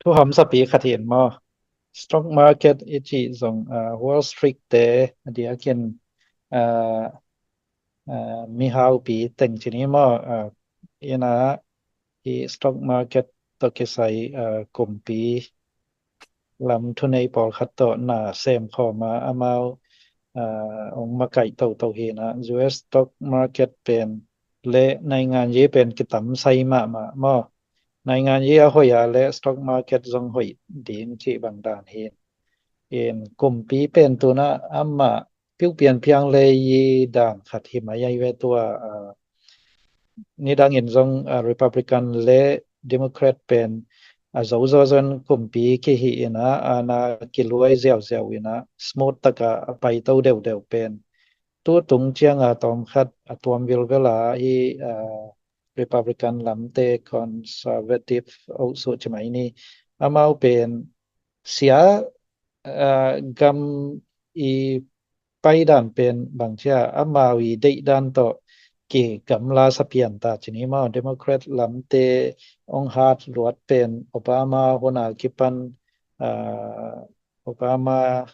Thu hamsapi khat hi in maw? Stock market i cih zong, a, Wall Street te a diakin, a, a, mihaupi teng cin hi maw? A, ina hi stock market tawh kisai, a, kumpi lam thunei pawlkhat tawh na sem khawm a amau, a, hong makaih toto hi na. U S stock market pen le nainganyi pen kitam sai mahmah maw? Nainganyi a hoih a le stock market zong hoih ding cih bang dan hi. In kumpi pen tuna amah piu pian piang le i dan khat hi mai ai ve tua, a, nidangin zong, a, Republican le Democrat pen a zo zo zon kumpi kihi ina, a na kiluai ziauziau ina smooth taka a paito deudeu pen tu tung cianga tawmkhat a tuam vilvela hi, a, Republican lamte conservative oh suh ci mai ni. Amau pen sia, a, gam i paidan pen bangcia amau i deihdan tawh kigamla sapian ta cini maw? Democrat lamte ong hat luat pen Obama huna kipan, a, Obama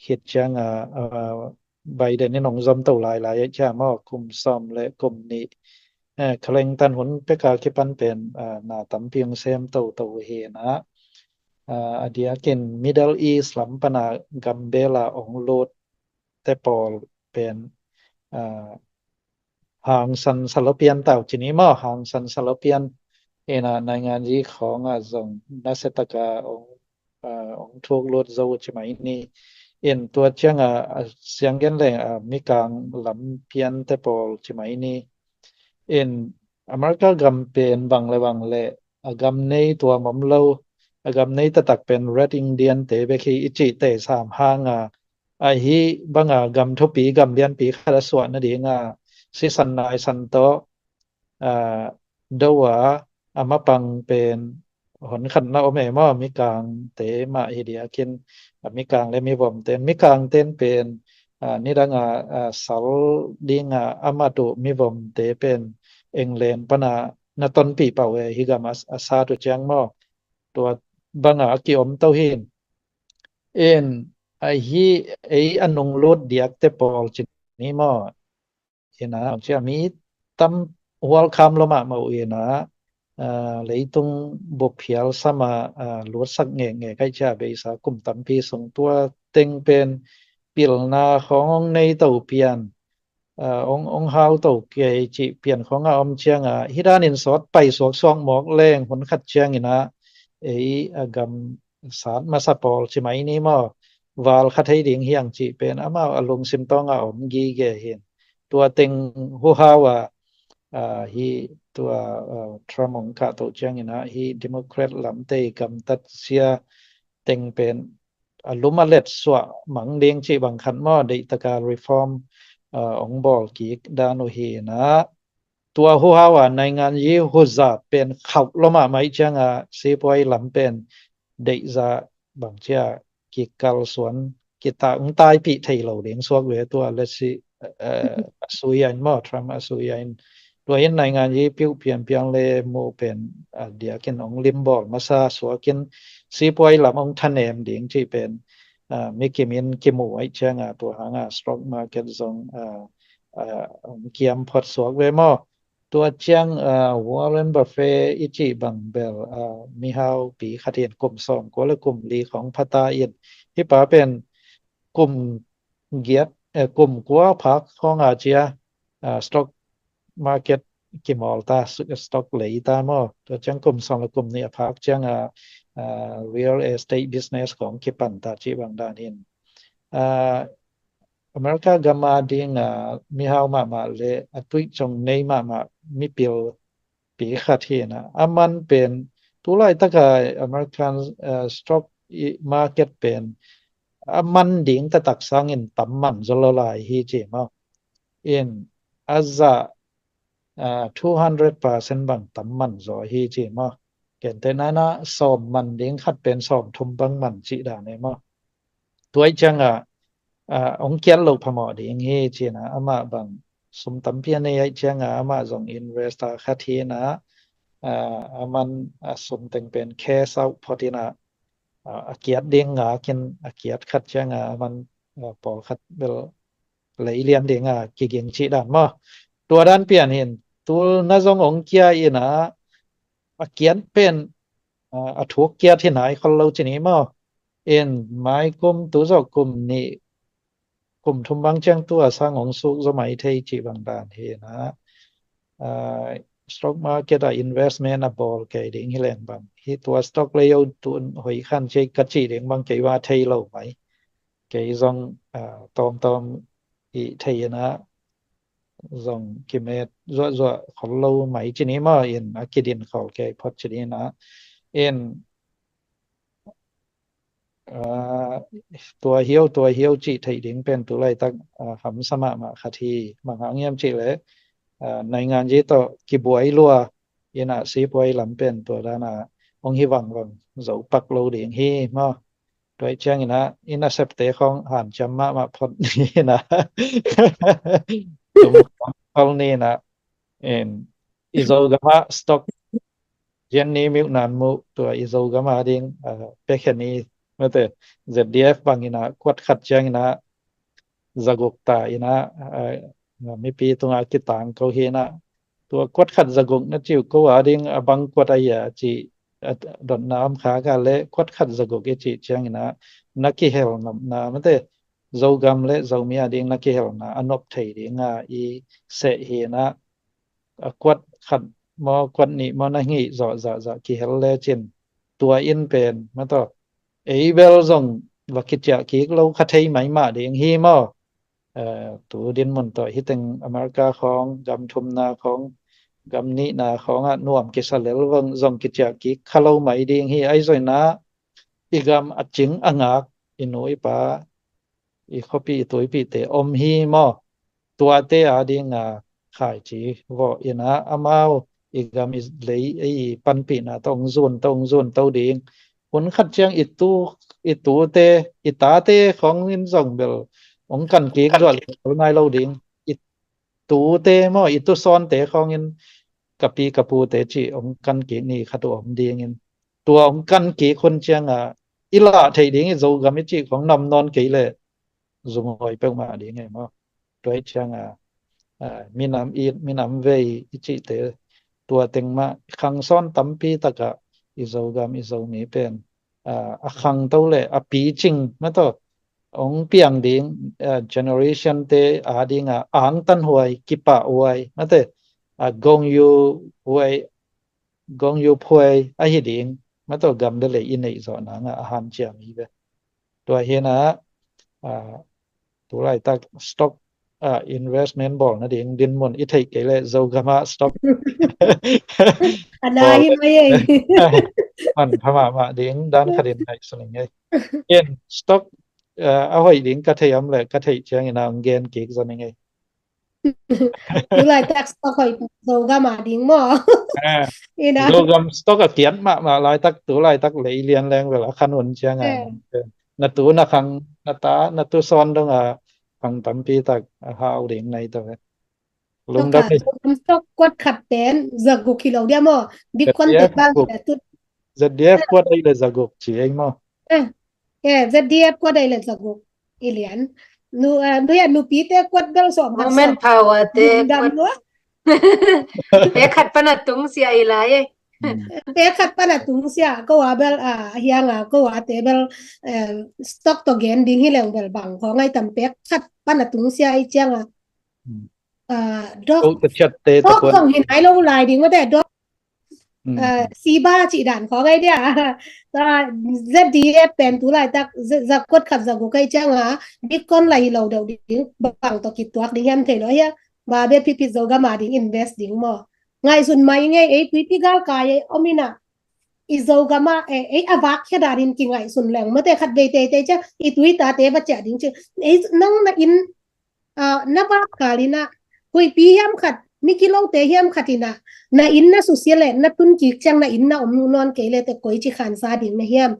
khit cianga, a, Biden in ong zom to lailai cia maw? Kum sawm le kum nih, a, khalengtan hun peka kipan pen, a, na tampi ong sem toto hi na. A, a diakin Middle East lam pana gambela ong lut te pawl pen, a, hangsan salopian tau cini maw? Hangsan salopian ina nainganyi khawng a zong nasetaka ong, a, ong thuk lut zo ci mai ni. In tua cianga, a, sianggen leng, a, mikang lampian te pawl ci mai ni. In America gam pen bang le bang le a gam nei tua mom lo, a gam nei tatak pen Red Indian te bek hi i cih te sam hanga, a hi banga gam thupi gam lianpi khat a suah nadinga sisan naisan tawh, a, do a, a mapang pen hon khatna om e maw? Mikang te mah hi diakin, a, mikang le mivom ten, mikang ten pen, a, nidanga, a, sal dinga a matu mivom te pen England pana na tonpih pau e hi gam a, a satu ciang maw? Tua banga a kiom to hin. In a hi ei a nunglut diak te pawl cini maw? Ina cia mi tam hual kham lo mahmah uh ina, a, leitung bup hial sama, a, lutsak ngekngek ai cia beisa kum tampi sung tua teng pen pilna khawng ong nei to pian, a, ong, ong hau to kei cih pian khawng a om cianga hi danin sawt pai suaksuak mawk leng hun khat ciangina ei a gam sat masa pawl ci mai ni maw? Val kha thei ding hiang cih pen amau a lungsim tawnga om gige hin. Tua teng huhau a, a, hi tua, a, Trump ong kahto ciangina hi Democrat lamte i gamtat sia teng pen a lum a let suah mang ding cih bang khat maw? Deihtaka reform, a, ong bawl kik dan uh hi na. Tua huhau a nainganyi huzat pen khauh lo mahmah cianga sipuai lam pen deihza bangcia kikal suan kita ung taipih thei lo ding suak ve tua le si, a, a sui a in maw, Trump a sui a in. Tua in nainganyi piu pian piang le mu pen, a, diakin ong limbawl masa suakin sipuai lam ong thanem ding cih pen, a, mi kimin kimu ai cianga tua hanga stock market zong, a, a, ong kiam phot suak ve maw? Tua ciang, a, Warren Buffett i cih bang bel, a, mihaupi khat in kum sawm kua le kum li khawng phata in hi pa pen kum giat eh, kum kua phak khawng a cia, ah, stock market kimawl ta, stock lei ta maw. Tua ciang kum sawm le kum nih a phak ciang a, ah, real estate business khawng kipan ta cih bang dan in, ah, America gam a ding a mihau mahmah le a tuih cong nei mahmah mipil pi khat hi na, a man pen tulaitak a American, eh, stock market pen a man ding taktak sangin tam man zaw lo lai hi ci maw. In a zah, eh, two hundred percent bang tam man zaw hi ci maw. Kente nana sawm man ding khat pen sawm thum bang man cih dan e maw. Tua ih cianga, ah, hong kiat loh phamawh ding hi cina, amah bang sum tampi a nei aih cianga amah zong investor khat hi na, ah, a man, ah, sum teng pen cash out phot ina, ah, a kiat ding ngakin a kiat khat cianga a man, ah, pawlkhat bel lei lian dinga kiging cih dan maw. Tua dan pian hin tul na zong hong kia ina, a kiat pen, ah, a thuk kiat hi nai khol lo cini maw. In mai kum tu zawh kum nih kum thum bang ciang tu a sang hong suk zaw mai thei cih bang dan hi na. Ah, stock market a investment a bawl kei ding hi leng bang hi tua stock lei yo tun hoi khan cih ka cih ding bang kei va thei lo mai. Kei zong, ah, tawmtawm i thei ina zong kimet zuahzuah khol lo mai cini maw in a kidin khol kei phot cini na. In ah, tua hiau, tua hiau cih theih ding pen tu laitak, ah, hamsa mahmah khat hi. Bang hang hiam cih leh, ah, naingan zi tawh kibuai lua ina sipuai lam pen tua dana hong hi vangvang zo pak lo ding hi maw. Tua ih ciang ina ina septe khong hanciam mahmah phot ni ina tum khol ni ina in i Zogam ah stock Jenny Miu Nan Mu tua i Zogam a ding, ah, pekhe ni mate Z D F bang ina kuat khat ciang ina zaguk ta ina, ah, mipi tunga kitang ko hi ina tua kuat khat zaguk na ciu ko a ding a bang kuat a ia ci, ah, dotna om kha ka le kuat khat zaguk i ci ciang ina na kihel nopna mate Zogam le Zomi a ding na kihelna a nop thei dinga i seh hi ina a kuat khat maw, kuat nih maw na ngih zawh zahzah kihel lecin tua in pen mataw ei bel zong va kiciah kik lo kha thei maimah ding hi maw. Eh, tu dinmun tawh hiteng America khawng gam thumna khawng gam nihna khawngah nuam kisa lel vang zong kiciah kik kha lo mai ding hi. Ai zoina i gam a cing a ngak i nu i pa i khuapi i tuipite om hi maw. Tuate a dinga khaici vawh ina amau i gam i lei i panpihna tawh hong zun tawh hong zun to ding. Hun khat ciang i tu i tute i tate khawng in zong bel hong kan kik zuah nai lo ding. I tute maw i tusawnte khawng in ka pi ka pute cih hong kan kik ni khat uh om dingin tua hong kan kik hun cianga i lah theih ding i Zogam i cih khawng nam nawn kei leh zunghuai peuhmah ding e maw. Tua ih cianga, ah, minam it minam vei i cihte tua teng mah khangsawn tampi takah i Zogam i Zomi pen, ah, a khangto le a picing mataw hong piang ding, ah, generation te a dinga angtanhuai kipahhuai mate, ah, gongyu huai gongyu phuai ahi ding mataw gam le lei i neih zawh nanga a hanciam hi ve. Tua hi na, ah, tu laitak stock, ah, investment bawl nading dinmun i theih kei leh Zogam ah stock a na bawl hi le mai ei. Man pha mahmah ding dan khatin ngaihsun ing ei. In stock, ah, a hoih ding ka theih om le ka theih ciangin a hong gen kik zon ing ei. Tu laitak stock hoih Zogam a ding maw. Ah, ina Zogam stock a kiat mahmah laitak tu laitak lei lian leng vel a khan hun cianga na tu na khang na ta na tusawn donga khang tampi tak a hau ding nai ta ve. Lungdam ni. Zogam stock kuat khat pen zaguk hi lo dia maw. Bitcoin te bang hi la tu. Z D F kuat ei le zaguk ci ei maw. Eh, eh, Z D F kuat ei le zaguk i lian. Nu, eh, nu ya nupi te kuat bel sawm khat Women sawm. Power te kuat. Te khat pana tung sia i lai eh. Pek khat pan a tungsia ko a bel a hiang a ko a te bel stock to gen ding hi leng bel bang kho ngai tam pek khat pan a tungsia i ciang a dok ko te chat te ta ko zong hi nai lo lai ding mate dok siba ci dan kho ngai dia. Z D F pen tu lai tak za kot khat za gu kai ciang a Bitcoin lai lo deuh ding bang to kituak ding hiam thei lo hia. Ba be phipit Zogam a ding invest ding maw. Ngaihsun mai ngei ei tuipi galkai ei om ina i Zogam a ei a vak khia danin kingaihsun leng mate khat bei teitei cia i tuitate va cia ding ci ei nang na in na vak kal ina huipi hiam khat mi kilote hiam khat ina na in na susia le na tun kik ciang na in na om nu nawn kei le te koi ci khansa ding na hiam.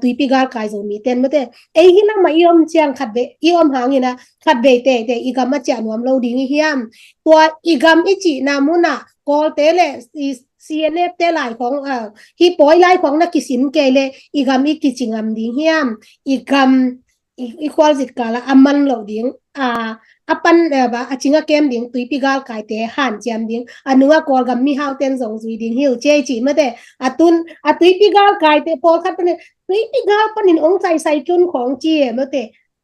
Tuipi galkai Zomi ten mate ei hi lama i om ciang khat bei i om hang ina khat bei teitei i gam a cia nuam lo ding i hiam. Tua i gam i cihna muna Kawlte le C N F te lai khong hi pawi lai khong na kisin kei le i gam i kici ngam ding hiam. I gam i khualzit kala a man lo ding a pan a cing a kem ding tuipi galkaite hanciam ding a nunga Kawlgam mihau ten zong zui ding hiu cia i cih mate. A tun a tuipi galkaite pawlkhat panin tuipi gal panin ong saisai tun khong ci e mate.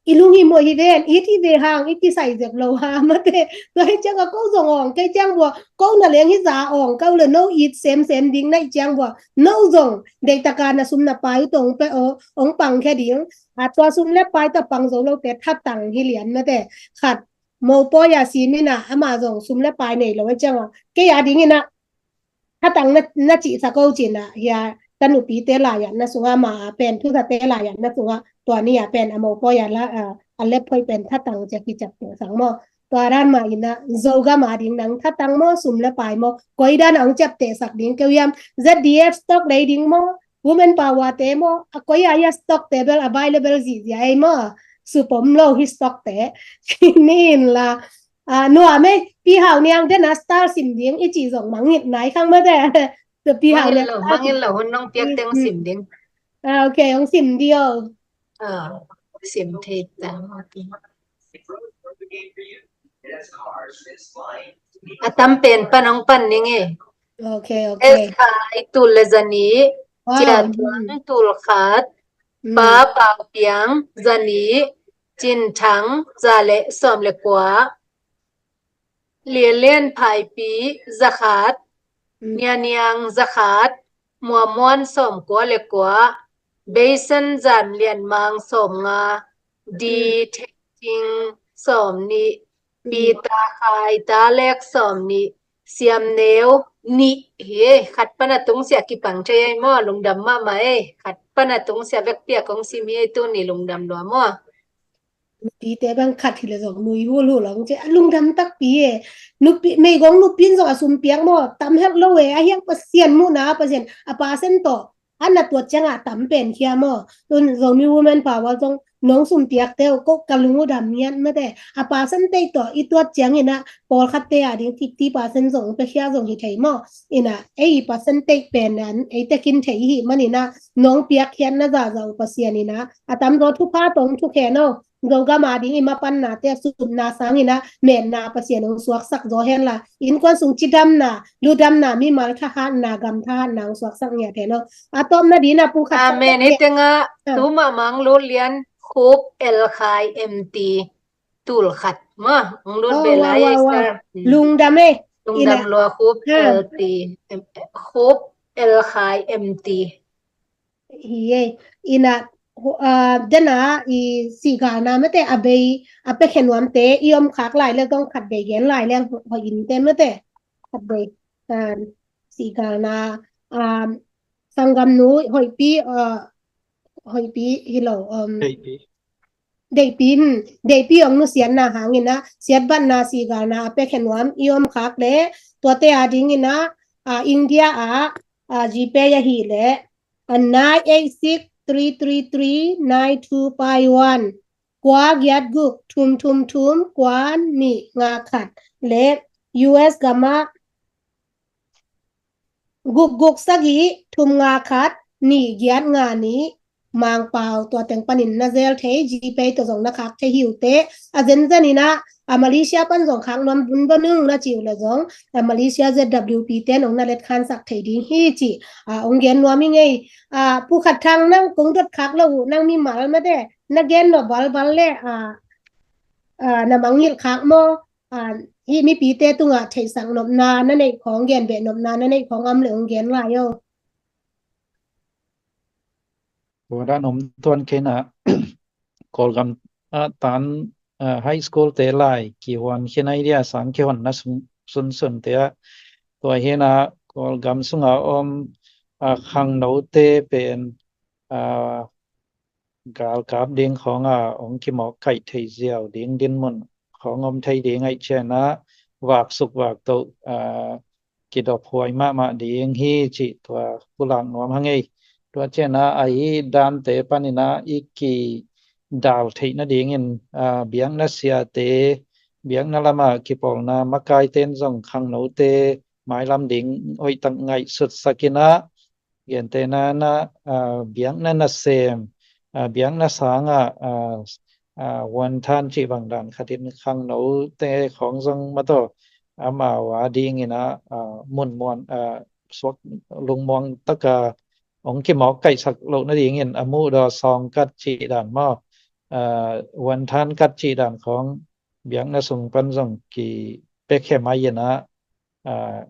I lunghimawh hi ven it hi ve hang i kisai zek lo ha mate. Tua hi ciang a ko zong awng kei ciang bua ko na leng hi za awng kau le no it semsem ding na i ciang bua no zong deitaka na sum na pai uh tong pe aw ong pang khe ding. A tua sum le pai ta pang zo lo te thatang hi lian mate. Khat mopawi a simina ama zong sum le pai nei lo a ciang a kei a dingina thatang na cihsak o cina hia tanupite laiatna sunga ma a pen thusate laiatna sunga tua ni a pen a mopawi a la a lep phoi pen thatang cia kiciaptehsak maw. Tua dan ma ina Zogam a ding nang thatang maw sum le pai maw koi dan a ong ciaptehsak ding keu hiam. Z D F stock lei ding maw women power te maw a koi a ia stock te bel a bai le bel zihzia ei maw. Supom lo hi stock te ni in la nuam ei pi hau niang dena star sim ding i ci zong mangit nai khang mate. Pi hau niang mangit lo hun nong piak teng sim ding. Ok ong sim dio. Sim thei ta. A tam pen pan ong pan ning e. Ok ok. Eskai tul le zani. Ciatuan tul khat. Pa Pau Piang zani. Cin Thang za le sawm le kua. Lian Lian Phaipi za khat. Nia Niang za khat. Mua Muan sawm kua le kua. Beisen Zan Lian Mang sawm nga. Di Thei Ting sawm nih. Pi Ta Khai Ta Lek sawm nih. Siam Neu nih hi. Khat pan a tungsia kipang thei ei maw lungdam mahmah ei. Khat pan a tungsia vekpi a kong sim hi ei tuni lungdam lua maw. Nupite bang khat hi le zong nui hulhul a kong ci a lungdam takpi e. Nupi meigong nupin zong a sum piak maw tam helh lo e a hiang Pasian muhna a Pasian a pasen tawh a na tuat cianga tam pen khia maw. Tun Zomi Women Power zong nong sum piakte uh ko ka lung uh dam ngiat mate. A percentage tawh i tuat ciangina pawlkhatte a ding fifty percent zong pe khia zong hi thei maw. Ina ei i percentage pen an ei tekin thei hi manina nong piak khiatna zahzah uh Pasian ina a tamzaw thupha tong thukhen o. Zogam a ding i mapannate a supna sangina metna Pasian hong suaksak zaw henla innkuan sung cidamna ludamna mimal thahatna gam thahatna hong suaksak ngiat hen o. A tawpna dina pu khat amen. Hitenga tuma mang lut lian khup el khai M T tul khat ma hong lut be lai. Lungdam e. Lungdam lua khup el ti khup el khai M T. Hi ei ina dena i sigalna mate a bei a pekhe nuamte i om khak lai le zong khat bei gen lai le hoi innte mate khat bei sigalna sanggam nu hoihpi hoihpi hi lo. Deihpi deihpi ong nusiatna hangina siatbatna sigalna a pekhe nuam i om khak le tuate a dingina India a GPay ahi le a nine eight six three three three nine two five one kua giat guk thum thum thum kua nih nga khat le US gama guk guk sagih thum nga khat nih giat nga nih Mangpau tua teng panin na zel thei, GPay tawh zong na khak thei hi uh teh. A zenzen in ah, a Malaysia pan zong khak nuam bun bang ung na ci uh leh zong, a Malaysia ZWP ten hong na letkhansak thei ding hi ci. A, hong gen nuam hi ngei. A, Pu Khat Thang, nang kong dot khak lo uh, nang mimal mate, na gen nop balbal leh, a, a, na mangngilh khak maw? A, hih mipite tungah theihsak nopna na neih khawng, gen beh nopna na neih khawng om leh hong gen lai aw. Tua dan om tuan kei in ah, Kawlgam ah tan, ah, high school te lai kihuan khin ahi dia, sang kihonna sung, sunsun te ah. Tua hi in ah Kawlgam sunga om, ah, khangnote pen, ah, galkap ding khawng a hong kimawk kaih thei ziau ding dinmun khawng om thei ding ahih ciangin ah, vaksuk vaktoh, ah, kidop huai mahmah ding hi cih tua pulak nuam hang ei. Tua ciangin ah, ahi dante panin ah i kidal theih nadingin, ah, biakna siate, biakna lamah kipawlna makaite in zong khangnote mailam ding hoihtak ngaihsutsak in ah, gentehna in ah, ah, biakna nasem, ah, biakna sangah, ah, ah, huanthan cih bang dan khatin khangnote khawng zong mataw, amau a dingin ah, ah, munmuan, ah, suak lungmuang taka hong kimawk kaihsak loh nadingin a muhdaw sawng kat cih dan maw, ah, huanthan kat cih dan khawng biakna sung pan zong kipia khem ahi in ah, ah,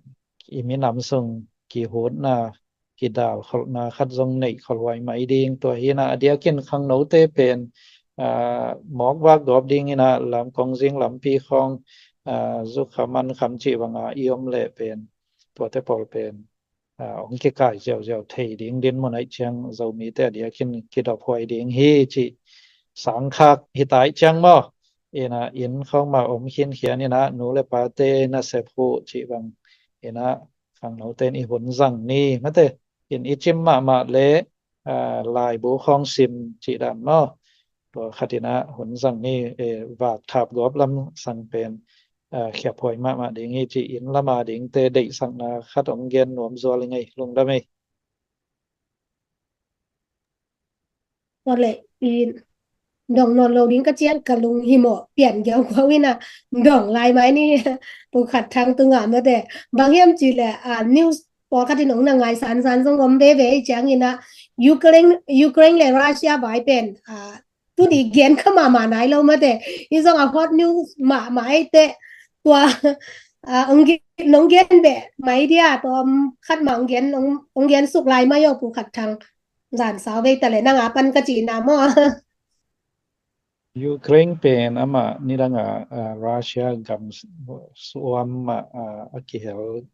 i minam sung kihutna, kidal kholhna khat zong neih kholhuai mai ding. Tua hi in ah, a diakin khangnote pen, ah, mawk vak gawp dingin ah lamkong zing lampi khawng, ah, zukham mankham cih banga i om leh pen, tuate pawl pen, ah, hong kikai ziauziau thei ding dinmun ahih ciang Zomite a diakin kidop huai ding hi cih sangkhak hi ta ahih ciang maw. In ah, inn khawng mah om khinkhian in ah, nu le pate nasep huh cih bang in ah, khangnote in i hun zang ni mate, in i cim mahmah leh, ah, laibu khawng sim cih dan maw. Tua khat in ah hun zang ni, eh, vak thap gawp lam sang pen, ah, khiaphuai mahmah ding hi ci-in lam a dingte deihsakna khat hong gen nuam zual ing ei, lungdam ei. Tua leh, i dong nawn lo ding ka ciang ka lunghimawh pian giaugiau in ah dong lai mai ni. Pu Khat Thang tungah mate, bang hiam cih leh, ah, news pawlkhat in hong na ngai sansan zong om veve ahih ciangin ah, Ukraine, Ukraine le Russia vai pen, ah, tuni gen kha mahmah nai lo mate. Hih zong a hot news mahmah ei teh. Tua, ah, hong gen, hong gen beh mai dia, tua khat mah hong gen, hong, hong gen suk lai mai aw Pu Khat Thang. Zan sau vei ta leh, nang a pan ka cihna maw. Ukraine pen amah nidang a, ah, Russia gam s-, suam mah, ah, a kihel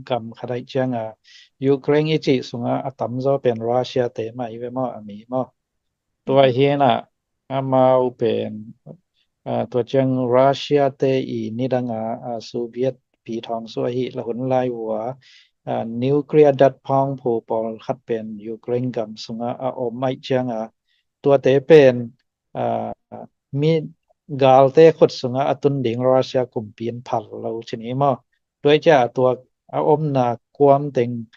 gam khat ahih ciang a, Ukraine i cih sungah a tamzaw pen Russia te mah hi ve maw, a mi maw. Tua hi in ah, amau pen, ah, tua ciang Russia te i nidang a, ah, Soviet pi thawng suah hi la hun lai uh a, ah, nuclear dat phawng phu pawlkhat pen Ukraine gam sungah a om ahih ciang a, tuate pen, ah, mi galte khut sungah a tun ding Russia kumpi in phal lo ci ni maw. Tua ahih ciang a, tua a omna kuam teng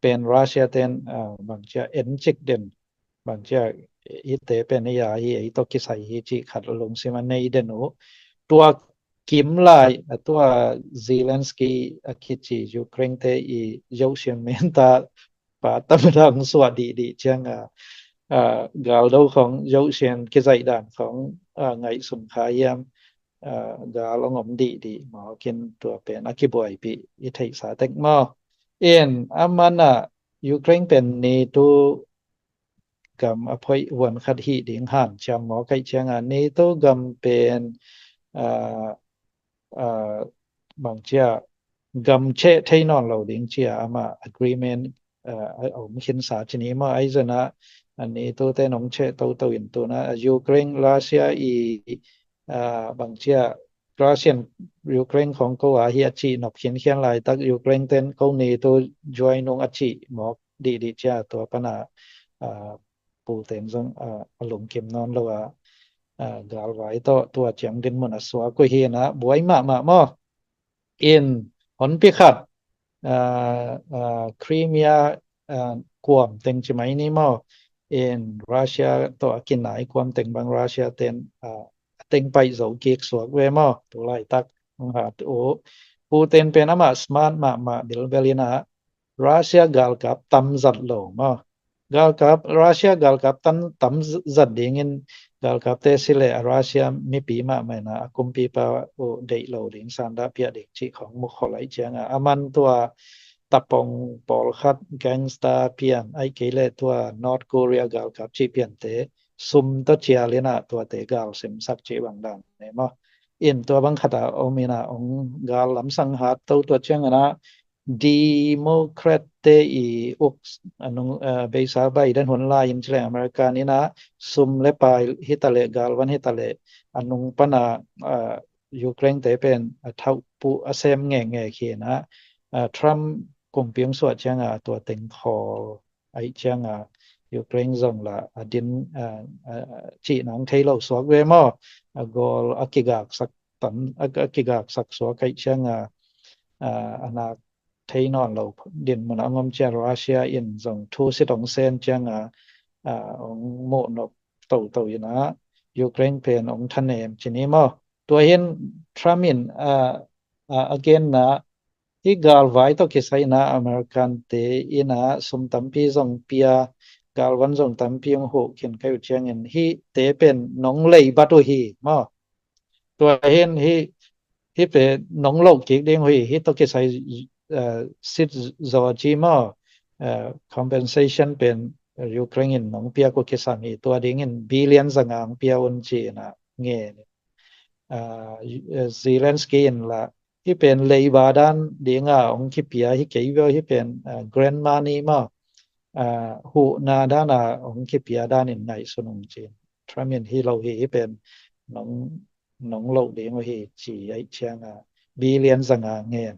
pen Russia ten, ah, bangci a encik den, bangci a, hihte pen ei a hi, ei tawh kisai hi cih khat lungsim a nei den uh. Tua kim lai, a tua Zelensky a kici Ukraine te i Yoshin menta pa tamdang suah dihdih ciang a, ah, galdo khawng Yoshin kizaih dan khawng, ah, ngaihsun kha hiam, ah, gal hong om dihdih mawk in, tua pen a kibuaipih i theihsa tek maw. In, a man ah Ukraine pen NATO gam a phoih huan khat hih ding hanciam mawk ahih ciang a, NATO gam pen, ah, ah, bangci a, gam ceh thei nawn lo ding ci a, amah agreement, ah, a om khinsa ci ni maw. Ahi zongin ah, ah, NATO ten hong ceh toto in tu-in ah, ah, Ukraine, Russia i, ah, bangci a, Russian Ukraine khawng ko a hi a cih nop khinkhian laitak, Ukraine ten ko NATO join ung a cih mawk dihdih ci a, tua pan a, ah, Putin zong, ah, a lungkim nawn lo a, ah, galvai tawh tua ciang dinmun a suak uh hi in ah, buai mahmah maw. In, honpi khat, ah, ah, Crimea, ah, kuam teng ci mai ni maw. In Russia tawh a kinai kuam teng bang Russia ten a teng paih zo kik suak ve maw, tu laitak hong hat uh. Putin pen amah smart mahmah bilbel in ah Russia galkap tam zat lo maw. Galkap, Russia galkap tam, tam zat dingin galkapte si leh a Russia mipi mahmah in ah a kumpipa uh deih lo ding, sandah piah ding cih khong mu khol ahih ciangah a man tua tapong pawlkhat gangster pian ahih kei leh tua North Korea galkap cih piante sum tawh cial in ah tuate gal simsak cih bang dan ne maw. In tua bang khat a om in ah ong gal lamsang hat to, tua ciangin ah Democrat te i uk a nung, eh, beisa Biden hun lai in ci leng American in ah sum le pai hi ta leh, galvan hi ta leh, a nung pan a, eh, Ukraine te pen a thauh puh a sem ngenge hi in ah, eh, Trump kumpi hong suah ciangah tua teng khawl ahih ciangah Ukraine zong lah a din, ah, ah, cih nang thei lo suak ve maw. A gawl a kigaksak tam, a, a kigaksak suak ahih ciangah, ah, a nak thei nawn lo din mun a hong om ciang Russia in zong thu sit hong sen ciangah, ah, hong muh nop toto in ah Ukraine pen hong thanem ci ni maw. Tua hin Trump in, ah, ah, a genna hih galvai tawh kisai in ah American te in ah sum tampi zong pia, galvan zong tampi hong huh khin ka hi uh ciangin hihte pen nong lei bat uh hi maw. Tua hin hih, hih pen nong loh kik ding uh hi, hih tawh kisai, eh, sit zaw ci maw, eh, compensation pen Ukraine in nong piak uh kisam hi, tua dingin billion zanga hong pia un ci in ah ngen. Ah, Zelensky in lah hih pen leiba dan dinga hong kipia hi kei ve, hih pen, ah, grant money maw, ah, huhna dana hong kipia danin ngaihsun ung ci. Trump in hi lo hi, hih pen nong, nong loh ding uh hi ci ahih ciangah billion zanga ngen.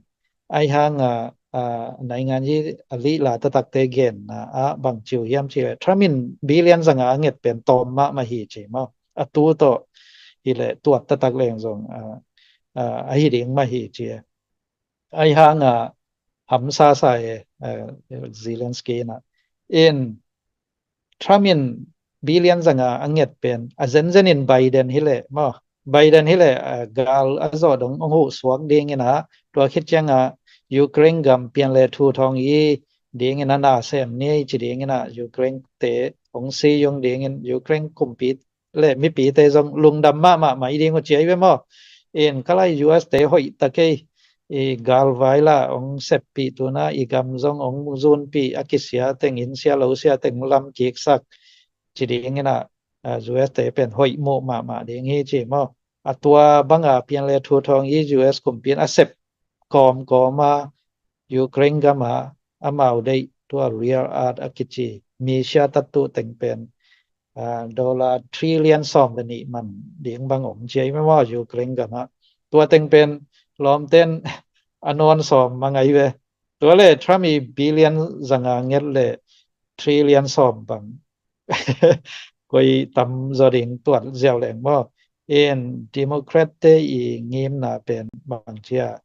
Ahih hangah, ah, naingan yi a lihla taktakte genna ah bang ci uh hiam cih leh Trump in billion zanga a nget pen tawm mahmah hi ci maw. A tu tawh hi leh tuat taktak leng zong, ah, ah, a hi ding mah hi ci. Ahih hangah hamsa sa e, ah, Zelensky in ah. In Trump in billion zanga a nget pen a zenzen in Biden hi leh maw. Biden hi leh, ah, gal a zawh dong hong huh suak ding in ah, tua khit ciangah Ukraine gam pian le thu thawng i ding in ah na sem ni ci ding in ah Ukraine te hong si yung ding in Ukraine kumpi le mipite zong lungdam mahmah mai ding uh ci ahi ve maw. In ka lai U S te hoih ta kei, i galvai lah hong seppih tuna i gam zong hong zunpih, a kisia teng in sia lo sia teng lam kiksak ci ding in ah, ah, U S te pen hoih muh mahmah ding hi ci maw. A tua banga pian le thu thawng i U S kumpi in a sep kawmkawm a Ukraine gam a amau deih tua rare earth a kici mi sia tattu teng pen, ah, dollar trillion sawm le nih man ding bang om ci ahi maw Ukraine gam ah. Tua teng pen lawmten a nawn sawm mang ahi ve. Tua le Trump i billion zanga nget le trillion sawm bang koi tam zaw ding tuat ziau leng maw. In Democrat te i ngimna pen bang cia,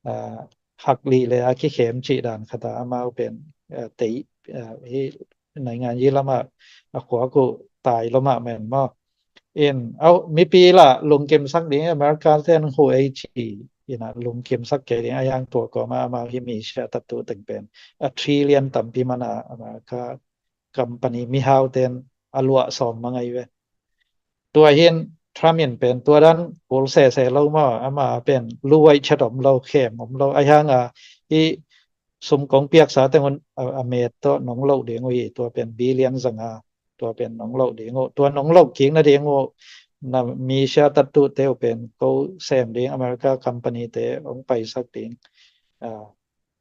ah, hak lih le a kikhem cih dan khat a amau pen, ah, tei, ah, hi naingan yi lamah a khuak uh tai lo mahmah maw. In au mipi lah lungkimsak ding America ten hu ei ci in ah lungkimsak kei ding a yang tua kawma amau hi mi sia tattu teng pen a trillion tampi mana America company mihau ten a luah sawm mang ahi ve. Tua hin Trump in pen tua dan kul sese lo maw, ama pen luai chat om lo, khem om lo. Ahi hanga hi sum kong piaksa teng un a, a met tawh nong loh ding uh hi, tua pen billion zanga, tua pen nong loh ding uh, tua nong loh kik nading uh na mi sia tattu te uh pen ko sem ding, America company te hong paisak ding. Ah,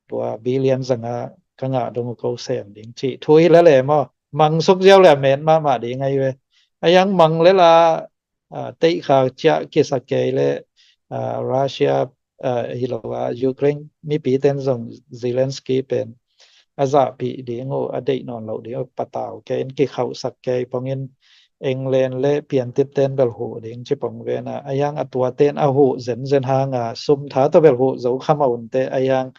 tua billion zanga ka ngah dong uh ko sem ding cih thu hi lele maw. Mangsuk ziau le a met mahmah ding ahi ve. A yang mang lela, ah, teih kha ciah kisa kei le, ah, Russia, ah, hi lo a Ukraine mipi ten zong Zelensky pen a zahpih ding uh, a deih nawn loh ding uh patau kei in kikhauhsak kei pongin England le piantit ten bel huh ding ci pong vena. A yang a tua ten a huh zenzen hanga sum tha tawh bel huh zo kha mah unte a yang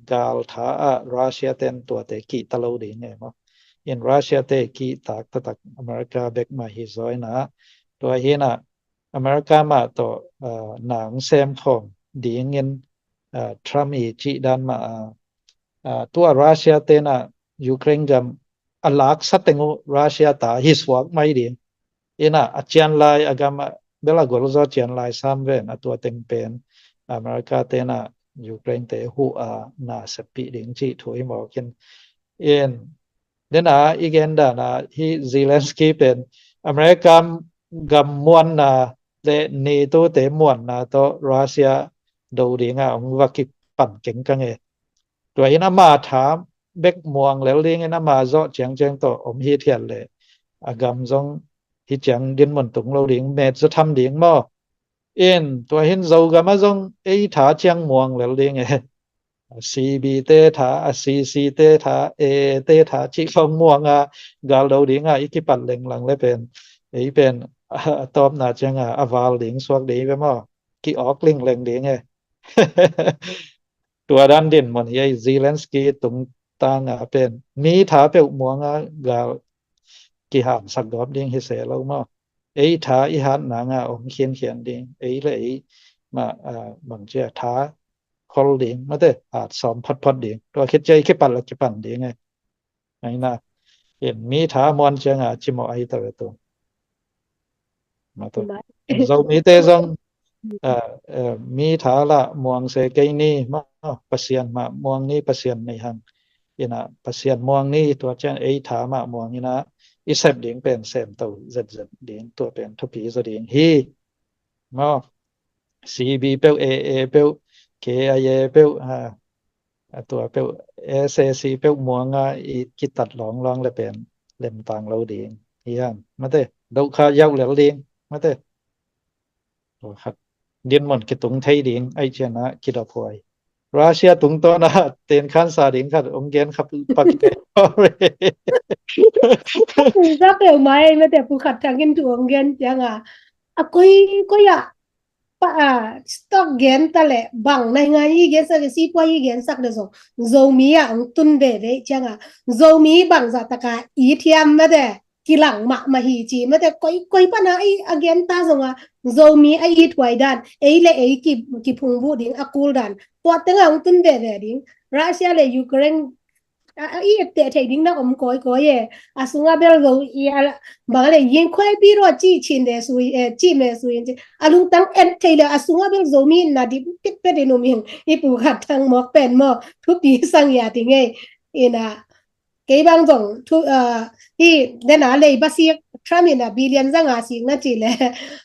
gal tha ah Russia ten tuate kihta lo ding e maw. In Russia te kihtak taktak America bek mah hi zaw in ah, tua hi in ah America mah tawh, ah, nang sem khawm dingin, ah, Trump i cih dan mah, ah, ah, tua Russia te in ah Ukraine gam a laksa teng uh Russia ta hi suak mai ding. In ah a cian lai a gam ah bel a gol zaw cian lai sam ven, a tua teng pen America te in ah Ukraine te huh a na seppih ding cih thu hi mawk in. In den a i gen dan a hi Zelensky pen America gam muanna le NATO te muanna tawh Russia do ding a hong va kipan kengkang e. Tua in ama tha bek muang lel ding in ama zawh ciangciang tawh om hi thiat le a gam zong hi ciang dinmun tung lo ding, met zaw tham ding maw? In tua hin Zogam ah zong ei tha ciang muang lel ding e. A CB te tha, a CC te tha, AA te tha cih khawng muang a gal do ding a i kipat lenglang le pen ei pen a tawpna ciang a a val ding suak ding ve maw? Ki awk lingleng ding e. Tua dan dinmun hi ei. Zelensky tungtang a pen mi tha peuh muang a gal kihamsak gawp ding hi se lo maw? Ei tha i hat nang a om khiankhian ding, ei le ei mah, ah, bang cia tha khol ding, mate, hat sawm photphot ding. Tua khit cia i kipan la kipan ding e. Aina in mi tha muan ciang a cimawh ahi ta ve tu. Mate. Zomi te zong, ah, eh, mi tha la muang se kei ni maw, Pasian mah muang ni, Pasian nei hang. In ah Pasian muang ni, tua ciang ei tha mah muang in ah i sep ding pen sem to zetzet ding, tua pen thupi zaw ding hi. Maw, CB peuh, AA peuh, KIA peuh, ah, a tua peuh, SAC peuh muang a i kitat lawnglawng le pen lemtang lo ding hi hang, mate. Dokha yauh lel ding, mate. Tua khat dinmun kitung thei ding aih ciang a kidop huai. Russia tungtawn a tenkhansa ding khat hong gen khap pak. Za peuh mai, mate, Pu Khat Thang in thu hong gen ciang a, a koi koi a pa, a, stock gen ta le bang nai ngai hi gensak le, sipuai hi gensak le zong Zomi a hong tun veve ciang a, Zomi bangzah tak a i thiam, mate, kilang mahmah hi ci, mate, koi koi pan a i a gen ta zong a Zomi a i thuai dan, ei le ei ki, kiphungvuh ding a kul dan, tua teng a hong tun veve ding. Russia le Ukraine a, a, i etteh theih ding na om kawikawi e. A sungah bel zo i a, bang a le yingkhuai biro ci cin de sui, eh, ci me sui in ci. A lungtang en thei le a sungah bel Zomi na dim pit pet in um hing. I Pu Khat Thang mawk pen maw, thupi sang ya ting e. Ina, kei bang zong thu, ah, hi dena leiba sik Trump in a billion zanga sik na ci le,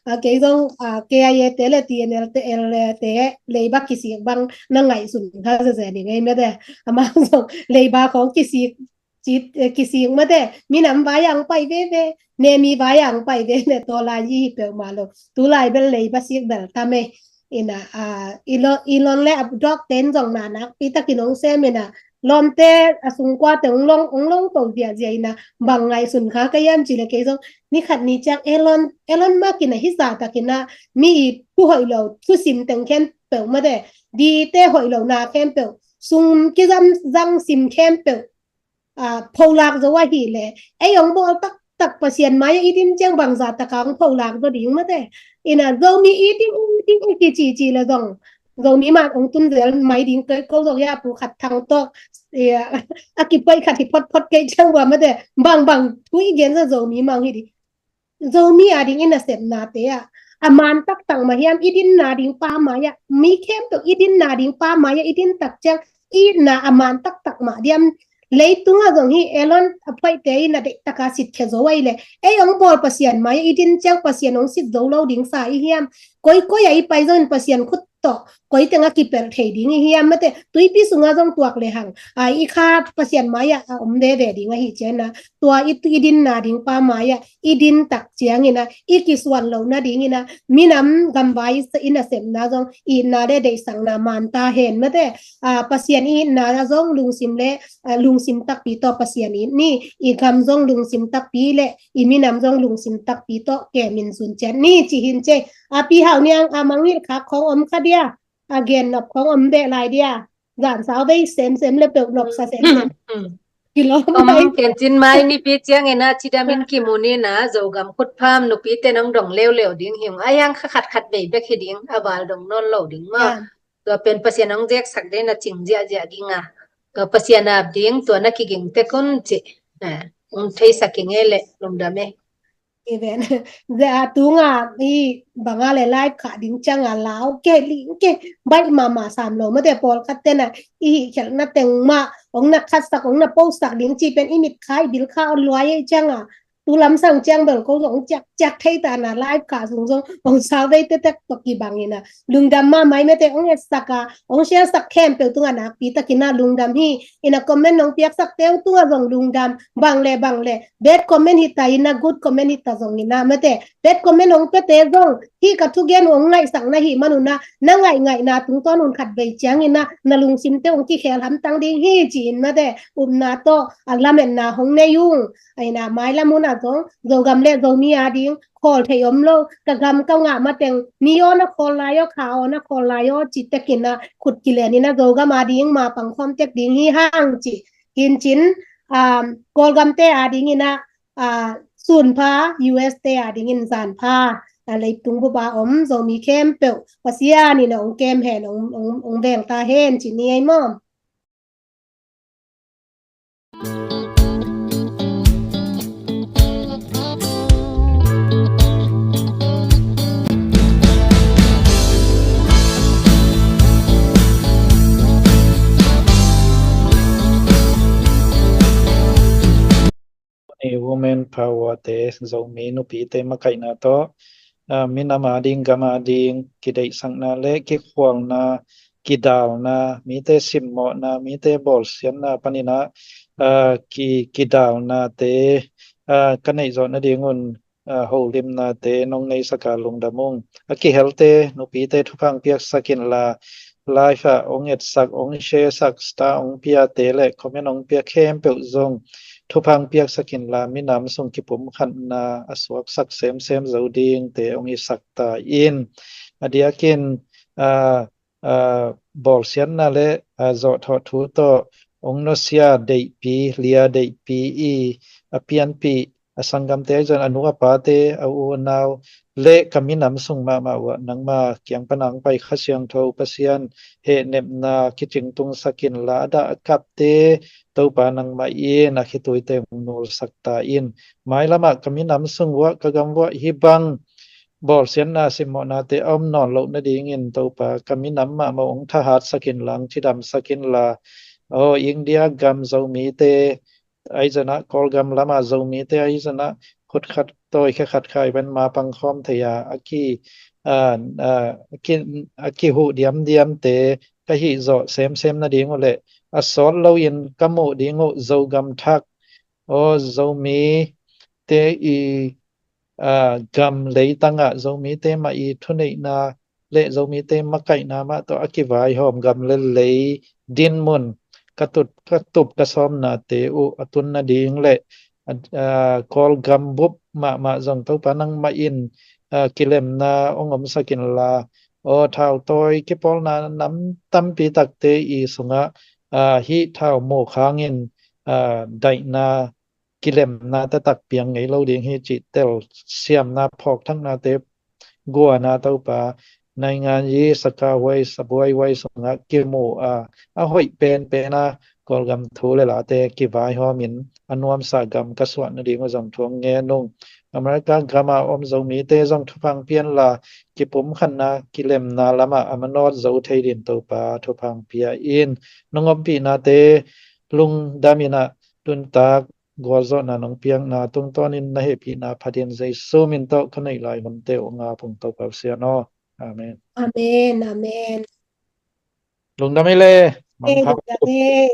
ah, kei zong, ah, KIA te le TNL te, L te leiba kisik bang na ngaihsun kha zeze ni ngei, mate. Ama zong leiba khong kisik, ci, eh, kisik, mate. Minam vai ang pai veve, nemi vai ang pai veve, to lai hi peuhmah lo. Tu lai bel leiba sik bel tam e. Ina, ah, Elon, Elon le a dawk ten zong na nakpi takin hong sem ina, lawmte a sungkua te hong long, hong long to ziazia ina, bang ngaihsun kha ka hiam ci le kei zong, ni khat ni ciang Elon, Elon Musk ina hisa takin a, mi i thu hoih lo, thusim teng khempeuh, mate, dite hoih lo na khempeuh, sum kizam zang sim khempeuh, ah, pholak zo ahi le, ei hong bawl taktak Pasian mai-ah i din ciang bangzah tak a hong pholak zo ding, mate. Ina Zomi i ding, i ding i kici ci le zong, Zomi man hong tun zel mai ding kei ko zong ya, Pu Khat Thang tawh, eh, a kipuai khat hi photphot kei ciang ua, mate, bangbang thu i gen za Zomi mang hi ding. Zomi a ding i nasepnate ah, a man taktak mah hiam, i dinna ding pa mai-ah, mi khempeuh i dinna ding pa mai-ah i din tak ciang, i itna a man taktak mah diam? Leitungah zong hi Elon a phoihte in a deihtak a sitkhia zo ahi le, ei hong bawl Pasian mai-ah i din ciang Pasian hong sit zo lo ding sa i hiam? Koikoi a i pai zongin Pasian khut tawh koi teng a kipelh thei ding i hiam, mate? Tuipi sungah zong tuak le hang, a, i kha Pasian mai-ah a om veve ding ahi ciang a, tua i, i dinna ding pa mai-ah i din tak ciang ina, i kisuan loh nading ina, minam gamvai i nasepna zong itna le deihsakna man ta hen, mate. Ah, Pasian i itna zong lungsim le, ah, lungsim takpi tawh Pasian it ni, i gam zong lungsim takpi le i minam zong lungsim takpi tawh kemin sun ciat ni ci hin ci. A Pi Hau Niang, a mangngilh khak khong om kha dia, a gen nop khong om beh lai dia, zan sau vei semsem le peuh nopsa semsem. Kilawm om mai. Tencin mai nipi ciangin a cidam in kimu ni na, Zogam khutpham nupite nong dong leuleu ding hi ung. A hiang kha khat khat vei bek hi ding, a val dong nawn lo ding maw. Tua pen Pasian hong zeksak ding na cing ziahziah ding a. Tua Pasian ap ding tua na kiging tek un ci. Hong theisak i ngei leh lungdam e. Even ze a tunga i banga le live kha ding cianga lau ke ling ke baih mahmah sam lo mate pawlkhat tena i hih khelhna teng mah hong na khatsak hong na posak ding ci pen i mit kha i bil kha on luai ei cianga tu lamsang ciang bel ko zong ciak ciak thei ta na live kha sung zong hong salvei tetek tok i bangina lungdam mahmah i mate hong etsak a hong share sak khempeuh tunga nakpi takina lungdam hi. Ina comment nong piaksak teu tunga zong lungdam bang le bang le bad comment hita ina good comment hita zong ina mate bad comment hong pete zong hi ka thugen hong ngaihsak na hi manuna na ngaih ngaihna tungtawn hun khat vei ciangina na lungsimte hong kikhel hamtang ding hi ci-in mate upna tawh a lametna hong nei ung. Aina mailam hun a zong Zogam le Zomi a ding khawl thei om lo ka gam ka ngah mateng ni aw na khawl lai aw kha aw na khawl lai aw ci tekina khut kilen ina Zogam a ding ma pangkhawm tek ding hi hang ci. Hincin Kawlgamte a dingina sunpha U S te a dingin zanpha a leitung bupa om Zomi khempeuh Pasian ina ong kem hen ong veng ta hen ci ni ei maw? Ni women power te Zomi nupite makaihna tawh minam a ding gam a ding kideihsakna le kikhualna kidalna mite simmawhna mite bawlsiatna panina kidalnate ka neih zawh nadingun holimnate nong neisaka lungdam ung. A kihelte nupite thupha hong piaksak inla live ah hong etsak hong share sak star hong piate le comment hong pia khempeuh zong thupha hong piaksak inla minam sung kipumkhatna a suaksak semsem zo dingte hong hisak ta in a diakin bawlsiatna le zawhthawh thu tawh hong nusia deihpi lia deihpi i a pianpih a sanggamte ahi zong a nu a pate a u a nau le ka minam sung mahmah uh ah nangma kiang pan a hong pai Kha Siangtho Pasian hehnepna kicingtungsak inla a dah a kapte Topa nangmah in a khituite hong nulsak ta in. Mailamah ka minam sung uh ah ka gam uh ah hih bang bawlsiatna simmawhnate a om nawn loh nadingin Topa ka minam mahmah hong thahatsak inla hong cidamsak inla aw India gam Zomite ahi zong ah Kawlgam lamah Zomite ahi zong ah khut khat tawi khe khat khai pen ma pangkhawm thei a a ki a kihuh diamdiamte ka hih zawh semsem nading uh le a sawt loin ka muh ding uh Zogam thak aw Zomite i gam leitangah Zomite mah i thuneihna le Zomite makaihna mah tawh a kivaihawm gam le lei dinmun ka tup ka sawmnate uh a tun nading le Kawlgam bup mahmah zong Topa nangmah in kilemna hong omsak inla aw thautawi kipawlna nam tampi takte i sungah hih thau mukhangin daihna kilemna taktak piang ngei lo ding hi cih tel siamna phawkthaknate guana Topa naingan yi sakahuai sabuaihuai sungah kimu a a hoih penpen a Kawlgam thu le late kivaihawmin a nuamsa gam ka suah nading uh zong thu hong ngen ung. America gama om Zomite zong thupha hong pia inla kipumkhatna kilemna lamah a manawt zo thei din Topa thupha hong pia in nong ompihnate lungdam inah tuntak gualzawhna nong piakna tungtawnin na hehpihna phatin Jesu min tawh ka neih lai hunte uh nga pung Topa Pasian aw. Amen. Amen, amen. Lungdam ei le. Ei, lungdam ei.